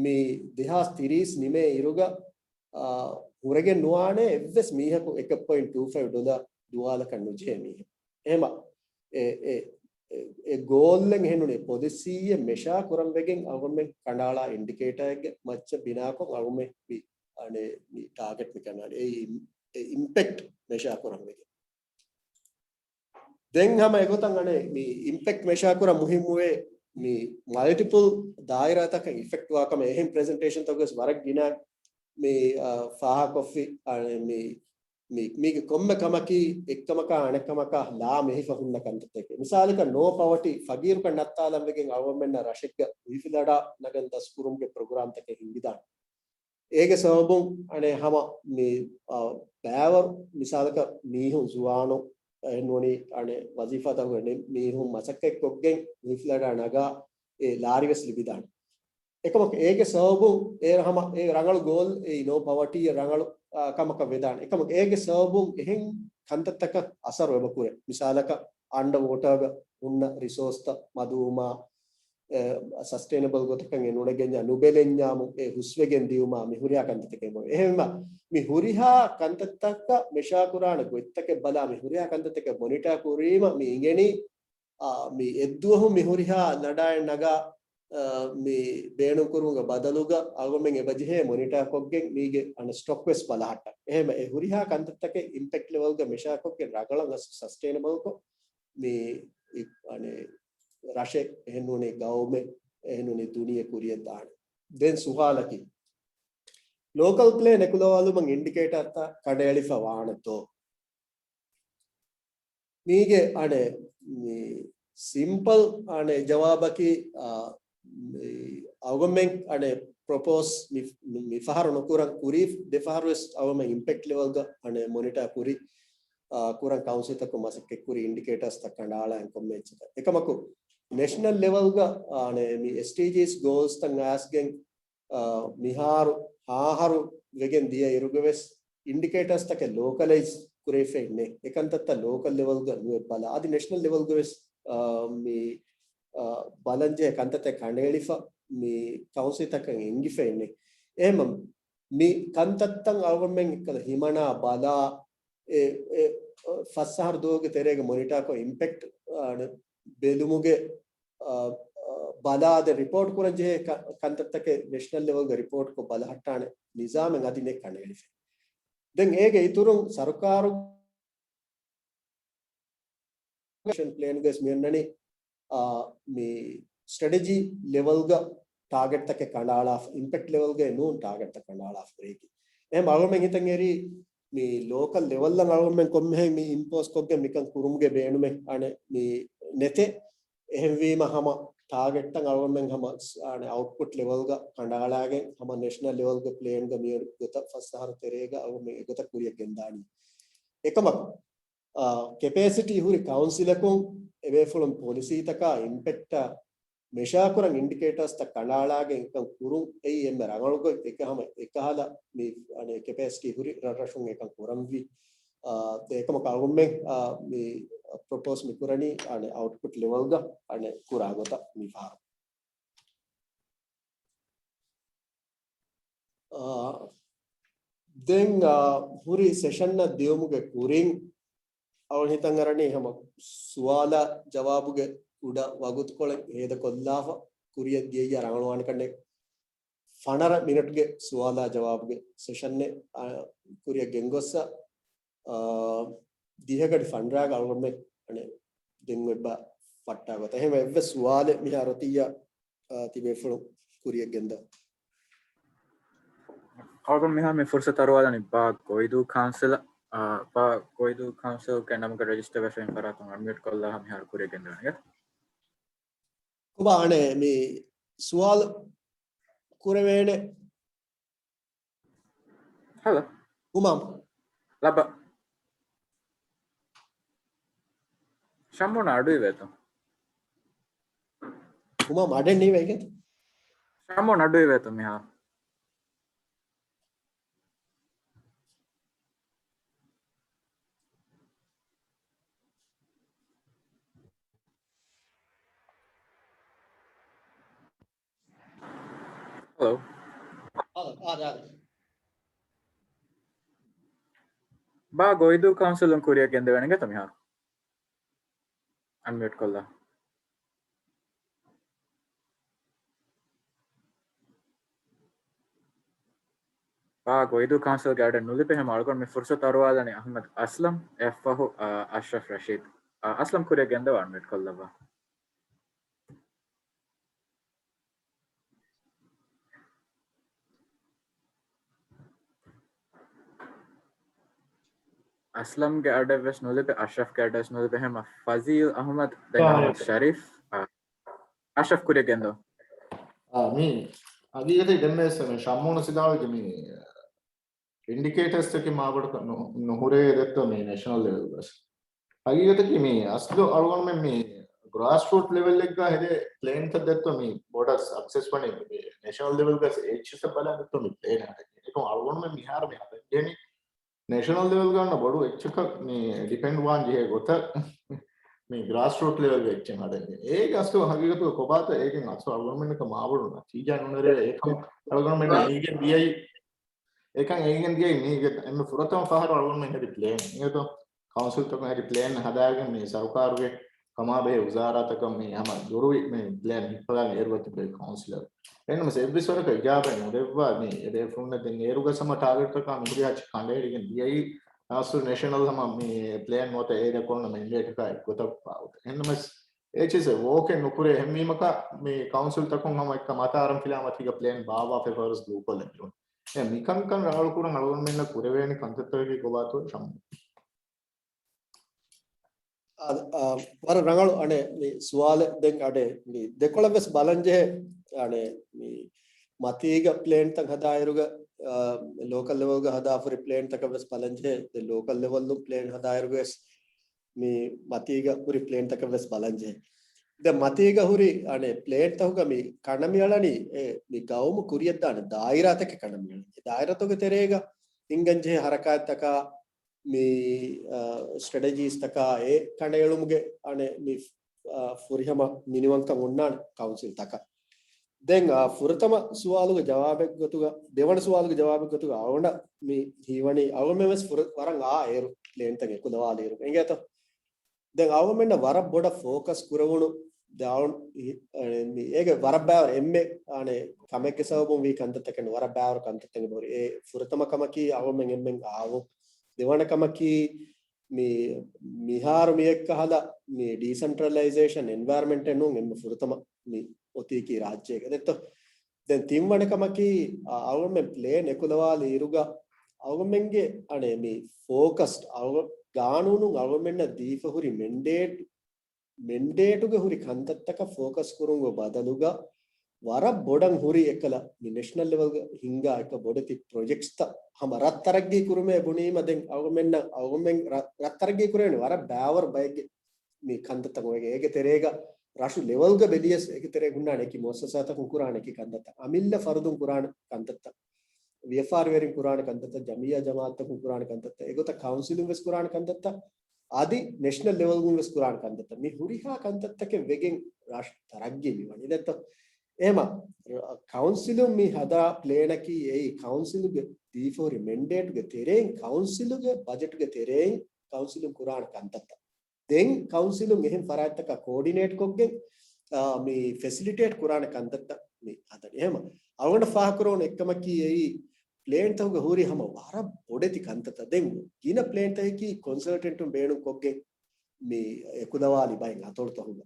މި ދެހާސް ތިރީސް ނިމޭ އިރުގަ، އާ، ހުރެގެން ނުވާނެ އެއްވެސް މީހަކު އެކެއް ޕޮއިންޓް ޓޫ ފައިވް ޑޮލާ ދުވާލަކަށް ނުޖެހޭ މީހެއް. އެހެމަ އެ، އެ، އެ، އެ ގޯލްއެއް އެހެންނޫނީ ޕޮލިސީއެއް މެޝާ ކުރަން ވެގެން އަޅުގަނޑުމެން ކަނޑައަޅާ އިންޑިކޭޓާއެއްގެ މައްޗަށް ބިނާކޮށް އަޅުގަނޑުމެން މި، އަނެއް، މި ޓާގެޓް މި ކަނޑައަޅާ. އެ އިމް-، އެ އިމްޕެކްޓް މެޝާ ކުރަން ވެގެން. ދެން ހަމަ އެގޮތަށް އަނެއް މި އިމްޕެކްޓް މެޝާ ކުރަން މުހިއްމުވޭ މި މަލްޓިޕަލް ދާއިރާތަކަށް އިފެކްޓް ވާ ކަމަށް އެހެން ޕްރެޒެންޓޭޝަންތަކުވެސް ވަރަށް ގިނަ މި، އާ، ފާހަގަކޮށްފި އަނެއް މި، މި، މީގެ ކޮންމެ ކަމަކީ އެއްކަމަކާ އަނެއްކަމަކާ ލާ މެހިފަ ހުންނަ ކަންތައްތަކެއް. މިސާލަކަށް ނޯ ޕަވަޓީ ފަގީރުކަން ނައްތާލަން ވެގެން އަޅުގަނޑުމެންނަށް ރަށެއްގަ ހުއިފިލަޑާ ނަގަން ދަސްކުރުމުގެ ޕްރޮގްރާމްތަކެއް ހިންގިދާނެ. އޭގެ ސަބަބުން އަނެއް ހަމަ މި، އާ، ބައިވަރު މިސާލަކަށް މީހުން ޒުވާނު އެހެން ނޫނީ އަނެއް ވަޒީފާތަކުގަ މީހުން މަސައްކަތްކޮށްގެން ހުއިފިލަޑާ ނަގާ އެ ލާރިވެސް ލިބިދާނެ. އެކަމަކު އޭގެ ސަބަބުން އޭރު ހަމަ އެ ރަނގަޅު ގޯލް އެއީ ނޯ ޕަވަޓީއަށް ރަނގަޅު، އާ، ކަމަކަށް ވެދާނެ. އެކަމަކު އޭގެ ސަބަބުން އެހެން ކަންތައްތަކަށް އަސަރު އެބަ ކުރޭ. މިސާލަކަށް އަންޑަ ވޯޓާގަ ހުންނަ ރިސޯސްތައް މަދުވުމާ، އެ، ސަސްޓެއިނަބަލް ގޮތަކަށް އެ ނުނެގެންޏާ ނުބެލެންޏާމު އެ ހުސްވެގެން ދިޔުމާ މި ހުރިހާ ކަންތައްތަކެއް އެބަ ވޭ. އެހެންވީމަ މި ހުރިހާ ކަންތައްތަކަށް މެޝާ ކުރާނެ ގޮތްތަކެއް ބަލާ މި ހުރިހާ ކަންތައްތަކެއް މޮނިޓާ ކުރީމަ މި އިނގެނީ، އާ، މި އެއްދުވަހު މި ހުރިހާ ލަޑާއެއް ނަގާ، އާ، މި ބޭނުންކުރުމުގެ ބަދަލުގަ އަޅުގަނޑުމެން އެބަޖެހޭ މޮނިޓާ ކޮށްގެން މީގެ އަނެއް ސްޓޮކް ވެސް ބަލަހައްޓަން. އެހެންވެ އެ ހުރިހާ ކަންތައްތަކެއް އިމްޕެކްޓް ލެވެލްގަ މެޝާ ކޮށްގެން ރަނގަޅަށް ސަސްޓެއިނަބަލްކޮށް މި އި-، އަނެއް ރަށެއް އެހެންނޫނީ ގައުމެއް އެހެންނޫނީ ދުނިޔެ ކުރިއަށް ދާނެ. ދެން ސުވާލަކީ، ލޯކަލް ޕްލޭން އެކުލަވާލުމަށް އިންޑިކޭޓަރތައް ކަނޑައެޅިފަ ވާނެތޯ؟ މީގެ އަނެއް މި ސިމްޕަލް އަނެއް ޖަވާބަކީ، އާ، މި އަޅުގަނޑުމެން އަނެއް ޕްރޮޕޯސް މި، މި ފަހަރު ނުކުރަން ކުރީ ދެ ފަހަރު ވެސް އަޅުގަނޑުމެން އިމްޕެކްޓް ލެވެލްގަ އަނެއް މޮނިޓާ ކުރި، އާ، ކުރަން ކައުންސިލްތަކުން މަސައްކަތް ކުރި އިންޑިކޭޓާސްތައް ކަނޑައަޅާން ކޮންމެ އެއްޗެއް. އެކަމަކު ނެޝަނަލް ލެވެލްގަ އަނެއް މި އެސްޑީޖީސް ގޯލްސްތައް އައިސްގެން އާ، މިހާރު ހައަހަރު ވެގެން ދިޔަ އިރުގަވެސް އިންޑިކޭޓާސްތަކެއް ލޯކަލައިޒް ކުރެވިފައެއް ނެތް. އެކަންތައްތައް ލޯކަލް ލެވެލްގަ ނުއެއް ބަލާ. އަދި ނެޝަނަލް ލެވެލްގަވެސް، އާ، މި، އާ، ބަލަންޖެހޭ ކަންތައްތައް ކަނޑައެޅިފަ މި ކައުންސިލްތަކަށް އެނގިފައެއް ނެތް. އެހެން މި ކަންތައްތައް އަޅުގަނޑުމެން އެއްކަލަ ހިމަނާ ބަލާ، އެ، އެ، ފަސް އަހަރު ދުވަހުގެ ތެރޭގަ މޮނިޓާކޮށް އިމްޕެކްޓް، އާ، ބެލުމުގެ، އާ، އާ، ބަލާ ދެން ރިޕޯޓް ކުރަން ޖެހޭ ކަ-، ކަންތައްތަކެއް ނެޝަނަލް ލެވެލްގަ ރިޕޯޓްކޮށް ބަލަހައްޓާނެ ނިޒާމެއް އަދި ނެތް ކަނޑައެޅިފަ. ދެން އޭގެ އިތުރުން ސަރުކާރު ޕްލޭންގަސް މިއަންނަނީ، އާ، މި ސްޓްރެޓެޖީ ލެވެލްގަ ޓާގެޓްތަކެއް ކަނޑައަޅާފަ، އިމްޕެކްޓް ލެވެލްގައި ނޫން ޓާގެޓްތައް ކަނޑައަޅާފަ ރޭގި. އެހެން އަޅުގަނޑުމެން ހިތަށް އެރީ މި ލޯކަލް ލެވެލްއަށް އަޅުގަނޑުމެން ކޮންމެހެން މި އިމްޕޯސް ކޮށްގެން މިކަން ކުރުމުގެ ބޭނުމެއް އަނެއް މި ނެތޭ. އެހެންވީމަ ހަމަ ޓާގެޓްތައް އަޅުގަނޑުމެން ހަމަ ސް-، އާނެ، އައުޓްޕުޓް ލެވެލްގަ ކަނޑައަޅާގެން ހަމަ ނޭޝަނަލް ލެވެލްގެ ޕްލޭންގަ މިއަދު ގޮތަށް ފަސް އަހަރު ތެރޭގަ އަޅުގަނޑުމެން އެގޮތަށް ކުރިއަށް ގެންދާނީ. އެކަމަކު، އާ، ކެޕޭސިޓީ ހުރި ކައުންސިލަކުން އެބޭފުޅުން ޕޮލިސީތަކާ އިމްޕެކްޓާ މެޝާކުރަން އިންޑިކޭޓާސްތައް ކަނޑައަޅާގެން އެކަން ކުރުން އެއީ އެންމެ ރަނގަޅު ގޮތް. އެކަ ހަމަ އެކަހަލަ މި، އަނެ، ކެޕޭސިޓީ ހުރި ރަށްރަށުން އެކަން ކުރަންވީ. އާ، އެކަމަކު އަޅުގަނޑުމެން، އާ، މި ޕްރޮޕޯސް މި ކުރަނީ، އަނެ، އައުޓްޕުޓް ލެވެލްގަ، އަނެ، ކުރާ ގޮތަށް މި ފަހަރު. އާ، ދެން، އާ، ހުރި ސެޝަންއަށް ދިޔުމުގެ ކުރިން އަޅުގަނޑު ހިތަށް އަރަނީ ހަމަ ސުވާލާ ޖަވާބުގެ ކުޑަ ވަގުތުކޮޅެއް ހޭދަކޮށްލާފަ ކުރިއަށް ދިޔައްޔާ ރަނގަޅުވާނެ ކަންނޭނގެ. ފަނަރަ މިނެޓްގެ ސުވާލާ ޖަވާބުގެ ސެޝަންއެއް، އާ، ކުރިއަށް ގެންގޮއްސަ، އާ، ދިހަ ގަޑި ފަންރާގަ އަޅުގަނޑުމެން އަނެ ދެން އެއްބަ ފައްޓާ ގޮތަށް. އެހެން އެއްވެސް ސުވާލެއް މިހާރު އޮތިއްޔާ، އާ، ތިބޭފުޅުން ކުރިއަށް ގެންދަ. އަޅުގަނޑު މިހާ މި ފުރުސަތު އަރުވާލަނީ ބާ ގޮއިދޫ ކައުންސިލަށް، އާ، ބާ ގޮއިދޫ ކައުންސިލްގެ ނަމުގަ ރެޖިސްޓަރ ވެފައި ފަރާތުން އަންމިއުޓް ކޮށްލާ މިހާރު ކުރިއަށް ގެންދަވަނީ. ކޮބާ އަނެ މި ސުވާލު ކުރެވޭނެ؟ ހަލޯ. ހުމާމް. ލައްބަ. ޝަމްމޫން އަޑުއިވޭތޯ؟ ހުމާމް އަޑެއް ނީވެގެން. ޝަމްމޫން އަޑުއިވޭތޯ މިހާ؟ ހަލޯ. ހަލޯ، އާދެ، އާދެ. ބާ ގޮއިދޫ ކައުންސިލުން ކުރިއަށް ގެންދެވޭނެ ގެތަ މިހާރު؟ އަންމިއުޓް ކޮށްލާ. ބާ ގޮއިދޫ ކައުންސިލްގެ އަޑެއް ނުލިބޭ ހަމަ އަޅުގަނޑު މި ފުރުސަތު އަރުވާލަނީ އަހްމަދު އަސްލަމް. އެއަށްފަހު، އާ، އަޝްރަފް ރަޝީދު. އާ، އަސްލަމް ކުރިއަށް ގެންދަވާ އަންމިއުޓް ކޮށްލައްވާ. އަސްލަމްގެ އަޑެއްވެސް ނުލިބޭ، އަޝްރަފްގެ އަޑެއްވެސް ނުލިބޭ ހަމަ ފަޒީލް އަހްމަދު، ދެން އާ، އަހްމަދު ޝަރީފް، އާ، އަޝްރަފް ކުރިއަށް ގެންދަވާ. އާ، މީ ހަގީގަތީ ދެންމެ މި ޝަމްމޫނު ސިދާޅުގެ މި އިންޑިކޭޓަރސްތަކެއް މާބޮޑަކަށް ނު-، ނުހުރޭ ދެއްތޯ މި ނޭޝަނަލް ލެވެލް ވެސް. ހަގީގަތަކީ މި އަސްލު އަޅުގަނޑުމެން މި ގްރާސް ރޫޓް ލެވެލްއެއްގަ ހެދޭ ޕްލޭންތައް ދެއްތޯ މި ބޮޑަށް ސަކްސެސް ވަނީ މި ނޭޝަނަލް ލެވެލްގަ އެއްޗިސް ބަލާ ދެއްތޯ މި ޕްލޭން ހަދަނީ. އެކަމް އަޅުގަނޑުމެން މިހާރު މި ހަދަން ޖެހެނީ ނޭޝަނަލް ލެވެލްގަ އަންނަ ބޮޑު އެއްޗަކަށް މި ޑިޕެންޑް ވާން ޖެހޭ ގޮތަށް މި ގްރާސް ރޫޓް ލެވެލްގެ އެއްޗެއް ހަދަނީ. އޭގެ އަސްލު ހަގީގަތުގަ ކޮބާތޯ އޭގެން އަސްލު އަޅުގަނޑުމެންނަކަށް މާބޮޑު ނަތީޖާ ނުނެރެވޭ. އެކަމް އަޅުގަނޑުމެން އޭގެން ދިޔައީ އެކަން އޭގެން ދިޔައީ މީގެ އެންމެ ފުރަތަމަ ފަހަރު އަޅުގަނޑުމެން ހެދި ޕްލޭން އިނގޭތޯ؟ ކައުންސިލްތަކުން ހެދި ޕްލޭން ހަދާގެން މި ސަރުކާރުގެ ކަމާބެހޭ ވުޒާރާތަކަށް މި ހަމަ ދުރުވި މި ޕްލޭން ހިއްޕަލާން އޭރު ތިބޭ ކައުންސިލަރު. އެންމެ އެއްވެސް ވަރަކަށް އިޖާބަ ނުދެއްވާ މި އެބޭފުޅުންނަށް ދެން އޭރުގަ ހަމަ ޓާގެޓްތަކާ މިހުރިހާ ކަނޑައެޅިގެން ދިޔައީ އަސްލު ނޭޝަނަލް ހަމަ މި ޕްލޭން ނުވަތަ އޭރަކޯން މެންޑޭޓަކާ އެއްގޮތަށް ވާގޮތަށް. އެންމެ އެއްޗިސް ވޯކެއް ނުކުރޭ އެހެންވީމަކާ މި ކައުންސިލްތަކުން ހަމަ އެއްކަ މަތާރަން ފިލާ މަތީގަ ޕްލޭން ބާއްވާ ފެފަރަސް ދޫކޮށްލަން ޖެހުނު. އެ މިކަންކަން ރަނގަޅުކުރަން އަޅުގަނޑުމެންނަށް ކުރެވޭނެ ކަންތައްތަކަކީ ކޮބާތޯ ޝަމްމޫ؟ އާ، އާ، ވަރަށް ރަނގަޅު އަނެ މި ސުވާލެއް ދެން އަޑެ މި ދެކޮޅަށް ވެސް ބަލަން ޖެހޭ އަނެ މި މަތީގަ ޕްލޭންތައް ހަދާއިރުގަ، އާ، ލޯކަލް ލެވެލްގަ ހަދާފުރި ޕްލޭންތަކަށް ވެސް ބަލަން ޖެހޭ. ދެން ލޯކަލް ލެވެލް ޕްލޭން ހަދާއިރުގަ ވެސް މި މަތީގަ ހުރި ޕްލޭންތަކަށް ވެސް ބަލަން ޖެހޭ. ދެން މަތީގަ ހުރި އަނެ ޕްލޭންތަކުގަ މި ކަނޑަމިއަޅަނީ އެ މި ގައުމު ކުރިއަށްދާނެ ދާއިރާތަކެއް ކަނޑަމިއަޅަނީ. އެ ދާއިރާތަކުގެ ތެރޭގަ ހިންގަން ޖެހޭ ހަރަކާތްތަކާ މި، އާ، ސްޓްރެޓެޖީސްތަކާ އެ ކަނޑައެޅުމުގެ އަނެ މި، އާ، ފުރިހަމަ މިނިވަންކަން އޮންނާނެ ކައުންސިލްތަކަށް. ދެން، އާ، ފުރަތަމަ ސުވާލުގެ ޖަވާބެއްގޮތުގަ، ދެވަނަ ސުވާލުގެ ޖަވާބެއްގޮތުގަ އަޅުގަނޑަށް މި ހީވަނީ އަޅުގަނޑުމެން ވެސް ފުރަ-، ވަރަށް އާ އޭރު ޕްލޭންތައް އެކުލަވާލިއިރު އިނގޭތޯ؟ ދެން އަޅުގަނޑުމެންނަށް ވަރަށް ބޮޑަށް ފޯކަސް ކުރެވުނު ދެ އަޅު-، އި-، އެ، މި އޭގެ ވަރަށް ބާވަރު އެންމެ، އާނެ، ކަމެއްގެ ސަބަބުން ވީ ކަންތައްތަކެއް ވަރަށް ބާވަރު ކަންތައްތަކެއް ހުރި. އެ ފުރަތަމަ ކަމަކީ އަޅުގަނޑުމެން އެންމެން އާވު. ދެވަނަ ކަމަކީ މި މިހާރު މިއެއްކަހަލަ މި ޑީސެންޓްރަލައިޒޭޝަން އެންވަޔަރަމެންޓެއް ނޫން އެންމެ ފުރަތަމަ މި އޮތީކީ ރާއްޖޭގަ ދެއްތޯ. ދެން ތިންވަނަ ކަމަކީ، އަ، އަޅުގަނޑުމެން ޕްލޭން އެކުލަވާލި އިރުގަ އަޅުގަނޑުމެންގެ އަނެ މި ފޯކަސް އަޅުގަ-، ގާނޫނުން އަޅުގަނޑުމެންނަށް ދީފަ ހުރި މެންޑޭޓް މެންޑޭޓުގެ ހުރި ކަންތައްތަކަށް ފޯކަސް ކުރުމުގެ ބަދަލުގަ ވަރަށް ބޮޑަށް ހުރި އެކަލަ މި ނެޝަނަލް ލެވެލްގަ ހިންގާ އެކަ ބޮޑެތި ޕްރޮޖެކްޓްސްތައް ހަމަ ރަށް ތަރައްގީ ކުރުމޭ ބުނީމަ ދެން އަޅުގަނޑުމެންނަށް އަޅުގަނޑުމެން ރަށް، ރަށް ތަރައްގީ ކުރެވޭނެ ވަރަށް ބާވަރު ބައެއްގެ މި ކަންތައްތައް އޮވެގެން އޭގެ ތެރޭގަ ރަށު ލެވެލްގަ ބެލިޔަސް އޭގެ ތެރޭ ހުންނާނެ އެކި މުއައްސަސާތަކުން ކުރާނެ އެކި ކަންތައްތައް، އަމިއްލަ ފަރުދުން ކުރާނެ ކަންތައްތައް، ވިޔަފާރިވެރިން ކުރާނެ ކަންތައްތައް، ޖަމިއްޔާ ޖަމާއަތްތަކުން ކުރާނެ ކަންތައްތައް، އެގޮތަށް ކައުންސިލުން ވެސް ކުރާނެ ކަންތައްތައް، އަދި ނެޝަނަލް ލެވެލްގުން ވެސް ކުރާނެ ކަންތައްތައް. މި ހުރިހާ ކަންތައްތަކެއް ވެގެން ރަށް ތަރައްގީ މި ވަނީ ދެއްތޯ. އެހެމަ ކައުންސިލުން މި ހަދާ ޕްލޭނަކީ އެއީ ކައުންސިލުގެ ދީފަހުރި މެންޑޭޓުގެ ތެރެއިން ކައުންސިލުގެ ބަޖެޓުގެ ތެރެއިން ކައުންސިލުން ކުރާނެ ކަންތައްތައް. ދެން ކައުންސިލުން އެހެން ފަރާތްތަކާ ކޯޑިނޭޓް ކޮށްގެން، އާ، މި ފެސިލިޓޭޓް ކުރާނެ ކަންތައްތައް މި ހަދަނީ. އެހެމަ އަޅުގަނޑަށް ފާހަގަކުރެވުނު އެއްކަމަކީ އެއީ ޕްލޭންތަކުގެ ހުރި ހަމަ ވަރަށް ބޮޑެތި ކަންތައްތައް. ދެން ގިނަ ޕްލޭންތަކަކީ ކޮންސަލްޓެންޓުން ބޭނުން ކޮށްގެން މި އެކުލަވާލި ބައެއް އަތޮޅުތަކުގަ.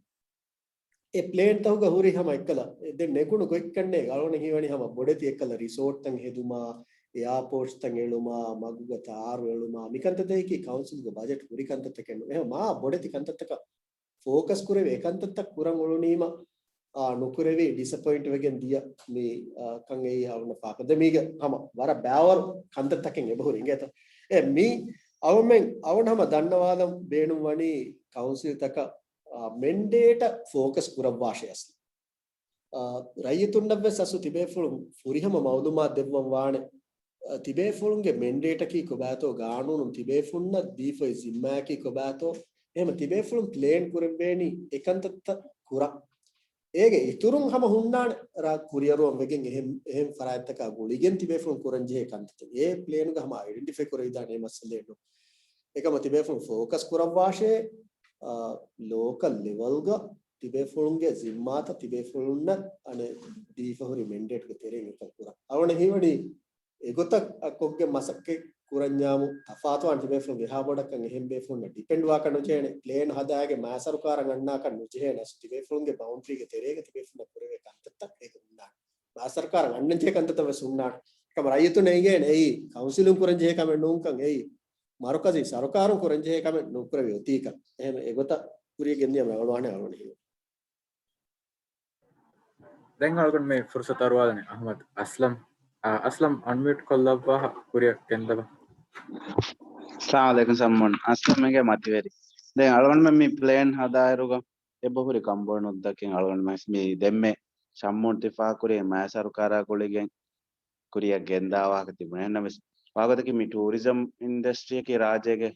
އެ ޕްލޭންތަކުގަ ހުރި ހަމަ އެއްކަލަ، އެ ދެން ނެގުނު ގޮތްކަންނޭ އަޅުގަނޑަށް ހީވަނީ ހަމަ ބޮޑެތި އެއްކަލަ ރިސޯޓްތައް ހެދުމާ، އެއާޕޯޓްސްތައް އެޅުމާ، މަގުގަ ތާރު އެޅުމާ، މިކަންތައްތަކަކީ ކައުންސިލްގެ ބަޖެޓް ހުރި ކަންތައްތަކެއް ނޫން. އެހެން މާ ބޮޑެތި ކަންތައްތަކަށް ފޯކަސް ކުރެވި އެކަންތައްތައް ކުރަން އުޅުނީމަ، އާ، ނުކުރެވި ޑިސަޕޮއިންޓް ވެގެން ދިޔަ މި، އާ، ކަން އެއީ އަޅުގަނޑަށް ފާކަ. ދެ މީގެ ހަމަ ވަރަށް ބާވަރު ކަންތައްތަކެއް އެބަހުރި އިނގޭތަ؟ އެ މީ އަޅުމެން އަޅުގަނޑު ހަމަ ދަންނަވާލަން ބޭނުން ވަނީ ކައުންސިލްތަކަށް އާ، މެންޑޭޓަށް ފޯކަސް ކުރައްވާށޭ އަސްލު. އާ، ރައްޔިތުންނަށްވެސް އަސްލު ތިބޭފުޅުން ފުރިހަމަ މައުލޫމާތު ދެއްވަން ވާނެ. އާ، ތިބޭފުޅުންގެ މެންޑޭޓަކީ ކޮބާތޯ، ގާނޫނުން ތިބޭފުޅުންނަށް ދީފައި ޒިންމާއަކީ ކޮބާތޯ، އެހެމަ ތިބޭފުޅުން ޕްލޭން ކުރެއްވޭނީ އެކަންތައްތައް ކުރަން. އޭގެ އިތުރުން ހަމަ ހުންނާނެ ރަށް ކުރިއަރުވަން ވެގެން އެހެން، އެހެން ފަރާތްތަކާ ގުޅިގެން ތިބޭފުޅުން ކުރަން ޖެހޭ ކަންތައްތައް އެ ޕްލޭނުގަ ހަމަ އައިޑެންޓިފައި ކުރެވިދާނެ އެ މައްސަލައެއް ނޫން. އެކަމަ ތިބޭފުޅުން ފޯކަސް ކުރައްވާށޭ، އާ، ލޯކަލް ލެވަލްގަ ތިބޭފުޅުންގެ ޒިންމާތައް ތިބޭފުޅުންނަށް އަނެއް ދީފަ ހުރި މެންޑޭޓްގެ ތެރެއިން އެކަން ކުރަން. އަވަނަ ހީވަނީ އެގޮތަށް ކޮށްގެން މަސައްކަތް ކުރަންޏާމު ތަފާތުވާން ތިބޭފުޅުން އެހާ ބޮޑަކަށް އެހެން ބޭފުޅުންނަށް ޑިޕެންޑް ވާކަށް ނުޖެހޭނެ. ޕްލޭން ހަދާގެ މާ ސަރުކާރަށް އަންނާކަށް ނުޖެހޭނެ. އަސް ތިބޭފުޅުންގެ ބައުންޑްރީގެ ތެރޭގަ ތިބޭފުޅުންނަށް ކުރެވޭ ކަންތައްތައް އޭގަ ހުންނާނެ. މާ ސަރުކާރަށް އަންނަންޖެހޭ ކަންތައްތައް ވެސް ހުންނާނެ. އެކަމަ ރައްޔިތުން އެނގޭނެ އެއީ ކައުންސިލުން ކުރަންޖެހޭ ކަމެއް ނޫންކަން، އެއީ މަރުކަޒީ ސަރުކާރުން ކުރަންޖެހޭ ކަމެއް ނުކުރެވި އޮތީކަން. އެހެން އެގޮތަށް ކުރިޔަށް ގެންދިޔަ އަޅުވާނެ އަޅުވަނީ. ދެން އަޅުގަނޑު މި ފުރުސަތު އަރުވާލަނީ އަހްމަދު އަސްލަމް. އާ، އަސްލަމް އަންމިއުޓް ކޮށްލައްވާ ކުރިޔަށް ގެންދަވާ. އައްސަލާމު ޢަލައިކުމް ޝައްމޫން. އަސްލަމްގެ މަތިވެރި. ދެން އަޅުގަނޑުމެން މި ޕްލޭން ހަދާއިރުގަ އެބަހުރި ކަންބޮޑު ނުއްދަކިން އަޅުގަނޑުމެން މި ދެންމެ ޝައްމޫން ތިފާ ކުރި މާ ސަރުކާރާ ގުޅިގެން ކުރިޔަށް ގެންދާ ވާހަކަ ތިބުނެ. އެހެންނަމަވެސް ވާގޮތަކީ މި ޓޫރިޒަމް އިންޑަސްޓްރީއަކީ ރާއްޖޭގެ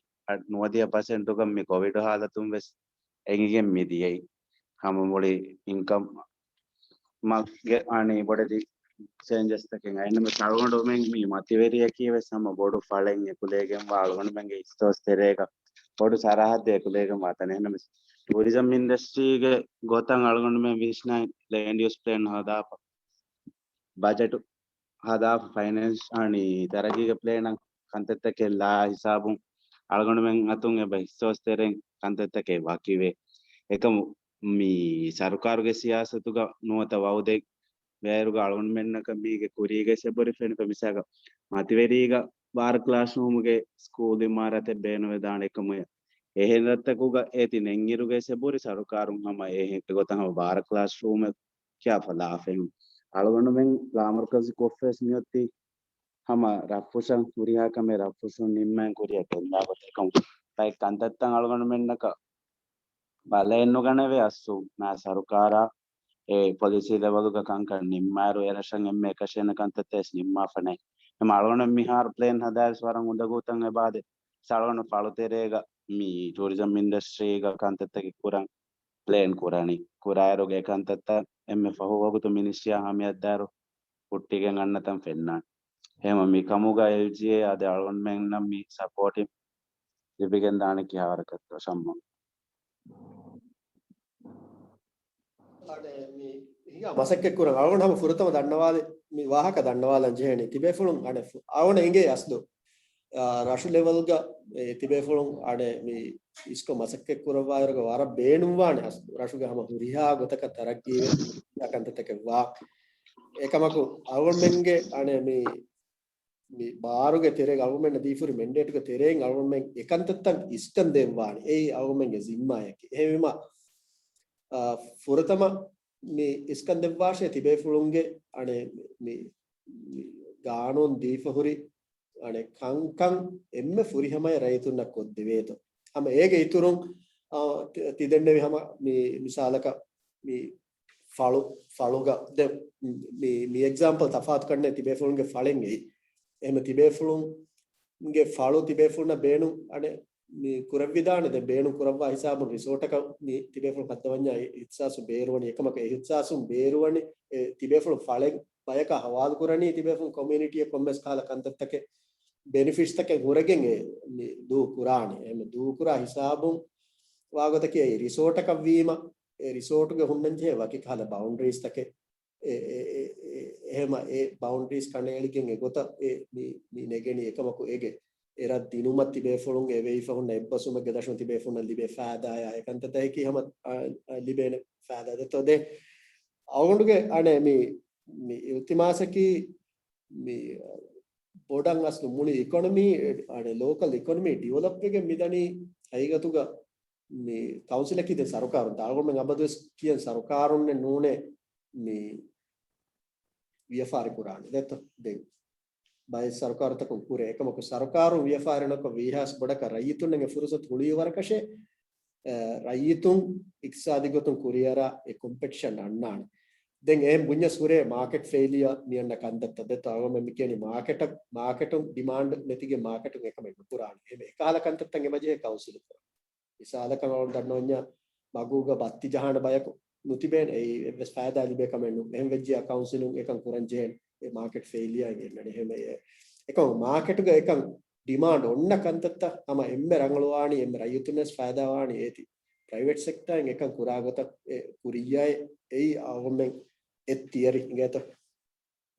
ނުވަދިހަ ޕަސެންޓުގަ މި ކޮވިޑް ހާލަތުން ވެސް އެނގިގެން މި ދިޔައީ. ހަމަ މުޅި އިންކަމް މަގެއް އަނީ ބޮޑެތި ޗޭންޖަސްތަކެއް. އެހެންނަމަވެސް އަޅުގަނޑުމެން މި މަތިވެރިޔަކީ ވެސް ހަމަ ބޮޑު ފަޅެއް އެކުލެވިގެންވާ އަޅުގަނޑުމެންގެ އިސްތޯސް ތެރޭގަ ބޮޑު ސަރަހައްދެއް އެކުލެވިގެންވާ ތަނެއް. އެހެންނަމަވެސް ޓޫރިޒަމް އިންޑަސްޓްރީގެ ގޮތަށް އަޅުގަނޑުމެން ވިސްނަން ލޭންޑް ޔޫސް ޕްލޭން ހަދާފަ ބަޖެޓު ހަދާފަ ފައިނޭންސް އަނީ ތަރައްގީގެ ޕްލޭނަށް ކަންތައްތަކެއް ލާ ހިސާބުން އަޅުގަނޑުމެން އަތުން އެބަ އިސްތޯސް ތެރެއިން ކަންތައްތަކެއް ވަކިވޭ. އެކަމު މި ސަރުކާރުގެ ސިޔާސަތުގަ ނުވަތަ ވައުދެއް ވޭއިރުގަ އަޅުގަނޑުމެންނަކަށް މީގެ ކުރީގައި އެބަހުރި ފެނިފަ މިސާލަކަށް މަތިވެރީގަ ބާރަ ކްލާސް ރޫމުގެ ސްކޫލް އިމާރާތެއް ބޭނުންވެދާނެ އެކަމު އެހެން ރަށްތަކުގަ އޭތި ނެތްއިރުގައި އެބަހުރި ސަރުކާރުން ހަމަ އެހެން އެގޮތަށް ހަމަ ބާރަ ކްލާސް ރޫމެއް ކިޔާފަ ލާފައި. އަޅުގަނޑުމެން ލާމަރުކަޒީ ކޮށްފަވެސް މިއޮތީ ހަމަ ރަށްފުށަށް ހުރިހާ ކަމެއް ރަށްފުށުން ނިންމަން ކުރިއަށް ގެންދާ ގޮތަކަށް ބައެއް ކަންތައްތައް އަޅުގަނޑުމެންނަކަށް ބަލައެއް ނުގަނެވޭ އަސްލު މާ ސަރުކާރާ އެ ޕޮލިސީ ލެވަލުގަ ކަންކަން ނިންމާއިރު އެ ރަށަށް އެންމެ އެކަށޭނެ ކަންތައްތައް ވެސް ނިންމާފަނޭ. އެމަ އަޅުގަނޑު މިހާރު ޕްލޭން ހަދާވެސް ވަރަށް އުނދަގޫތައް އެބާދެ. އަޅުގަނޑު ފަޅުތެރޭގަ މި ޓޫރިޒަމް އިންޑަސްޓްރީގަ ކަންތައްތަކެއް ކުރަން ޕްލޭން ކުރަނީ. ކުރާއިރުގެ ކަންތައްތައް އެންމެ ފަހު ވަގުތު މިނިސްޓްރީއާ ހަމަޔަށްދާއިރު ހުއްޓިގެން އަންނަތަން ފެންނާނެ. އެހެމަ މި ކަމުގަ އެލްޖީއޭ އަދި އަޅުގަނޑުމެންނަށް މި ސަޕޯޓިން ލިބިގެން ދާނެ ކިހާވަރަކަށްތޯ ޝައްމޫން. އަނެ މި ހިނގާ މަސައްކަތް ކުރަން އަޅުގަނޑު ހަމަ ފުރަތަމަ ދަންނަވާލި މި ވާހަކަ ދަންނަވާލަން ޖެހޭނީ ތިބޭފުޅުން އަނެ ފު-، އަވަނަ އިނގޭ އަސްލު. އާ، ރަށު ލެވެލްގަ އެ ތިބޭފުޅުން އަނެ މި އިސްކޮށް މަސައްކަތް ކުރައްވާއިރުގަ ވަރަށް ބޭނުންވާނެ އަސްލު. ރަށުގެ ހަމަ ހުރިހާ ގޮތަކަށް ތަރައްގީވެ ކަންތައްތަކެއް ވާ. އެކަމަކު އަޅުގަނޑުމެންގެ އަނެ މި މި ބާރުގެ ތެރޭގަ އަޅުގަނޑުމެންނަށް ދީފުރި މެންޑޭޓުގެ ތެރެއިން އަޅުގަނޑުމެން އެކަންތައްތައް އިސްކަން ދޭން ވާނެ. އެއީ އަޅުގަނޑުމެންގެ ޒިންމާއަކީ. އެހެންވީމަ، އާ، ފުރަތަމަ މި އިސްކަން ދެއްވާށޭ ތިބޭފުޅުންގެ އަނެއް މި، މި ގާނޫނު ދީފަ ހުރި އަނެއް ކަންކަން އެންމެ ފުރިހަމަޔަށް ރައްޔިތުންނަށް ކޮށްދެވޭތޯ. ހަމަ އޭގެ އިތުރުން، އާ، ތި-، ތިދެންނެވި ހަމަ މި މިސާލަކަށް މި ފަޅު، ފަޅުގަ ދެ-، މި، މި އެގްޒާމްޕަލް ތަފާތު ކަންނޭ ތިބޭފުޅުންގެ ފަޅެއް އެއީ. އެހެމަ ތިބޭފުޅުންގެ ފަޅު ތިބޭފުޅުންނަށް ބޭނުން އަނެއް މި ކުރެއްވިދާނެ. ދެން ބޭނުން ކުރައްވާ ހިސާބުން ރިސޯޓަކަށް މި ތިބޭފުޅުން ހައްދަވަންޏާ އެ އިހްސާސު ބޭރުވަނީ. އެކަމަކު އެ އިހްސާސުން ބޭރުވަނީ އެ ތިބޭފުޅުން ފަޅެއް ބަޔަކަށް ހަވާލު ކުރަނީ ތިބޭފުޅުން ކޮމިއުނިޓީއަށް ކޮންމެސް ކަހަލަ ކަންތައްތަކެއް ބެނިފިޓްސްތަކެއް ހުރެގެން އެ މި ދޫ ކުރާނެ. އެހެން ދޫ ކުރާ ހިސާބުން ވާގޮތަކީ އެ ރިސޯޓަކަށް ވީމަ، އެ ރިސޯޓުގެ ހުންނަން ޖެހޭ ވަކި ކަހަލަ ބައުންޑަރީސްތަކެއް. އެ، އެ، އެ، އެ، އެހެމަ އެ ބައުންޑަރީސް ކަނޑައެޅިގެން އެގޮތަށް އެ މި، މި ނެގެނީ. އެކަމަކު އޭގެ އެރަށް ދިނުމަށް ތިބޭފުޅުން އެ ވެއިފަ ހުންނަ އެއްބަސްވުމެއްގެ ދަށުން ތިބޭފުޅުންނަށް ލިބޭ ފައިދާއާ އެކަންތައްތަކަކީ ހަމަ، އާ، އާ، ލިބޭނެ ފައިދާ ދެއްތޯ. ދެ އަޅުގަނޑުގެ އަނެއް މި، މި އިލްތިމާސަކީ މި ބޮޑަށް އަސްލު މުޅި އިކޮނޮމީ، އަނެއް ލޯކަލް އިކޮނޮމީ ޑިވެލޮޕް ވެގެން މިދަނީ ހަގީގަތުގަ މި ކައުންސިލަކީ ދެން ސަރުކާރުން ދާގޮމެން އަބަދުވެސް ކިޔަން ސަރުކާރުންނެއް ނޫނޭ މި ވިޔަފާރި ކުރާނެ. ދެއްތޯ؟ ދެން ބައެއް ސަރުކާރުތަކުން ކުރޭ. އެކަމަކު ސަރުކާރުން ވިޔަފާރި ނުކޮށް ވީހާސް ބޮޑަކަށް ރައްޔިތުންނަށް އެ ފުރުސަތު ހުޅުވި ވަރަކަށޭ، އަ، ރައްޔިތުން އިޤްތިޞާދީ ގޮތުން ކުރިއަރާ އެ ކޮމްޕެޓިޝަން އަންނާނެ. ދެން އެހެން ބުންޏަސް ހުރޭ މާކެޓް ފެއިލިއަރ މިއަންނަ ކަންތައްތައް ދެއްތޯ. އަޅުގަނޑުމެން މި ކިޔަނީ މާކެޓަށް، މާކެޓުން ޑިމާންޑް ނެތިގެން މާކެޓުން އެކަމެއް ނުކުރާނެ. އެހެން އެކަހަލަ ކަންތައްތައް އެބަޖެހޭ ކައުންސިލުން ކުރަން. މިސާލަކަށް އަޅުގަނޑު ދަންނަވަންޏާ މަގުގަ ބައްތި ޖަހާނެ ބަޔަކު ނުތިބޭނެ. އެއީ އެއްވެސް ފައިދާ ލިބޭ ކަމެއް ނޫން. އެހެން ވެއްޖިޔާ ކައުންސިލުން އެކަން ކުރަން ޖެހޭނެ. އެ މާކެޓް ފެއިލިއަރ އިންނަނީ. އެހެން އެ، އެކަމަކު މާކެޓުގަ އެކަން ޑިމާންޑް އޮންނަ ކަންތައްތައް ހަމަ އެންމެ ރަނގަޅުވާނީ، އެންމެ ރައްޔިތުންވެސް ފައިދާވާނީ އޭތި ޕްރައިވެޓް ސެކްޓަރ އިން އެކަން ކުރާ ގޮތަށް އެ ކުރިއްޔާ އެއީ އަޅުގަނޑުމެން އެ ތިޔަރީ އިނގޭތޯ.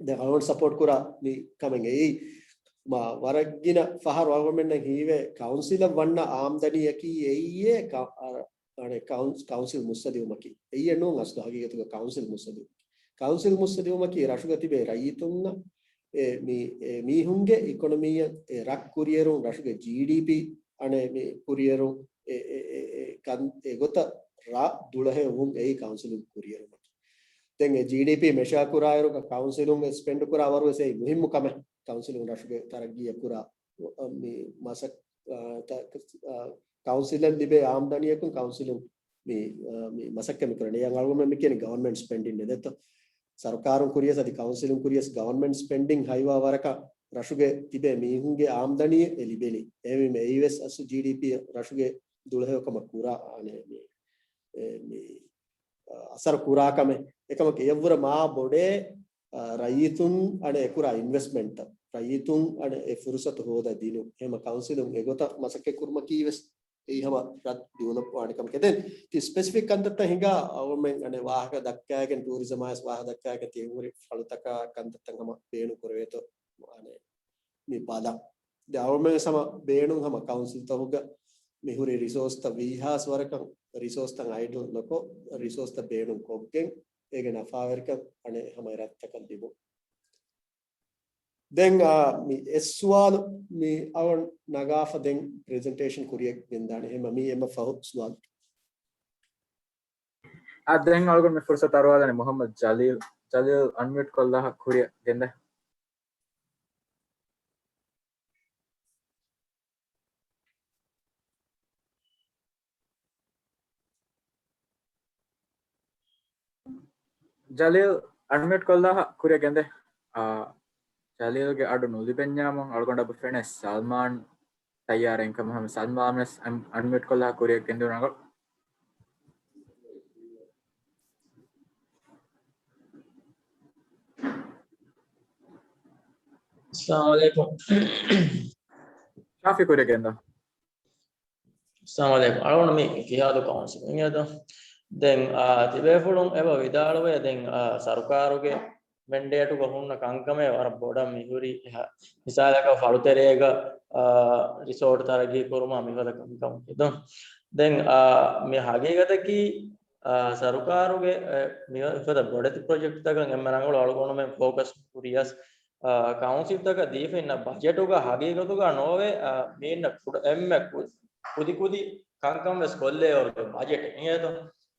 ދެން އަޅުގަނޑު ސަޕޯޓް ކުރާ މި ކަމެއް އެއީ. މާ ވަރަށް ގިނަ ފަހަރު އަޅުގަނޑުމެންނަށް ހީވޭ ކައުންސިލަށް ވަންނަ އާމްދަނީއަކީ އެއީ ކަ-، އަ-، އަނެއް ކައުން-، ކައުންސިލް މުއްސަދިވުމަކީ. އެއީ ނޫން އަސްލު ހަގީގަތުގަ ކައުންސިލް މުއްސަދިވުމަކީ. ކައުންސިލް މުއްސަދިވުމަކީ ރަށުގަ ތިބޭ ރައްޔިތުންނަށް އެ މި-، އެ މީހުންގެ އިކޮނޮމީއަށް އެ ރަށް ކުރިއެރުން، ރަށުގެ ޖީޑީޕީ އަނެއް މި ކުރިއެރުން އެ، އެ، އެ، އެ ކަން އެގޮތަށް ރަށް ދުޅަހެޔޮވުން އެއީ ކައުންސިލުން ކުރިއެރުމަކީ. ދެން އެ ޖީޑީޕީ މެޝާ ކުރާއިރު ކައުންސިލުން އެ ސްޕެންޑް ކުރާ ވަރުވެސް އެއީ މުހިއްމު ކަމެއް. ކައުންސިލުން ރަށުގެ ތަރައްގީއަށް ކުރާ މި މަސައް-، އާ، ތަ-، އާ، ކައުންސިލަށް ލިބޭ އާމްދަނީއަކުން ކައުންސިލުން މި، އާ، މި މަސައްކަތް މި ކުރަނީ. އަޅުގަނޑުމެން މި ކިޔަނީ ގަވަރމެންޓް ސްޕެންޑިން ނެތްތޯ. ސަރުކާރުން ކުރިޔަސް އަދި ކައުންސިލުން ކުރިޔަސް ގަވަރމެންޓް ސްޕެންޑިން ހައިވާ ވަރަކަށް ރަށުގެ ތިބޭ މީހުންގެ އާމްދަނީ އެ ލިބެނީ. އެހެންވީމަ އެއީވެސް އަސްލު ޖީޑީޕީ ރަށުގެ ދުޅަހެޔޮކަމަށް ކުރާ އަނެއް މި، އެ، މި، އަ، އަސަރު ކުރާ ކަމެއް. އެކަމަކު އެޔަށްވުރެ މާ ބޮޑޭ، އަ، ރައްޔިތުން އަނެއް އެކުރާ އިންވެސްޓްމަންޓްތައް، ރައްޔިތުން އަނެއް އެ ފުރުސަތު ހޯދަ ދިނުން. އެހެމަ ކައުންސިލުން އެގޮތަށް މަސައްކަތް ކުރުމަކީވެސް އެއީ ހަމަ ރަށް ޑިވެލޮޕް ވާނެ ކަމެކޭ. ދެން ތި ސްޕެސިފިކް ކަންތައްތައް ހިނގާ އަޅުގަނޑުމެން އަނެއް ވާހަކަ ދައްކާގެން ޓޫރިޒަމާއިސް ވާހަކަ ދައްކާގެން ތި ހުރި ފަޅުތަކާ ކަންތައްތައް ހަމަ ބޭނުން ކުރެވޭތޯ އަނެއް މި ބަލަން. ދެ އަޅުގަނޑުމެން ހަމަ ބޭނުން ހަމަ ކައުންސިލްތަކުގަ މި ހުރި ރިސޯސްތައް ވީހާސް ވަރަކަށް ރިސޯސްތައް އައިޑްލް ނުކޮށް ރިސޯސްތައް ބޭނުން ކޮށްގެން އޭގެ ނަފާވެރިކަން އަނެއް ހަމަ އެ ރަށްތަކަށް ލިބުން. ދެން، އާ، މި އެއް ސުވާލު މި އަޅުގަނޑު ނަގާފަ ދެން ޕްރެޒެންޓޭޝަން ކުރިއަށް ގެންދާނެ. އެހެން މި އެންމެ ފަހު ސުވާލު. އާ، ދެން އަޅުގަނޑު މި ފުރުސަތު އަރުވާލަނީ މުޙައްމަދު ޖަލީލް. ޖަލީލް އަންމިއުޓް ކޮށްލާ ކުރިއަށް ގެންދޭ. ޖަލީލް އަންމިއުޓް ކޮށްލާ ކުރިއަށް ގެންދޭ. އާ، ޖަލީލްގެ އަޑު ނުލިބެންޏާމު އަޅުގަނޑަށް ފެނޭ ސަލްމާން ތައްޔާރެއް ކަމަށް. ހަމަ ސަލްމާން ވެސް އަން-، އަންމިއުޓް ކޮށްލާ ކުރިއަށް ގެންދިއުން ރަނގަޅު. އައްސަލާމު ޢަލައިކުމް. ޝާފި ކުރިއަށް ގެންދާ. އައްސަލާމު ޢަލައިކުމް. އަޅުގަނޑު މި އިއްތިޙާދު ކައުންސިލުން އިނގޭތޯ. ދެން، އާ، ތިބޭފުޅުން އެބަ ވިދާޅުވޭ، ދެން، އާ، ސަރުކާރުގެ މެންޑޭޓުގަ ހުންނަ ކަންކަމެއް ވަރަށް ބޮޑަށް މިހުރި. އެހާ، މިސާލަކަށް ފަޅުތެރޭގަ، އާ، ރިސޯޓް ތަރައްގީ ކުރުމާ މިފަދަ ކަންކަމަކީ ދޯ. ދެން، އާ، މި ހަގީގަތަކީ، އާ، ސަރުކާރުގެ، އެ، މިފަދަ ބޮޑެތި ޕްރޮޖެކްޓްތަކަށް އެންމެ ރަނގަޅު އަޅުގަނޑުމެން ފޯކަސް ކުރިޔަސް، އާ، ކައުންސިލްތަކަށް ދީފަ އިންނަ ބަޖެޓުގަ ހަގީގަތުގަ ނޯވޭ، އާ، މި އިންނަ ކުޑަ-، އެންމެ ކު-، ކުދި ކުދި ކަންކަން ވެސް ކޮށްލޭ އޮރުގެ ބަޖެޓް އިނގޭތޯ.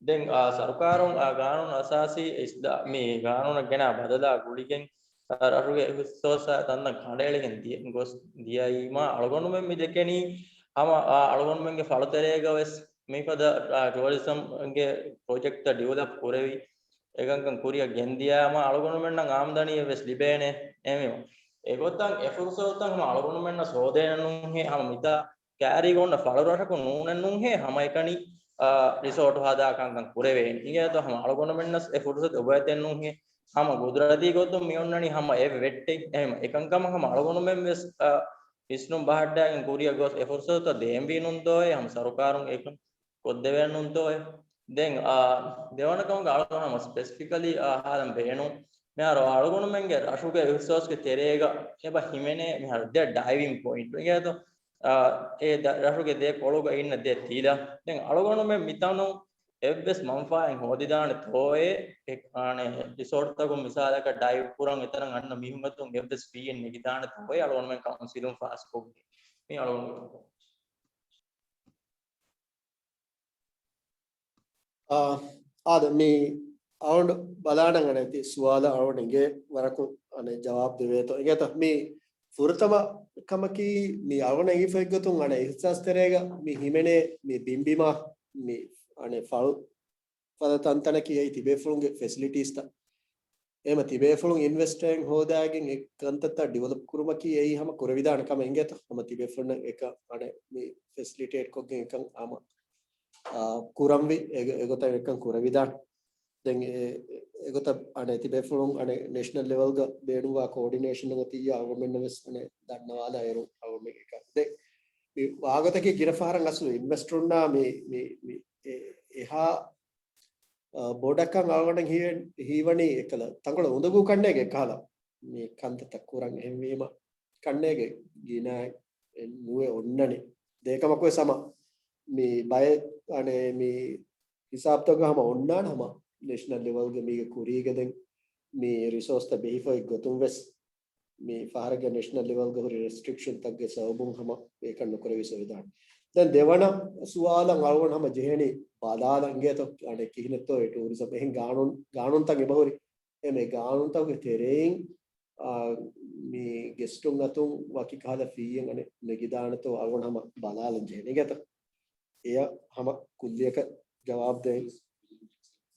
ދެން، އާ، ސަރުކާރުން، އާ، ގާނޫނު އަސާސީ އިސްލާ-، މި ގާނޫނަށް ގެނާ ބަދަލާ ގުޅިގެން، އާ، ރަށުގެ އިހުސޯސް ތަންތަން ކަނޑައެޅިގެން ދިޔަ-، ގޮސް ދިޔައީމާ އަޅުގަނޑުމެން މި ދެކެނީ ހަމަ، އާ، އަޅުގަނޑުމެންގެ ފަޅުތެރޭގަ ވެސް މިފަދަ، އާ، ޓޫރިޒަމްގެ ޕްރޮޖެކްޓްތައް ޑިވެލޮޕް ކުރެވި، އެކަންކަން ކުރިއަށް ގެންދިޔައިމާ އަޅުގަނޑުމެންނަށް އާމްދަނީއެއް ވެސް ލިބޭނެ. އެހެންވީމަ، އެގޮތަށް އެ ފުރުސަތުތައް ހަމަ އަޅުގަނޑުމެންނަށް ހޯދޭނެ ނޫންހޭ، ހަމަ މިތާ ކައިރީގަ އޮންނަ ފަޅުރަށަކުން ނޫނެއް ނޫންހޭ، ހަމައެކަނި، އާ، ރިސޯޓު ހަދާ ކަންކަން ކުރެވޭނެ. އިނގޭތޯ ހަމަ އަޅުގަނޑުމެންނަސް އެ ފުރުސަތު އޮބައިތެއް ނޫންހޭ، ހަމަ ގުދުރަތީ ގޮތުން މި އޮންނަނީ ހަމަ އެ ވެއްޓެއް. އެހެން އެކަންކަމަށް ހަމަ އަޅުގަނޑުމެން ވެސް، އާ، ވިސްނުން ބަހައްޓާގެން ކުރިއަށް ގޮސް އެ ފުރުސަތުތައް ދޭންވީ ނޫންތޯއޭ؟ ހަމަ ސަރުކާރުން އެކަން ކޮށްދެވޭނެ ނޫންތޯއޭ؟ ދެން، އާ، ދެވަނަ ކަމުގަ އަޅުގަނޑު ހަމަ ސްޕެސިފިކަލީ، އާ، ހާލަން ބޭނުން. މިހާރު އަޅުގަނޑުމެންގެ ރަށުގެ ރިސޯސްގެ ތެރޭގަ އެބަ ހިމެނޭ މިހާރު ދެ ޑައިވިން ޕޮއިންޓް އިނގޭތޯ؟ އާ، އެ ދަ-، ރަށުގެ ދެ ކޮޅުގަ އިންނަ ދެ ތިލަ. ދެން އަޅުގަނޑުމެން މިތަނުން އެއްވެސް މަންފާއެއް ހޯދިދާނެ ތޯއޭ؟ އެ، އާނެ، ރިސޯޓްތަކުން މިސާލަކަށް ޑައިވް ކުރަން އެތަނަށް އަންނަ މީހުން އަތުން އެއްވެސް ފީއެއް ނެގިދާނެ ތޯއޭ އަޅުގަނޑުމެން ކައުންސިލުން ފާސްކޮށްގެން؟ މީ އަޅުގަނޑު އާ، އާދެ، މި އަޅުގަނޑު ބަލާނަން އަނެއް ތި ސުވާލަށް އަޅުގަނޑު އިނގޭ ވަރަކު އަނެއް ޖަވާބު ދެވޭތޯ. އިނގޭތަ؟ މި ފުރަތަމަ ކަމަކީ މި އަޅުގަނޑަށް އެނގިފައި ގޮތުން އަނެއް އިހްސާސް ތެރޭގަ މި ހިމެނޭ މި ބިންބިމާ މި އަނެއް ފަޅު ފަދަ ތަންތަނަކީ އެއީ ތިބޭފުޅުންގެ ފެސިލިޓީސްތައް. އެހެމަ ތިބޭފުޅުން އިންވެސްޓެން ހޯދާގެން އެ ކަންތައްތައް ޑިވެލޮޕް ކުރުމަކީ އެއީ ހަމަ ކުރެވިދާނެ ކަމެއް އިނގޭތަ؟ ހަމަ ތިބޭފުޅުންނަށް އެކަން އަނެއް މި ފެސިލިޓޭޓް ކޮށްގެން އެކަން ހަމަ، އާ، ކުރަންވީ އެ-، އެގޮތަށް އެކަން ކުރެވިދާނެ. ދެން އެ-، އެގޮތަށް އަނެއް ތިބޭފުޅުން އަނެއް ނޭޝަނަލް ލެވެލްގަ ބޭނުންވާ ކޯޑިނޭޝަން އޮތިއްޔާ އަޅުގަނޑުމެންނަށް ވެސް އަނެއް ދަންނަވާލާ އޭރު އަޅުގަނޑުމެން އެކަން. ދެން މި ވާގޮތަކީ ގިނަ ފަހަރަށް އަސްލު އިންވެސްޓަރުންނާ މި، މި، މި އެ-، އެހާ އާ، ބޮޑަކަށް އަޅުގަނޑަށް ހީވެ-، ހީވަނީ އެކަލަ ތަންކޮޅެއް އުނދަގޫ ކަންނޭގެ ކަހަލަ މި ކަންތައްތައް ކުރަން. އެހެންވީމަ، ކަންނޭގެ ގިނައެއް ނުވެ އޮންނަނީ. ދޭކަމަކުވެސް ހަމަ މި ބައެއް އަނެއް މި ހިސާބުތަކުގަ ހަމަ އޮންނާނެ ހަމަ ނޭޝަނަލް ލެވެލްގެ މީގެ ކުރީގަ ދެން މި ރިސޯސްތައް ބެހިފައި ގޮތުން ވެސް މި ފަހަރެއްގަ ނޭޝަނަލް ލެވެލްގަ ހުރި ރެސްޓްރިކްޝަންތަކުގެ ސަބަބުން ހަމަ އެކަން ނުކުރެވި ސޮވިދާން. ދެން ދެވަނަ ސުވާލަށް އަޅުގަނޑު ހަމަ ޖެހެނީ ބަލާލަން އިނގޭތޯ އަނެއް ކިހިނެއްތޯ އެ ޓޫރިޒަމް އެހެން ގާނޫނު، ގާނޫނުތައް އެބަހުރި. އެމެ ގާނޫނުތަކުގެ ތެރެއިން، އާ، މި ގެސްޓުން އަތުން ވަކި ކަހަލަ ފީއެއް އަނެއް ނެގިދާނެތޯ އަޅުގަނޑު ހަމަ ބަލާލަން ޖެހެނީ އިނގޭތޯ. އެޔަށް ހަމަ ކުއްލިއަކަށް ޖަވާބު ދޭން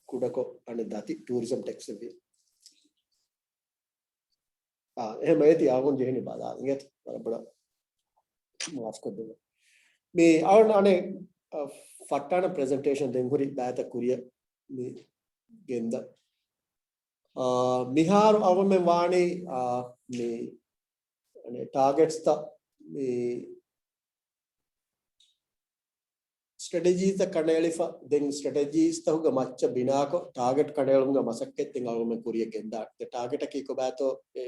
ކުޑަކޮށް އަނެއް ދަތި ޓޫރިޒަމް ޓެކްސް އެއްވި. އާ، އެހެން އޭތި އަޅުގަނޑު ޖެހެނީ ބަލާލަން އިނގޭތޯ. ވަރަށް ބޮޑަށް މާފް ކޮށްދެއްވުން. މި އަޅުގަނޑު އަނެއް، އަ، ފައްޓާނަ ޕްރެޒެންޓޭޝަން ދެން ހުރި ބައިތައް ކުރިއަށް މި ގެންދަ. އާ، މިހާރު އަޅުގަނޑުމެން ވާނީ، އާ، މި އަނެއް ޓާގެޓްސްތައް މި ސްޓްރެޓެޖީތައް ކަނޑައެޅިފަ، ދެން ސްޓްރެޓެޖީސްތަކުގެ މައްޗަށް ބިނާކޮށް، ޓާގެޓް ކަނޑައެޅުމުގެ މަސައްކަތް ދެން އަޅުގަނޑުމެން ކުރިއަށް ގެންދާނެ. ދެ ޓާގެޓަކީ ކޮބާތޯ، އެ،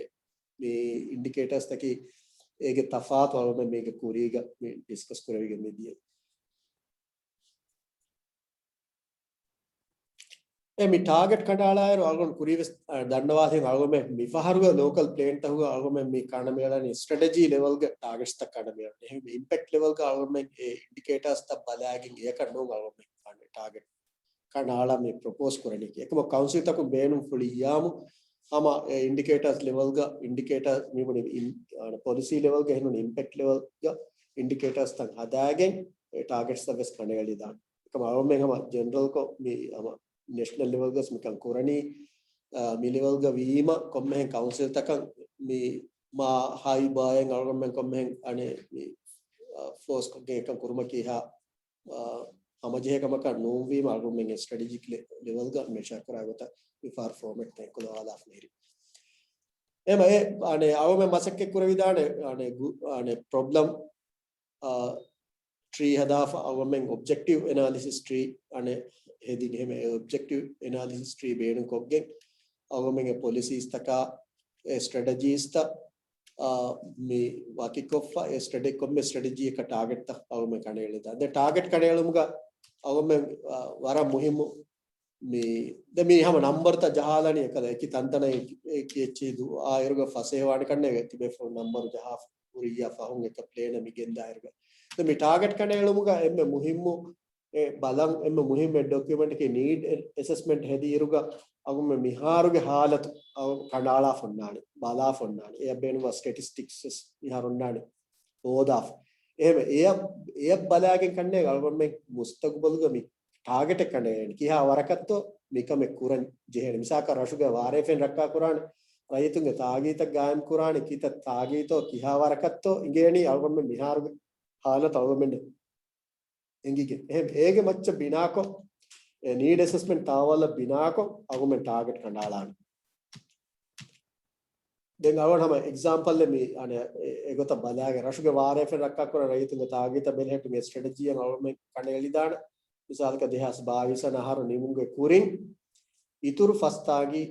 މި އިންޑިކޭޓާސްތަކީ އޭގެ ތަފާތު އަޅުގަނޑުމެން މީގެ ކުރީގަ މި ޑިސްކަސް ކުރެވިގެން މިދިޔަ. އެ މި ޓާގެޓް ކަނޑައަޅާއިރު އަޅުގަނޑު ކުރީވެސް، އަ، ދަންނަވާލި އަޅުގަނޑުމެން މިފަހަރުގެ ލޯކަލް ޕްލޭންތަކުގަ އަޅުގަނޑުމެން މި ކަނޑަމިއަޅަނީ ސްޓްރެޓެޖީ ލެވެލްގެ ޓާގެޓްސްތައް ކަނޑަމިއަޅަނީ. އެހެން މި އިމްޕެކްޓް ލެވެލްގަ އަޅުގަނޑުމެން އެ އިންޑިކޭޓާސްތައް ބަލާގެން އެޔަކަށް ނޫން އަޅުގަނޑުމެން ޓާގެޓް ކަނޑައަޅާ މި ޕްރޮޕޯސް ކުރަނީކީ. އެކަމަ ކައުންސިލްތަކުން ބޭނުންފުޅިއްޔާމު ހަމަ އެ އިންޑިކޭޓާސް ލެވެލްގަ އިންޑިކޭޓާސް މިބުނި އިން-، އާ، ޕޮލިސީ ލެވެލްގަ ހިނުނު އިމްޕެކްޓް ލެވެލްގަ އިންޑިކޭޓާސްތައް ހަދާގެން އެ ޓާގެޓްސްތައް ވެސް ކަނޑައެޅިދާނެ. އެކަމަ އަޅުމެން ހަމަ ޖެނެރަލްކޮށް މި ހަމަ ނޭޝަނަލް ލެވެލްގަސް މިކަން ކުރަނީ، އާ، މި ލެވެލްގަ ވީމަ ކޮންމެހެން ކައުންސިލްތަކަށް މި މާ ހައި ބާއެއް އަޅުގަނޑުމެން ކޮންމެހެން އަނެއް މި، އާ، ފޯސް ކޮށްގެން އެކަން ކުރުމަކީ ހާ، އާ، ހަމަޖެހޭ ކަމަކަށް ނޫންވީމަ އަޅުގަނޑުމެން ސްޓްރެޓެޖިކް ލެ-، ލެވެލްގަ މެޝަރ ކުރާ ގޮތަށް މި ފަހަރު ފޯމެޓް ތައް އެއްކޮލަވާލާފަ މިހިރީ. އެމަ އެ، އަނެ، އަޅުގަނޑުމެން މަސައްކަތް ކުރެވިދާނެ، އަނެ، ގު-، އަނެ، ޕްރޮބްލަމް އާ، ޓްރީ ހަދާފަ އަޅުގަނޑުމެން އޮބްޖެކްޓިވް އެނާލިސިސް ޓްރީ އަނެއް ހެދިން. އެހެން އެ އޮބްޖެކްޓިވް އެނާލިސިސް ޓްރީ ބޭނުންކޮށްގެން އަޅުގަނޑުމެން އެ ޕޮލިސީސްތަކާ އެ ސްޓްރެޓެޖީސްތައް، އާ، މި ވަކިކޮށްފަ އެ ސްޓްރެޓެ-، ކޮންމެ ސްޓްރެޓެޖީއަކަށް ޓާގެޓްތައް އަޅުގަނޑުމެން ކަނޑައެޅިދާނެ. ދެން ޓާގެޓް ކަނޑައެޅުމުގަ އަޅުގަނޑުމެން، އާ، ވަރަށް މުހިއްމު މި، ދެ މީ ހަމަ ނަންބަރުތައް ޖަހާލަނީ އެކަލަ އެކި ތަންތަނަށް އެކި، އެކި އެއްޗިހި ދުވާއިރުގަ ފަސޭހަވާނެ ކަންނޭގެ ތިބޭފުޅުން ނަންބަރު ޖަހާފަ ހުރިއްޔާ ފަހުން އެކަ ޕްލޭނަށް މި ގެންދާއިރުގަ. ދެ މި ޓާގެޓް ކަނޑައެޅުމުގަ އެންމެ މުހިއްމު އެ ބަލަން އެންމެ މުހިއްމު ޑޮކިއުމެންޓަކީ ނީޑް އެ-، އެސެސްމެންޓް ހެދިއިރުގަ އަޅުގަނޑުމެން މިހާރުގެ ހާލަތު އަޅު ކަނޑައަޅާފަ އޮންނާނެ، ބަލާފަ އޮންނާނެ. އެއަށް ބޭނުންވާ ސްޓެޓިސްޓިކްސް ވެސް މިހާރު އޮންނާނެ ހޯދާފަ. އެހެންވެ، އެއަށް، އެއަށް ބަލާގެން ކަންނޭނގެ އަޅުގަނޑުމެން މުސްތަގުބަލުގަ މި ޓާގެޓެއް ކަނޑައެޅެން ކިހާ ވަރަކަށްތޯ މިކަމެއް ކުރަން ޖެހޭނެ. މިސާލަކަށް ރަށުގެ ވާރޭފިން ރައްކާކުރާނެ، ރައްޔިތުންގެ ތާގީތަށް ގާއިމްކުރާނެ، ކިތައް ތާގީތޯ ކިހާ ވަރަކަށްތޯ އިނގޭނީ އަޅުގަނޑުމެން މިހާރުގެ ހާލަތު އަޅުގަނޑުމެން އެނގިގެން. އެހެން އޭގެ މައްޗަށް ބިނާކޮށް، އެ ނީޑް އެސެސްމެންޓް ތާވަލަށް ބިނާކޮށް އަޅުގަނޑުމެން ޓާގެޓް ކަނޑައަޅާނެ. ދެން އަޅުގަނޑު ހަމަ އެގްޒާމްޕަލްއެއް މި، އަނެ، އެ-، އެގޮތަށް ބަލާގެން ރަށުގެ ވާރޭފިން ރައްކާކުރާ ރައްޔިތުންގެ ތާގީތަށް ބެލެހެއްޓުމުގެ ސްޓްރެޓެޖީއަށް އަޅުގަނޑުމެން ކަނޑައެޅިދާނެ. މިސާލަކަށް ދެހާސް ބާވީސް އަހަރު ނިމުމުގެ ކުރިން އިތުރު ފަސް ތާގީ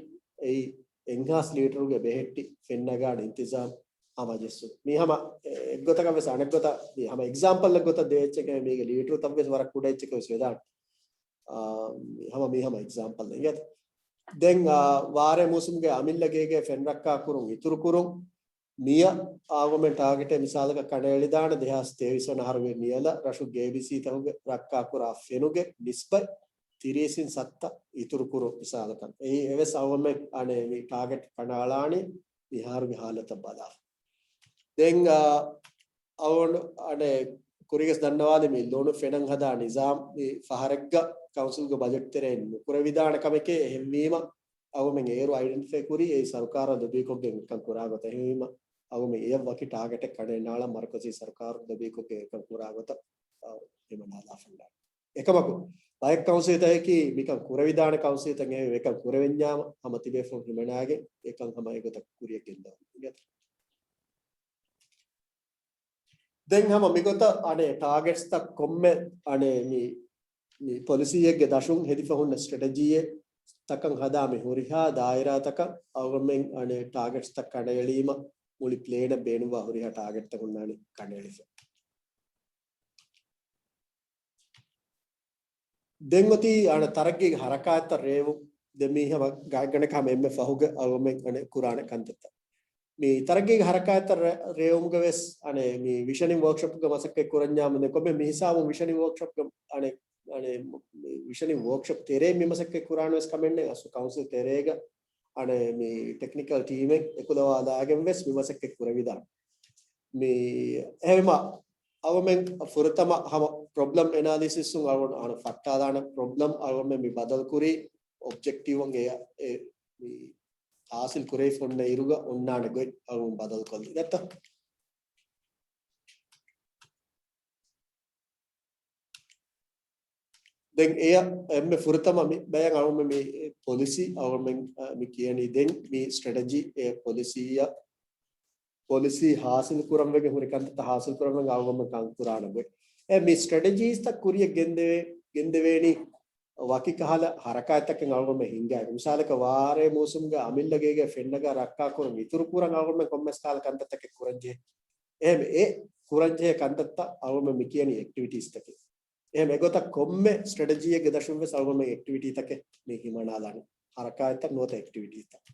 އެއީ އެއްހާސް ލީޓަރުގެ ބެހެއްޓި ފެންނަގާނެ އިންތިޒާމް ހަމަޖެއްސުން. މީ ހަމަ އެއްގޮތަކަށް ވެސް އަނެއްގޮތަށް މީ ހަމަ އެގްޒާމްޕަލްއެއް ގޮތަށް ދޭ އެއްޗެކޭ. މީގެ ލީޓަރުތައް ވެސް ވަރަށް ކުޑަ އެއްޗެކޭ ވެސް ވެދާނެ. އާ، ހަމަ މީ ހަމަ އެގްޒާމްޕަލް އިނގޭތަ؟ ދެން، އާ، ވާރޭ މޫސުމުގެ އަމިއްލަ ގޭގެ ފެން ރައްކާ ކުރުން އިތުރު ކުރުން މިއަށް އަޅުގަނޑުމެން ޓާގެޓެއް މިސާލަކަށް ކަނޑައެޅިދާނެ ދެހާސް ތޭވީސް ވަނަ އަހަރުގެ ނިޔަލަށް ރަށު ގޭބީސީތަކުގެ ރައްކާކުރާ ފެނުގެ ނިސްބަތް ތިރީސް އިން ސައްތަ އިތުރުކުރުން މިސާލަކަށް. އެއީ އެވެސް އަޅުގަނޑުމެން އަނެއް މި ޓާގެޓް ކަނޑައަޅާނީ މިހާރުގެ ހާލަތަށް ބަލާފަ. ދެން، އާ، އަޅުގަނޑު އަނެއް ކުރީގަސް ދަންނަވާލި މި ލޮނު ފެނަށް ހަދާ ނިޒާމް މި ފަހަރެއްގަ ކައުންސިލްގެ ބަޖެޓް ތެރެއިން ނުކުރެވިދާނެ ކަމެކޭ. އެހެންވީމަ، އަޅުގަނޑުމެން އޭރު އައިޑެންޓިފައި ކުރީ އެއީ ސަރުކާރަށް ލޯބީކޮށްގެން އެކަން ކުރާ ގޮތަށް. އެހެންވީމަ، އަޅުގަނޑުމެން އެޔަށް ވަކި ޓާގެޓެއް ކަނޑައަޅާ މަރުކަޒީ ސަރުކާރުން ލޯބީކޮށްގެން އެކަން ކުރާ ގޮތަށް، އާ، ހިމަނާލާފަ އޮންނާނެ. އެކަމަކު، ބައެއް ކައުންސިލްތަކަކީ މިކަން ކުރެވިދާނެ ކައުންސިލްތައް އެހެން އެކަން ކުރެވެންޏާމަ، ހަމަ ތިބޭފުޅުން ހިމަނާގެން އެކަން ހަމަ އެގޮތަށް ކުރިއަށް ގެންދަވަން. ދެން ހަމަ މިގޮތަށް އަނެއް ޓާގެޓްސްތައް ކޮންމެ އަނެއް މި، މި ޕޮލިސީއެއްގެ ދަށުން ހެދިފަ ހުންނަ ސްޓްރެޓެޖީއެއް ތަކަށް ހަދާ މި ހުރިހާ ދާއިރާތަކަށް އަޅުގަނޑުމެން އަނެއް ޓާގެޓްސްތައް ކަނޑައެޅީމަ މުޅި ޕްލޭނަށް ބޭނުންވާ ހުރިހާ ޓާގެޓްތައް ހުންނާނެ ކަނޑައެޅިފަ. ދެން އޮތީ އަނެއް ތަރައްގީގެ ހަރަކާތްތައް ރޭވުން. ދެން މީ ހަމަ ގާތްގަނޑަކަށް ހަމަ އެންމެ ފަހުގަ އަޅުގަނޑުމެން އަނެއް ކުރާނެ ކަންތައްތައް. މި ތަރައްގީގެ ހަރަކާތްތައް ރޭ-، ރޭވުމުގަ ވެސް އަނެއް މި ވިޝަނިން ވޯކްޝޮޕްގަ މަސައްކަތް ކުރަންޏާ މި ކޮންމެ މި ހިސާބުން ވިޝަނިން ވޯކްޝޮޕްގަ އަނެއް، އަނެއް ވިޝަނިން ވޯކްޝޮޕް ތެރޭ މި މަސައްކަތް ކުރާނެ ވެސް ކަމެއް ނެތް. އަސްލު ކައުންސިލް ތެރޭގަ އަނެއް މި ޓެކްނިކަލް ޓީމެއް އެކުލަވާލާގެން ވެސް މި މަސައްކަތް ކުރެވިދާނެ. މި އެހެންވީމަ އަޅުގަނޑުމެން ފުރަތަމަ ހަމަ ޕްރޮބްލަމް އެނާލިސިސްއުން އަޅުގަނޑު އަނެއް ފައްޓާލާނެ ޕްރޮބްލަމް އަޅުގަނޑުމެން މި ބަދަލުކުރީ އޮބްޖެކްޓިވް އެ، އެ، މި ހާސިލް ކުރެވިފަ އޮންނަ އިރުގަ އޮންނާނެ ގޮތް އަޅުގަނޑު ބަދަލުކޮށްލި ދެއްތަ؟ ދެން އެޔަށް އެންމެ ފުރަތަމަ މި ބަޔަށް އަޅުގަނޑުމެން މި ޕޮލިސީ އަޅުގަނޑުމެން، އަ، މި ކިޔަނީ ދެން މި ސްޓްރެޓެޖީ އެ ޕޮލިސީއަށް ޕޮލިސީ ހާސިލް ކުރަން ވެގެން ހުރި ކަންތައްތައް ހާސިލް ކުރަން ވެގެން އަޅުގަނޑުމެން ކަން ކުރާނެ ގޮތް. އެ މި ސްޓްރެޓެޖީސްތައް ކުރިއަށް ގެންދެވޭ، ގެންދެވޭނީ ވަކި ކަހަލަ ހަރަކާތްތަކެއް އަޅުގަނޑުމެން ހިންގާ. މިސާލަކަށް ވާރޭ މޫސުމްގެ އަމިއްލަ ގޭގެ ފެންނަގާ ރައްކާކުރުން އިތުރު ކުރަން އަޅުގަނޑުމެން ކޮންމެސް ކަހަލަ ކަންތައްތަކެއް ކުރަން ޖެހޭ. އެހެން އެ ކުރަން ޖެހޭ ކަންތައްތައް އަޅުގަނޑުމެން މި ކިޔަނީ އެކްޓިވިޓީސްތަކެއް. އެހެން އެގޮތަށް ކޮންމެ ސްޓްރެޓެޖީއެއްގެ ދަށުން ވެސް އަޅުގަނޑުމެން އެކްޓިވިޓީތަކެއް މި ހިމަނާލާނެ. ހަރަކާތްތައް ނުވަތަ އެކްޓިވިޓީތައް.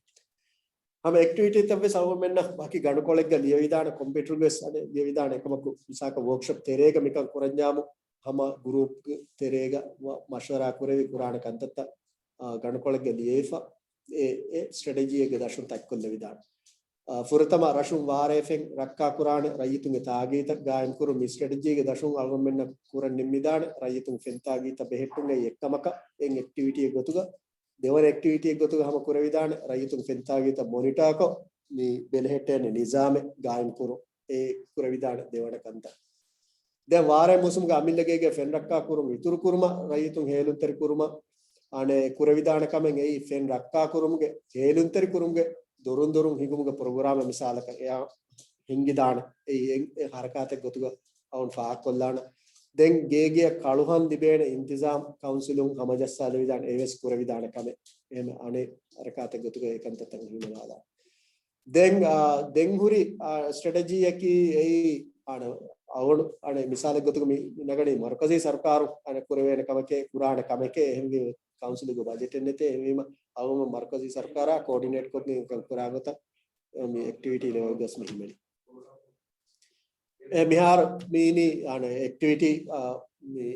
ހަމަ އެކްޓިވިޓީތައް ވެސް އަޅުގަނޑުމެންނަށް ވަކި ގަނޑުކޮޅެއްގަ ލިޔެވިދާނެ ކޮމްޕިއުޓަރުގަ ވެސް އަނެއް ލިޔެވިދާނެ. އެކަމަކު މިސާލަކަށް ވޯކްޝޮޕް ތެރޭގަ މިކަން ކުރަންޏާމު ހަމަ ގުރޫޕްގެ ތެރޭގަ މަޝްވަރާ ކުރެވި ކުރާނެ ކަންތައްތައް، އާ، ގަނޑުކޮޅެއްގަ ލިޔެފަ އެ، އެ ސްޓްރެޓެޖީއެއްގެ ދަށުން ތަތްކޮށްލެވިދާނެ. އާ، ފުރަތަމަ ރަށުން ވާރޭފެން ރައްކާކުރާނެ ރައްޔިތުންގެ ތާގީތައް ގާއިމްކުރުން މި ސްޓްރެޓެޖީގެ ދަށުން އަޅުގަނޑުމެންނަށް ކުރަން ނިންމިދާނެ. ރައްޔިތުން ފެންތާގީތައް ބެހެއްޓުން އެއީ އެއްކަމަކަށް އެއް އެކްޓިވިޓީއެއް ގޮތުގަ، ދެވަނަ އެކްޓިވިޓީއެއް ގޮތުގަ ހަމަ ކުރެވިދާނެ ރައްޔިތުން ފެންތާގީތައް މޮނިޓާކޮށް މި ބެލެހެއްޓޭނެ ނިޒާމެއް ގާއިމްކުރުން އެ ކުރެވިދާނެ ދެވަނަ ކަންތައް. ދެން ވާރޭ މޫސުމްގެ އަމިއްލަ ގޭގެ ފެން ރައްކާ ކުރުން އިތުރު ކުރުމަށް ރައްޔިތުން ހޭލުންތެރި ކުރުމަށް އަނެއް ކުރެވިދާނެ ކަމެއް އެއީ ފެން ރައްކާ ކުރުމުގެ ހޭލުންތެރި ކުރުމުގެ ދޮރުން ދޮރުން ހިނގުމުގެ ޕްރޮގްރާމެއް މިސާލަކަށް އެއާ ހިންގިދާނެ. އެއީ އެ، އެ ހަރަކާތެއް ގޮތުގަ އަޅުން ފާހަގަކޮށްލާނަ. ދެން ގޭގެއަށް ކަޅުހަން ލިބޭނެ އިންތިޒާމް ކައުންސިލުން ހަމަޖައްސާލެވިދާނެ. އެވެސް ކުރެވިދާނެ ކަމެއް. އެހެން އަނެއް ހަރަކާތެއް ގޮތުގަ އެ ކަންތައްތައް ހިމަނާލާ. ދެން، އާ، ދެން ހުރި، އާ، ސްޓްރެޓެޖީއަކީ އެއީ، އަނެއް، އަޅުގަނޑު، އަނެއް، މިސާލެއް ގޮތުގަ މި ނަގަނީ މަރުކަޒީ ސަރުކާރު، އަނެއް، ކުރެވޭނެ ކަމެކޭ، ކުރާނެ ކަމެކޭ، އެހެންވީމަ ކައުންސިލުގެ ބަޖެޓެއް ނެތޭ، އެހެންވީމަ އަޅުގަނޑު މަރުކަޒީ ސަރުކާރާ ކޯޑިނޭޓް ކޮށްގެން ކަން ކުރާ ގޮތަށް މި އެކްޓިވިޓީ ލެވެލް ގަސް މި ހިމެނީ. އެ، މިހާރު މީނީ، އަނެއް، އެކްޓިވިޓީ، އާ، މި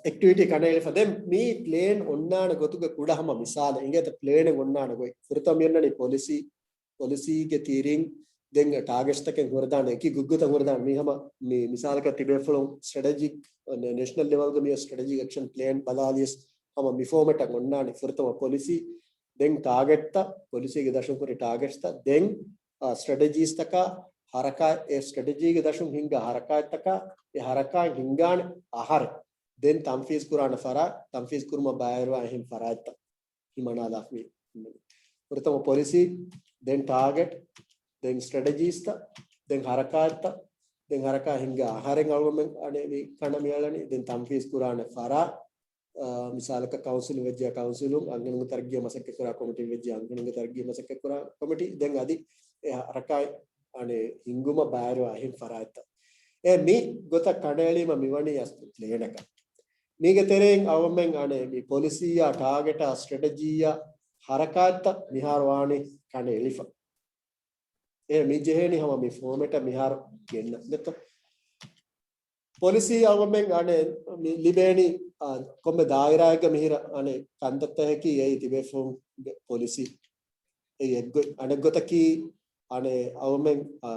އެކްޓިވިޓީ ކަނޑައެޅިފަ. ދެން މި ޕްލޭން އޮންނާނެ ގޮތުގެ ކުޑަ ހަމަ މިސާލެއް އިނގޭތަ؟ ޕްލޭނެއް އޮންނާނެ ގޮތް. ފުރަތަމަ މިއޮންނަނީ ޕޮލިސީ، ޕޮލިސީގެ ތިރިން ދެން ޓާގެޓްސްތަކެއް ހުރެދާނެ، އެކި ގުއްގުތައް ހުރެދާނެ. މީ ހަމަ މި މިސާލަކަށް ތިބޭފުޅުން ސްޓްރެޓެޖިކް، ނޭޝަނަލް ލެވެލްގެ މި ސްޓްރެޓެޖިކް އެކްޝަން ޕްލޭން ބަލާލިޔަސް ހަމަ މި ފޯމެޓަށް އޮންނާނެ. ފުރަތަމަ ޕޮލިސީ، ދެން ޓާގެޓްތައް، ޕޮލިސީގެ ދަށުން ކުރި ޓާގެޓްސްތައް، ދެން ސްޓްރެޓެޖީސްތަކާ ހަރަކާތް، އެ ސްޓްރެޓެޖީގެ ދަށުން ހިންގާ ހަރަކާތްތަކާ، އެ ހަރަކާތް ހިންގާނެ އަހަރެއް، ދެން ތަންފީޒް ކުރާނެ ފަރާތް، ތަންފީޒް ކުރުމަށް ބައިވެރިވާ އެހެން ފަރާތްތައް ހިމަނާލާފަ މި. ފުރަތަމަ ޕޮލިސީ، ދެން ޓާގެޓް، ދެން ސްޓްރެޓެޖީސްތައް، ދެން ހަރަކާތްތައް، ދެން ހަރަކާތް ހިންގާ އަހަރެން އަޅުގަނޑުމެން އަނެއް މި ކަނޑަ މިއަޅަނީ. ދެން ތަންފީޒް ކުރާނެ ފަރާތް، އާ، މިސާލަކަށް ކައުންސިލުން ވެއްޖެޔާ ކައުންސިލުން، އަންހެނުންގެ ތަރައްގީއަށް މަސައްކަތްކުރާ ކޮމިޓީން ވެއްޖެޔާ އަންހެނުންގެ ތަރައްގީއަށް މަސައްކަތްކުރާ ކޮމިޓީ، ދެން އަދި އެ ހަރަކާތް އަނެއް ހިންގުމަށް ބައިވެރިވާ އެހެން ފަރާތްތައް. އެ މި ގޮތަށް ކަނޑައެޅީމަ މިވަނީ އަސްލު ޕްލޭނަކަށް. މީގެ ތެރެއިން އަޅުގަނޑުމެން އަނެއް މި ޕޮލިސީއާ ޓާގެޓާ ސްޓްރެޓެޖީއާ ހަރަކާތްތައް މިހާރު ވާނީ ކަނޑައެޅިފަ. އެ މި ޖެހޭނީ ހަމަ މި ފޯމެޓަށް މިހާރު ގެންނަ ދެތޯ. ޕޮލިސީ އަޅުގަނޑުމެން އަނެއް މި ލިބޭނީ، އާ، ކޮންމެ ދާއިރާއެއްގަ މިހިރަ އަނެއް ކަންތައްތަކަކީ އެއީ ތިބޭފުޅުންގެ ޕޮލިސީ. އެއީ އެއްގޮތް. އަނެއްގޮތަކީ އަނެއް އަޅުގަނޑުމެން، އާ،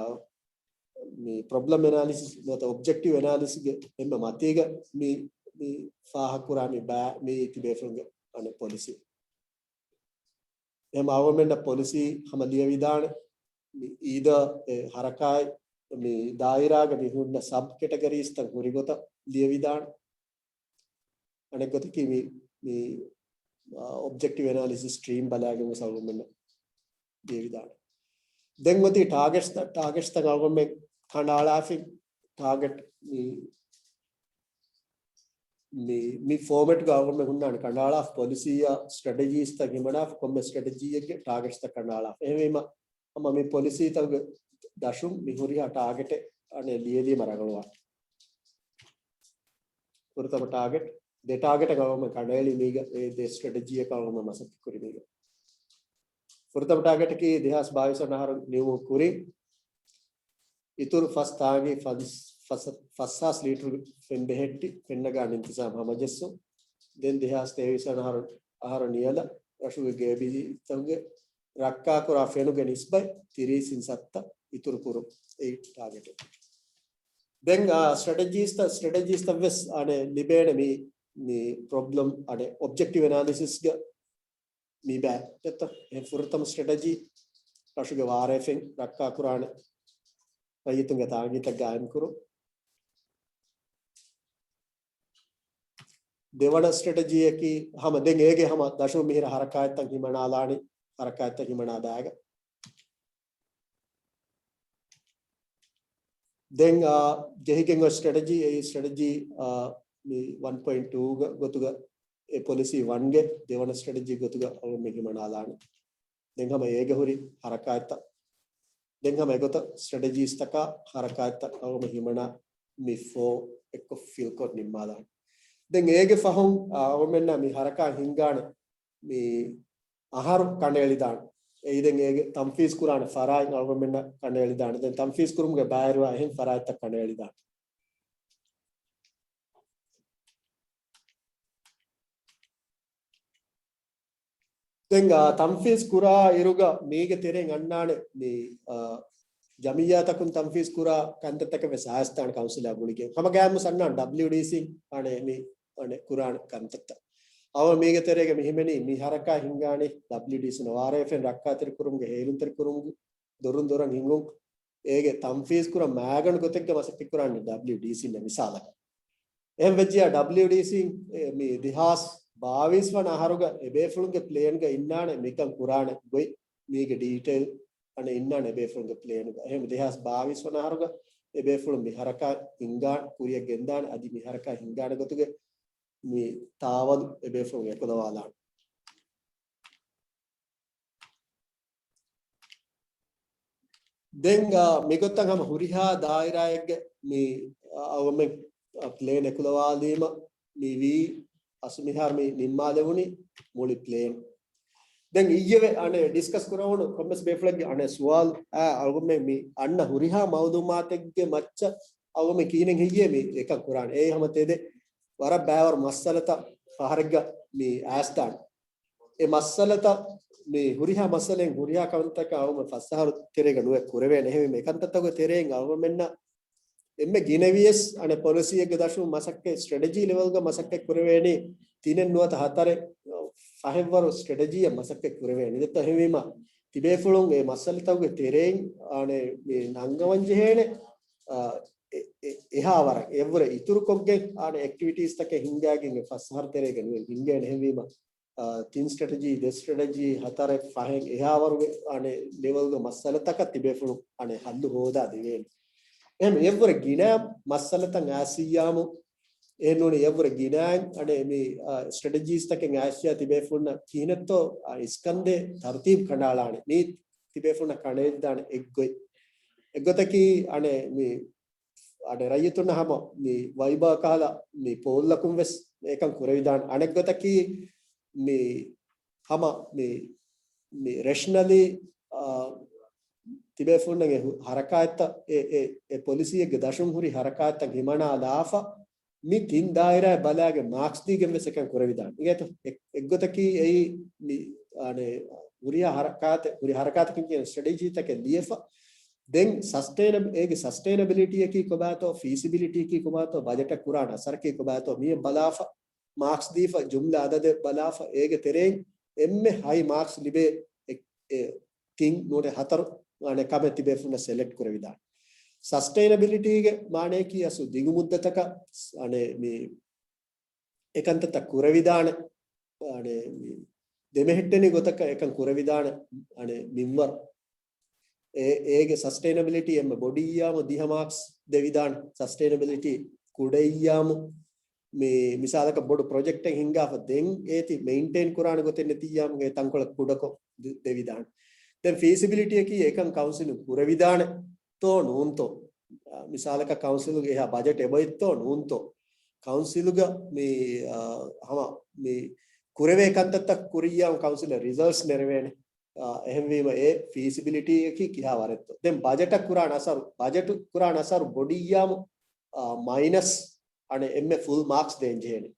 މި ޕްރޮބްލަމް އެނާލިސިސް ނުވަތަ އޮބްޖެކްޓިވް އެނާލިސިސްގެ އެންމެ މަތީގަ މި، މި ފާހަގަކުރާ މި ބައި، މި ތިބޭފުޅުންގެ އަނެއް ޕޮލިސީ. އެހެން އަޅުގަނޑުމެންނަށް ޕޮލިސީ ހަމަ ލިޔެވިދާނެ. މި އީދަ އެ ހަރަކާތް މި ދާއިރާގަ މި ހުންނަ ސަބް ކެޓަގަރީސްތައް ހުރި ގޮތަށް ލިޔެވިދާނެ. އަނެއް ގޮތަކީ މި، މި، އާ، އޮބްޖެކްޓިވް އެނާލިސިސް ސްޓްރީމް ބަލާގެން ވެސް އަޅުގަނޑުމެންނަށް ލިޔެވިދާނެ. ދެން އޮތީ ޓާގެޓްސް، ޓާގެޓްސްތައް އަޅުގަނޑުމެން ކަނޑައަޅާފިން ޓާގެޓް މި، މި، މި ފޯމެޓްގަ އަޅުގަނޑުމެން ހުންނާނެ ކަނޑައަޅާފަ ޕޮލިސީއާ ސްޓްރެޓެޖީސްތައް ހިމަނާފަ ކޮންމެ ސްޓްރެޓެޖީއެއްގެ ޓާގެޓްސްތައް ކަނޑައަޅާފަ. އެހެންވީމަ ހަމަ މި ޕޮލިސީތަކުގެ ދަށުން މި ހުރިހާ ޓާގެޓެއް އަނެއް ލިޔެލީމަ ރަނގަޅުވާނެ. ފުރަތަމަ ޓާގެޓް، ދެ ޓާގެޓަށް އަޅުގަނޑުމެން ކަނޑައެޅީ މީގަ އެ ދެ ސްޓްރެޓެޖީއަކަށް އަޅުގަނޑުމެން މަސައްކަތް ކުރި މީގަ. ފުރަތަމަ ޓާގެޓަކީ ދެހާސް ބާވީސް ވަނަ އަހަރު ނިމުމުގެ ކުރިން އިތުރު ފަސް ތާނގީ ފަސް، ފަސް، ފަސް ހާސް ލީޓަރު ފެން ބެހެއްޓި ފެންނަގާން އިންތިޒާމް ހަމަޖެއްސުން. ދެން ދެހާސް ތޭވީސް ވަނަ އަހަރު، އަހަރު ނިޔަލަށް ރަށުގެ ގޭބިޖީތަކުގެ ރައްކާކުރާ ފެނުގެ ނިސްބަތް ތިރީސް އިން ސައްތަ އިތުރު ކުރުން އެއީ ޓާގެޓެއް. ދެން، އާ، ސްޓްރެޓެޖީސްތައް، ސްޓްރެޓެޖީސްތައް ވެސް އަނެއް ލިބޭނެ މި، މި ޕްރޮބްލަމް އަނެއް އޮބްޖެކްޓިވް އެނާލިސިސްގަ މި ބައި ދެތޯ. އެ ފުރަތަމަ ސްޓްރެޓެޖީ ރަށުގެ ވާރޭފެން ރައްކާކުރާނެ ރައްޔިތުންގެ ތާނގީތައް ގާއިމްކުރުން. ދެވަނަ ސްޓްރެޓެޖީއަކީ ހަމަ ދެން އޭގެ ހަމަ ދަށުން މިހިރަ ހަރަކާތްތައް ހިމަނާލާނީ، ހަރަކާތްތައް ހިމަނާ ބައިގަ. ދެން، އާ، ޖެހިގެން އޮތް ސްޓްރެޓެޖީ، އެއީ ސްޓްރެޓެޖީ، އާ، މި ވަން ޕޮއިންޓް ޓޫ ގޮތުގަ އެ ޕޮލިސީ ވަންގެ ދެވަނަ ސްޓްރެޓެޖީ ގޮތުގަ އަޅުގަނޑުމެން ހިމަނާލާނެ. ދެން ހަމަ އޭގަ ހުރި ހަރަކާތްތައް. ދެން ހަމަ އެގޮތަށް ސްޓްރެޓެޖީސްތަކާ ހަރަކާތްތައް އަޅުގަނޑު ހިމަނާ މި ފޯ އެއްކޮށް ފިލްކޮށް ނިންމާލާނެ. ދެން އޭގެ ފަހުން، އާ، އަޅުގަނޑުމެންނަށް މި ހަރަކާތް ހިންގާނެ މި އަހަރު ކަނޑައެޅިދާނެ. އެއީ ދެން އޭގެ ތަންފީޒް ކުރާނެ ފަރާތް އަޅުގަނޑުމެންނަށް ކަނޑައެޅިދާނެ. ދެން ތަންފީޒް ކުރުމުގެ ބައިވެރިވާ އެހެން ފަރާތްތައް ކަނޑައެޅިދާނެ. ދެން، އާ، ތަންފީޒް ކުރާ އިރުގަ މީގެ ތެރެއިން އަންނާނެ މި، އާ، ޖަމިއްޔާތަކުން ތަންފީޒް ކުރާ ކަންތައްތަކެއް ވެސް އައިސްދާނެ ކައުންސިލާ ގުޅިގެން. ހަމަ ގާތްމުސް އަންނާނެ ޑަބްލިޔުޑީސީ އަނެއް މި އަނެއް ކުރާނެ ކަންތައްތައް. އަވަ މީގެ ތެރޭގަ މި ހިމެނީ މި ހަރަކާތް ހިންގާނީ ޑަބްލިޔުޑީސީ ވާރޭފެން ރައްކާތެރިކުރުމުގެ ހޭލުންތެރިކުރުމުގެ ދޮރުން ދޮރަށް ހިނގުން އޭގެ ތަންފީޒް ކުރަން މައިގަނޑު ގޮތެއްގަ މަސައްކަތް ކުރާނީ ޑަބްލިޔުޑީސީ މިސާލަކަށް. އެހެން ވެއްޖިޔާ ޑަބްލިޔުޑީސީ މި ދެހާސް ބާވީސް ވަނަ އަހަރުގަ އެބޭފުޅުންގެ ޕްލޭންގަ އިންނާނެ މިކަން ކުރާނެ ގޮތް މީގެ ޑީޓެއިލް އަނެއް އިންނާނެ އެބޭފުޅުންގެ ޕްލޭނުގަ. އެހެން ދެހާސް ބާވީސް ވަނަ އަހަރުގަ އެބޭފުޅުން މި ހަރަކާތް ހިންގާން ކުރިއަށް ގެންދާނެ އަދި މި ހަރަކާތް ހިންގާނެ ގޮތުގެ މި ތާވަލު އެބޭފުޅުން އެކުލަވާލާނެ. ދެން، އާ، މިގޮތަށް ހަމަ ހުރިހާ ދާއިރާއެއްގެ މި، އާ، އަވަމެން، އާ، ޕްލޭން އެކުލަވާލީމަ މި ވީ އަސް މިހާރު މި ނިންމާލެވުނީ މުޅި ޕްލޭން. ދެން އިއްޔެވެ އަނެއް ޑިސްކަސް ކުރަވުނު ކޮންމެސް ބޭފުޅެއްގެ އަނެއް ސުވާލު، އާ، އަޅުގަނޑުމެން މި އަންނަ ހުރިހާ މައުލޫމާތެއްގެ މައްޗަށް އަޅުގަނޑު ކިހިނެއް ހެއްޔޭ މި އެކަން ކުރާނެ؟ އެއީ ހަމަ ތެދެއް ވަރަށް ބައިވަރު މައްސަލަތައް ފަހަރެއްގަ މި އައިސްދާނެ. އެ މައްސަލަތައް މި ހުރިހާ މައްސަލައިން ހުރިހާ ކަންތަކަށް އަޅުގަނޑު ފަސް އަހަރު ތެރޭގަ ނުވެ ކުރެވޭނެ. އެހެންވީމަ އެކަންތައްތަކުގެ ތެރެއިން އަޅުގަނޑުމެންނަށް އެންމެ ގިނަވިޔަސް އަނެއް ޕޮލިސީއެއްގެ ދަށުން މަސައްކަތް ސްޓްރެޓެޖީ ލެވެލްގަ މަސައްކަތް ކުރެވޭނީ ތިނެއް ނުވަތަ ހަތަރެއް ފަހެއްވަރު ސްޓްރެޓެޖީއެއް މަސައްކަތް ކުރެވޭނެ. ދެއްތޯ އެހެންވީމަ ތިބޭފުޅުން އެ މައްސަލަތަކުގެ ތެރެއިން އަނެއް މި ނަންގަވަން ޖެހޭނެ، އާ، އެ-، އެ-، އެހާ ވަރަށް އެއްވުރެ އިތުރުކޮށްގެން އަނެއް އެކްޓިވިޓީސްތަކެއް ހިންގާގެން އެ ފަސް އަހަރު ތެރޭގަ ނުވެ ހިންގޭނެ. އެހެންވީމަ އާ، ތިން ސްޓްރެޓެޖީ، ދެ ސްޓްރެޓެޖީ، ހަތަރެއް، ފަހެއް އެހާ ވަރުގެ އަނެއް ލެވެލްގެ މައްސަލަތަކަށް ތިބޭފުޅުން އަނެއް ހައްލު ހޯދާ ދެވޭނެ. އެހެން އެއްވުރެ ގިނަ މައްސަލަތައް އައިސްއިއްޔާމު، އެހެން ނޫނީ އެއްވުރެ ގިނައިން އަނެއް މި، އާ، ސްޓްރެޓެޖީސްތަކެއް އައިސްއިއްޔާ ތިބޭފުޅުންނަށް ކިހިނެއްތޯ، އާ، އިސްކަންދެއް ތަރުތީބު ކަނޑައަޅާނެ. މީ ތިބޭފުޅުންނަށް ކަނޑައެޅިދާނެ އެއްގޮތް. އެއްގޮތަކީ އަނެއް މި އަނެއް ރައްޔިތުންނަށް ހަމަ މި ވައިބާ ކަހަލަ މި ޕޯލްއަކުން ވެސް އެކަން ކުރެވިދާނެ. އަނެއްގޮތަކީ މި ހަމަ މި، މި ރެޝަނަލީ، އާ، ތިބޭފުޅުންނަށް އެ ހު-، ހަރަކާތްތައް އެ، އެ، އެ ޕޮލިސީއެއްގެ ދަށުން ހުރި ހަރަކާތްތައް ހިމަނާލާފަ، މި ތިން ދާއިރާއެއް ބަލާގެން މާކްސް ދީގެން ވެސް އެކަން ކުރެވިދާނެ. އިނގޭތޯ؟ އެ-، އެއްގޮތަކީ އެއީ މި، އަނެއް، ހުރިހާ ހަރަކާތެއް، ހުރި ހަރަކާތަކެއް ކިޔަން ސްޓްރެޓެޖީތަކެއް ލިޔެފަ، ދެން ސަސްޓެއިނަ-، އޭގެ ސަސްޓެއިނަބިލިޓީއަކީ ކޮބާތޯ، ފީސިބިލިޓީއަކީ ކޮބާތޯ، ބަޖެޓަށް ކުރާނެ އަސަރަކީ ކޮބާތޯ، މިއެއް ބަލާފަ، މާކްސް ދީފަ، ޖުމްލަ އަދަދެއް ބަލާފަ، އޭގެ ތެރެއިން އެންމެ ހައި މާކްސް ލިބޭ އެ، އެ ތިން ނޫނީ ހަތަރު އަނެއް ކަމެއް ތިބޭފުޅުންނަށް ސެލެކްޓް ކުރެވިދާނެ. ސަސްޓެއިނަބިލިޓީގެ މާނައަކީ އަސްލު ދިގު މުއްދަތަކަށް އަނެއް މި އެކަންތައްތައް ކުރެވިދާނެ. އަނެއް މި ދެމެހެއްޓެނި ގޮތަކަށް އެކަން ކުރެވިދާނެ. އަނެއް މިންވަރު އެ-، އޭގެ ސަސްޓެއިނަބިލިޓީ އެންމެ ބޮޑިއްޔާމު ދިހަ މާކްސް ދެވިދާނެ. ސަސްޓެއިނަބިލިޓީ ކުޑައިއްޔާމު މި މިސާލަކަށް ބޮޑު ޕްރޮޖެކްޓެއް ހިންގާފަ ދެން އޭތި މެއިންޓެއިން ކުރާނެ ގޮތެއް ނެތިއްޔާމު އެ ތަންކޮޅެއް ކުޑަކޮށް ދެ-، ދެވިދާނެ. ދެން ފީސިބިލިޓީއަކީ އެކަން ކައުންސިލުން ކުރެވިދާނެ ތޯ ނޫންތޯ؟ އާ، މިސާލަކަށް ކައުންސިލުގެ އެހާ ބަޖެޓް އެބައޮތްތޯ ނޫންތޯ؟ ކައުންސިލުގަ މި، އާ، ހަމަ މި ކުރެވޭ ކަންތައްތައް ކުރިއްޔާމު ކައުންސިލަށް ރިޒަލްޓްސް ނެރެވޭނެ. އާ، އެހެންވީމަ އެ ފީސިބިލިޓީއަކީ ކިހާ ވަރެއްތޯ؟ ދެން ބަޖެޓަށް ކުރާން އަސަރު، ބަޖެޓު ކުރާން އަސަރު ބޮޑިއްޔާމު، އާ، މައިނަސް އަނެއް އެންމެ ފުލް މާކްސް ދޭން ޖެހޭނެ.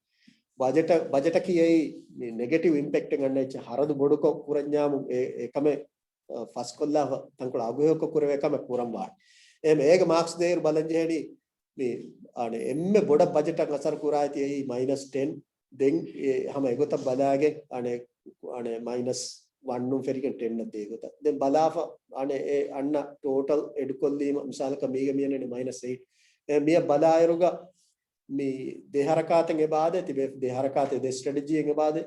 ބަޖެޓަށް، ބަޖެޓަކީ އެއީ މި ނެގެޓިވް އިމްޕެކްޓެއް އަންނަ އެއްޗެއް ހަރަދު ބޮޑުކޮށް ކުރަންޏާމު އެ، އެކަމެއް އަ، ފަސްކޮށްލާފަ ތަންކޮޅެއް އަގުހެޔޮކޮށް ކުރެވޭ ކަމެއް ކުރަން ވާނެ. އެހެން އޭގެ މާކްސް ދޭއިރު ބަލަން ޖެހޭނީ މި، އަނެއް އެންމެ ބޮޑަށް ބަޖެޓަށް އަސަރު ކުރާ އެތި އެއީ މައިނަސް ޓެން. ދެން އެ ހަމަ އެގޮތަށް ބަލާގެން އަނެއް، އަނެއް މައިނަސް ވަންނުން ފެށިގެން ޓެންއަށް ދޭ ގޮތަށް. ދެން ބަލާފަ އަނެއް އެ އަންނަ ޓޯޓަލް އެޑުކޮށްލީމަ މިސާލަކަށް މީގަ މިއަންނަނީ މައިނަސް އެއިޓް. އެ މިއަށް ބަލާއިރުގަ މި ދެ ހަރަކާތެއް އެބައާދޭ، ތިބޭ ދެ ހަރަކާތެއް ދެ ސްޓްރެޓެޖީއެއް އެބައާދޭ.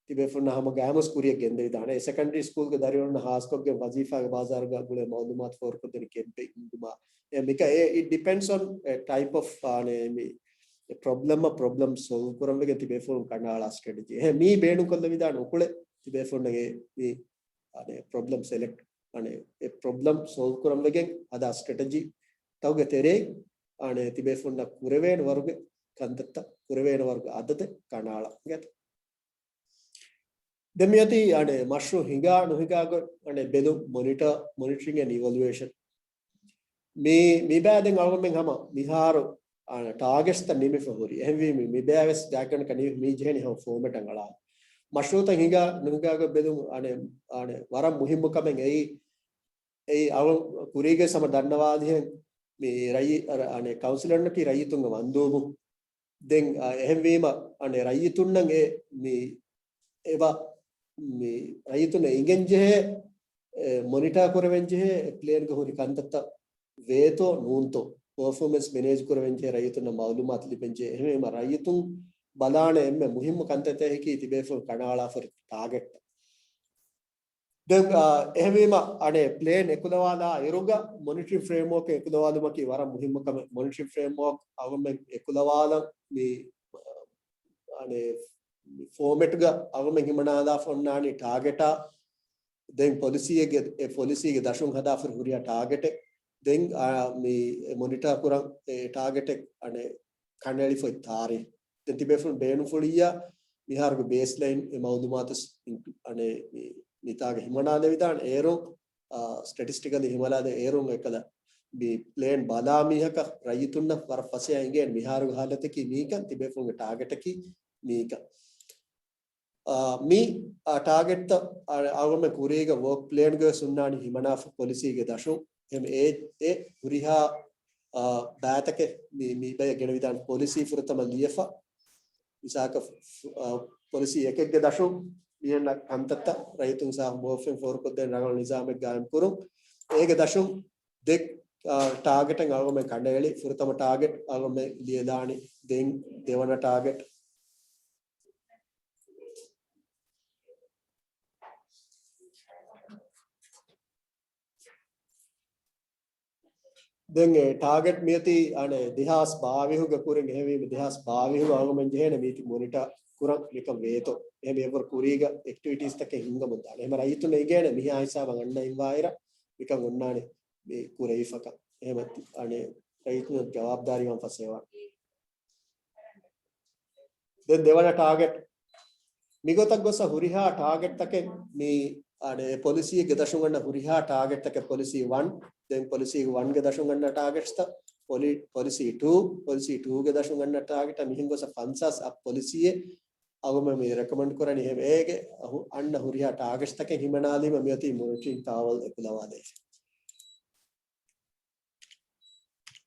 ތިބޭފުޅުންނަށް ހަމަ ގައިމުވެސް ކުރިއަށް ގެންދެވިދާނެ. އެ ސެކަންޑަރީ ސްކޫލްގެ ދަރިވަރުންނަށް ހާސްކޮށްގެން ވަޒީފާގެ ބާޒާރުގަ ގުޅޭ މައުލޫމާތު ފޯރުކޮށްދޭނެ ކެމްޕެއިން ހިންގުމާ. އެ މިކަ އެ، it depends on އެ ޓައިޕް އޮފް، އާނެ، މި ޕްރޮބްލަމްއަށް ޕްރޮބްލަމް ސޮލްވް ކުރަން ވެގެން ތިބޭފުޅުން ކަނޑައަޅާ ސްޓްރެޓެޖީ. އެހެން މީ ބޭނުންކޮށްލެވިދާނެ އުކުޅެއް ތިބޭފުޅުންނަށް އެ، މި، އާނެ، ޕްރޮބްލަމް ސެލެކްޓް، އާނެ، އެ ޕްރޮބްލަމް ސޮލްވް ކުރަން ވެގެން ހަދާ ސްޓްރެޓެޖީ ތަކުގެ ތެރެއިން، އާނެ، ތިބޭފުޅުންނަށް ކުރެވޭނެ ވަރުގެ ކަންތައްތައް، ކުރެވޭނެ ވަރުގެ އަދަދެއް ކަނޑައަޅާ. ދެން މިއޮތީ އަނެއް މަޝްރޫއު ހިނގާ ނުހިނގާގޮތް އަނެއް ބެލުން މޮނިޓަ-، މޮނިޓަރިން އެންޑް އިވެލުއޭޝަން. މި، މިބައި ދެން އަޅުގަނޑުމެން ހަމަ މިހާރު އަނެއް ޓާގެޓްސްތައް ނިމިފަ ހުރި. އެހެންވީމަ މިބައި ވެސް ގާތްގަނޑަކަށް ނިމި މީ ޖެހެނީ ހަމަ ފޯމެޓަށް އަޅާ. މަޝްރޫއުތައް ހިނގާ ނުހިނގާގޮތް ބެލުން އަނެއް، އަނެއް ވަރަށް މުހިއްމު ކަމެއް އެއީ، އެއީ އަޅު ކުރީގެ ހަމަ ދަންނަވާލިހެން މި ރައްޔި-، އަ، އަނެއް ކައުންސިލަރުންނަކީ ރައްޔިތުންގެ މަންދޫބު. ދެން، އަ، އެހެންވީމަ، އަނެއް ރައްޔިތުންނަށް އެ މި އެބަ މި ރައްޔިތުންނަށް އިނގެންޖެހޭ، އެ، މޮނިޓާ ކުރެވެންޖެހޭ، އެ ޕްލޭންގަ ހުރި ކަންތައްތައް ވޭތޯ ނޫންތޯ، ޕަރފޯމެންސް މެނޭޖް ކުރެވެންޖެހޭ ރައްޔިތުންނަށް މައުލޫމާތު ލިބެންޖެހޭ. އެހެންވީމަ ރައްޔިތުން ބަލާނެ އެންމެ މުހިއްމު ކަންތައްތަކަކީ ތިބޭފުޅުން ކަނޑައަޅާފަ ހުރި ޓާގެޓް. ދެން، އާ، އެހެންވީމަ، އަނެއް ޕްލޭން އެކުލަވާލާ އިރުގަ މޮނިޓަރިން ފްރޭމްވޯކް އެކުލަވާލުމަކީ ވަރަށް މުހިއްމު ކަމެއް. މޮނިޓަރިން ފްރޭމްވޯކް އަޅުގަނޑުމެން އެކުލަވާލަން މި، އަނެއް ފޯމެޓްގަ އަޅުގަނޑުމެން ހިމަނާލާފަ އޮންނާނީ ޓާގެޓާ، ދެން ޕޮލިސީއެއްގެ، އެ ޕޮލިސީގެ ދަށުން ހަދާފަ ހުރިހާ ޓާގެޓެއް، ދެން، އާ، މި މޮނިޓާ ކުރަން އެ ޓާގެޓެއް އަނެއް ކަނޑައެޅިފައި ތާރީޚް. ދެން ތިބޭފުޅުން ބޭނުންފުޅިއްޔާ މިހާރުގެ ބޭސްލައިން އެ މައުލޫމާތު އަނެއް މި، މިތާގަ ހިމަނާލެވިދާނެ އޭރުން، އާ، ސްޓެޓިސްޓިކަލީ ހިމަނާލެ އޭރުން އެކަލަ މި ޕްލޭން ބަލާ މީހަކަށް ރައްޔިތުންނަށް ވަރަށް ފަސޭހައިން އިނގޭނެ މިހާރުގެ ހާލަތަކީ މީކަން، ތިބޭފުޅުންގެ ޓާގެޓަކީ މީކަން. އާ، މި، އާ، ޓާގެޓްތައް، އާ، އަޅުގަނޑުމެން ކުރީގަ ވޯކް ޕްލޭންގަ ވެސް ހުންނާނީ ހިމަނާފަ ޕޮލިސީގެ ދަށުން. އެހެން އެ، އެ ހުރިހާ، އާ، ބައިތަކެއް މި، މި ބަޔަށް ގެނެވިދާނެ ޕޮލިސީ ފުރަތަމަ ލިޔެފަ. މިސާލަކަށް، ފު-، ފު-، އާ، ޕޮލިސީ އެކެއްގެ ދަށުން މިހެން ކަންތައްތައް ރައްޔިތުން ސާފު ބޯފެން ފޯރުކޮށްދޭން ރަނގަޅު ނިޒާމެއް ގާއިމް ކުރުން. އޭގެ ދަށުން ދެ، އާ، ޓާގެޓެއް އަޅުގަނޑުމެން ކަނޑައެޅި. ފުރަތަމަ ޓާގެޓް އަޅުގަނޑުމެން ލިޔެލާނީ. ދެން ދެވަނަ ޓާގެޓް. ދެން އެ ޓާގެޓް މިއޮތީ އަނެއް ދެހާސް ބާވީހުގެ ކުރިން. އެހެންވީމަ ދެހާސް ބާވީހު އަޅުގަނޑުމެން ޖެހޭނެ މީތި މޮނިޓާ ކުރަން މިކަން ވޭތޯ. އެހެން އެއްވަރު ކުރީގަ އެކްޓިވިޓީސްތަކެއް ހިންގަމުން ދާނެ. އެހެން ރައްޔިތުން އެނގޭނެ މިހާ ހިސާބަށް އަންނަ އިންވާއިރަށް މިކަން އޮންނާނެ މި ކުރެވިފަކަން. އެހެން އަނެއް ރައްޔިތުން ޖަވާބުދާރީވާން ފަސޭހަވާނެ. ދެން ދެވަނަ ޓާގެޓް. މިގޮތަށް ގޮސް ހުރިހާ ޓާގެޓްތަކެއް މި، އަނެއް، ޕޮލިސީގެ ދަށުން އަންނަ ހުރިހާ ޓާގެޓްތަކެއް ޕޮލިސީ ވަން، ދެން ޕޮލިސީ ވަންގެ ދަށުން އަންނަ ޓާގެޓްސްތައް، ޕޮލި-، ޕޮލިސީ ޓޫ، ޕޮލިސީ ޓޫގެ ދަށުން އަންނަ ޓާގެޓް މިހެން ގޮސް ފަންސާސް އަށް ޕޮލިސީއެއް އަޅުގަނޑުމެން މި ރެކޮމެންޑް ކުރަނީ. އެހެން އޭގެ އަހު-، އަންނަ ހުރިހާ ޓާގެޓްސްތަކެއް ހިމަނާލީމަ މިއޮތީ މޮނިޓަރިންގ ތާވަލް އެކުލަވާލައިފަ.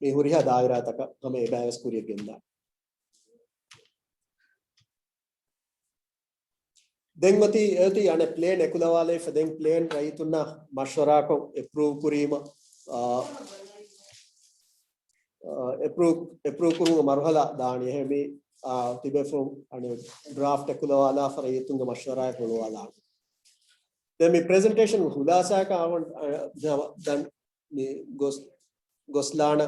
މި ހުރިހާ ދާއިރާތަކަށް ހަމަ އެބައިވެސް ކުރިޔަށް ގެންދާނެ. ދެން އޮތީ، އެއޮތީ އަނެއް ޕްލޭން އެކުލަވާލައިފަ. ދެން ޕްލޭން ރައްޔިތުންނާ މަޝްވަރާކޮށް އެޕްރޫވް ކުރީމަ، އާ، އާ، އެޕްރޫވް، އެޕްރޫވް ކުރުމުގެ މަރުހަލާ ދާނީ. އެހެން މި، އާ، ތިބޭފުޅުން އަނެއް ޑްރާފްޓް އެކުލަވާލާފަ ރައްޔިތުންގެ މަޝްވަރާއެއް ހުޅުވާލާނެ. ދެން މި ޕްރެޒެންޓޭޝަން ހުލާސާކަށް އަވަން، އަ، ދަ-، ދަން މި ގޮސް-، ގޮސްލާނަ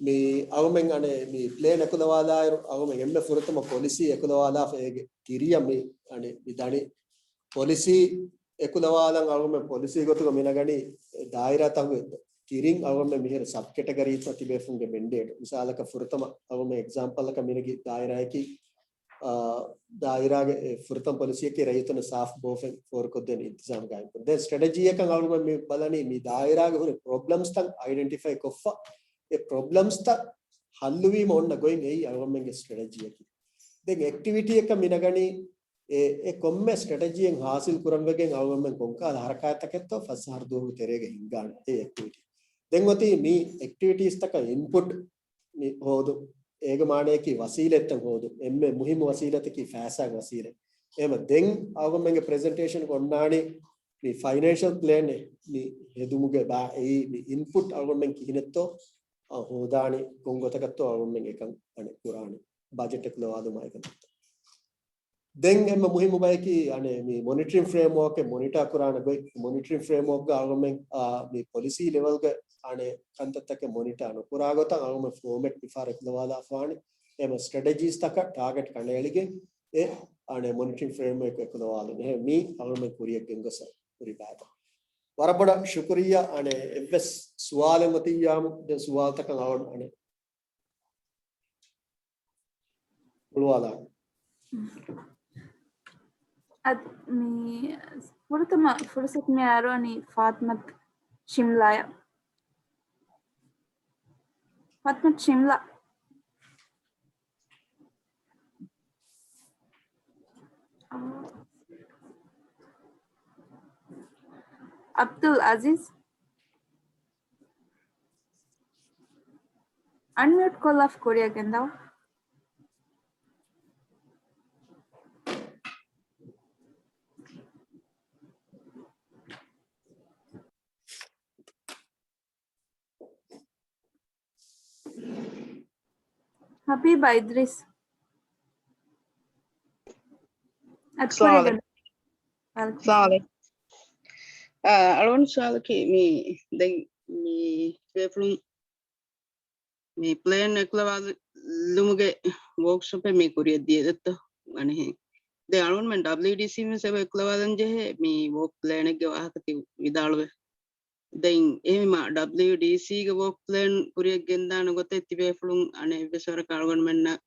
މި އަޅުމެން އަނެއް މި ޕްލޭން އެކުލަވާލާއިރު، އަޅުމެން އެންމެ ފުރަތަމަ ޕޮލިސީ އެކުލަވާލާފަ އޭގެ ތިރިއަށް މި އަނެއް މި ދަނީ. ޕޮލިސީ އެކުލަވާލަން އަޅުމެން ޕޮލިސީ ގޮތުގަ މި ނަގަނީ ދާއިރާތަކުގެ ތިރިން އަޅުމެން މިހިރަ ސަބް ކެޓަގަރީތައް ތިބޭފުންގެ މެންޑޭޓް. މިސާލަކަށް ފުރަތަމަ އަޅުމެން އެގްޒާމްޕަލަކަށް މިނަގި ދާއިރާއަކީ އާ، ދާއިރާގެ އެ ފުރަތަމަ ޕޮލިސީއަކީ ރައްޔިތުންނަށް ސާފު ބޯފެން ފޯރުކޮށްދޭން އިންތިޒާމް ގާއިމްކުރުން. ދެން ސްޓްރެޓެޖީއަކަށް އަޅުގަނޑު މި ބަލަނީ މި ދާއިރާގެ ހުރި ޕްރޮބްލަމްސްތައް އައިޑެންޓިފައި ކޮށްފަ، އެ ޕްރޮބްލަމްސްތައް ހައްލުވީމަ އޮންނަ ގޮތް އެއީ އަޅުގަނޑުމެންގެ ސްޓްރެޓެޖީއަކީ. ދެން އެކްޓިވިޓީއަކަށް މި ނަގަނީ އެ، އެ ކޮންމެ ސްޓްރެޓެޖީއެއް ހާސިލް ކުރަން ވެގެން އަޅުގަނޑުމެން ކޮންކަހަލަ ހަރަކާތްތަކެއްތޯ ފަސް އަހަރު ދުވަހުގެ ތެރޭގަ ހިންގާނެ އެ އެކްޓިވިޓީ. ދެން އޮތީ މި އެކްޓިވިޓީސްތަކަށް އިންޕުޓް މި ހޯދު، އޭގެ މާނަޔަކީ ވަސީލަތްތައް ހޯދު. އެންމެ މުހިއްމު ވަސީލަތަކީ ފައިސާގެ ވަސީލަތް. އެހެމަ ދެން އަޅުގަނޑުމެންގެ ޕްރެޒެންޓޭޝަން އޮންނާނީ މި ފައިނޭންޝަލް ޕްލޭން މި ހެދުމުގެ ބާ އެއީ މި އިންޕުޓް އަޅުގަނޑުމެން ކިހިނެއްތޯ، އަ، ހޯދާނީ ކޮން ގޮތަކަށްތޯ އަޅުގަނޑުމެން އެކަން އަނެއް ކުރާނީ ބަޖެޓް އެކުލަވާލުމާ އެކަންތައްތޯ. ދެން އެންމެ މުހިއްމު ބަޔަކީ އަނެއް މި މޮނިޓަރިން ފްރޭމްވޯކެއް މޮނިޓާ ކުރާނެ ގޮތް. މޮނިޓަރިން ފްރޭމްވޯކްގަ އަޅުގަނޑުމެން، އާ، މި ޕޮލިސީ ލެވެލްގެ އަނެއް ކަންތައްތަކެއް މޮނިޓާ ނުކުރާ ގޮތަށް އަޅުގަނޑުމެން ފޯމެޓް މިފަހަރު އެކުލަވާލާފާނެ. އެމަ ސްޓްރެޓެޖީސްތަކަށް ޓާގެޓް ކަނޑައެޅިގެން އެ އަނެއް މޮނިޓަރިން ފްރޭމްވޯކް އެކުލަވާލުން. އެހެން މީ އަޅުގަނޑުމެން ކުރިޔަށް ގެންގޮސް ހުރި ބާތައް. ވަރަށް ބޮޑަށް ޝުކުރިއްޔާ. އަނެއް އެއްވެސް ސުވާލެއް އޮތިއްޔާމު ދެން ސުވާލުތަކަށް އަޅުގަނޑު އަނެއް ހުޅުވާލާން. އަދި މި ފުރަތަމަ ފުރުސަތު މި އަރުވަނީ ފާތިމަތު ޝިމްލާއަށް. ފާތިމަތު ޝިމްލާ. އަބްދުލް އަޒީޒް. އަންމިއުޓް ކޮށްލާފަ ކުރިއަށް ގެންދަވާ. ހަބީބާ އިދްރީސް. އަދި ސްލާމް ކުރިއަށް އަލައިކުމް. ގެންދަވާ. ސްލާމް އަލައިކުމް. އަ، އަޅުގަނޑު ސުވާލަކީ މި ދެން މި ބޭފުޅުން މި ޕްލޭން އެކުލަވާލުމުގެ ވޯކްޝޮޕެއް މި ކުރިއަށް ދިޔަ ދެއްތޯ އަނެއްހެން. ދެން އަޅުގަނޑުމެން ޑަބްލިއުޑީސީން ވެސް އެބަ އެކުލަވާލަން ޖެހޭ މި ވޯކް ޕްލޭނެއްގެ ވާހަކަ ތި ވިދާޅުވެ. ދެން އެހެންވީމާ ޑަބްލިއުޑީސީގެ ވޯކް ޕްލޭން ކުރިއަށް ގެންދާނެ ގޮތެއް ތިބޭފުޅުން އަނެއް އެއްވެސް ވަރަކަށް އަޅުގަނޑުމެންނަށް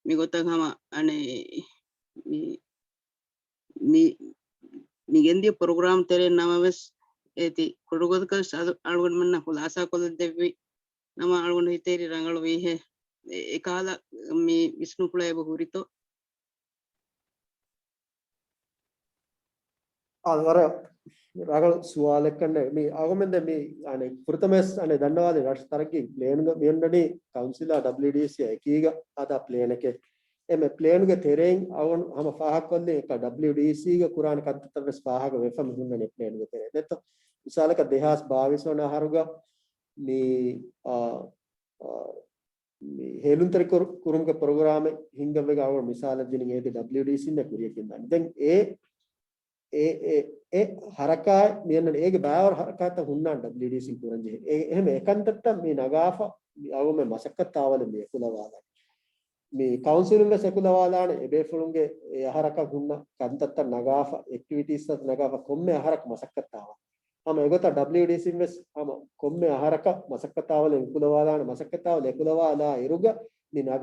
މިގޮތަށް ހަމަ އަނެއް މި މި، މި ގެންދިޔަ ޕްރޮގްރާމް ތެރެއިން ނަމަވެސް، އޭތި ކުޑަގޮތަކަށް އަދު އަޅުގަނޑުމެންނަށް ޚުލާސާކޮށްލަދެއްވި ނަމަ އަޅުގަނޑު ހިތޭރި ރަނގަޅު ވީހޭ. އެ، އެކާލަ މި ވިސްނުފުޅަށް އެބަ ހުރިތޯ؟ އާ، ވަރަށް ރަނގަޅު ސުވާލެއްކަންނޭ. މި އަޅުގަނޑުމެން ދެން މި، އަނެ، ފުރަތަމަވެސް، އަނެ، ދަންނަވާލި ރަށު ތަރައްގީ ޕްލޭންގަ މި އޮންނަނީ ކައުންސިލާ ޑަބްލިޔުޑީސީ އެކީގަ ހަދާ ޕްލޭނެކޭ. އެމެ ޕްލޭނުގެ ތެރެއިން އަޅުގަނޑު ހަމަ ފާހަގަކޮށްލި އެކަ ޑަބްލިޔުޑީސީގަ ކުރާނެ ކަންތައްތައް ވެސް ފާހަގަ ވެފަ މި ހުންނަނީ ޕްލޭނުގެ ތެރެއިން. ދެއްތޯ؟ މިސާލަކަށް ދެހާސް ބާވީސް ވަނަ އަހަރުގަ މި، އާ، އާ، މި ހޭލުންތެރި ކުރު-، ކުރުމުގެ ޕްރޮގްރާމެއް ހިންގައްވެގެން އަޅުގަނޑު މިސާލަށް ދިނިން އޭތި ޑަބްލިޔުޑީސީންނޭ ކުރިޔަށް ގެންދާނެ. ދެން އެ، އެ، އެ، އެ ހަރަކާތް މި އަންނަނީ އޭގެ ބައިވަރު ހަރަކާތްތައް ހުންނާނެ ޑަބްލިޔުޑީސީން ކުރަން ޖެހޭ. އެ، އެހެން އެކަންތައްތައް މި ނަގާފަ މި އަޅުގަނޑުމެން މަސައްކަތް ތާވަލެއް މި އެކުލަވާލާނެ. މި ކައުންސިލުން ވެސް އެކުލަވާލާނެ އެބޭފުޅުންގެ އެ އަހަރަކަށް ހުންނަ ކަންތައްތައް ނަގާފަ، އެކްޓިވިޓީސްތައް ނަގާފަ ކޮންމެ އަހަރަކު މަސައްކަތް ތާވަ. ހަމަ އެގޮތަށް ޑަބްލިޔުޑީސީން ވެސް ހަމަ ކޮންމެ އަހަރަކަށް މަސައްކަތް ތާވަލެއް އެކުލަވާލާނެ. މަސައްކަތް ތާވަލެއް އެކުލަވާލާ އިރުގަ މި ނަގާ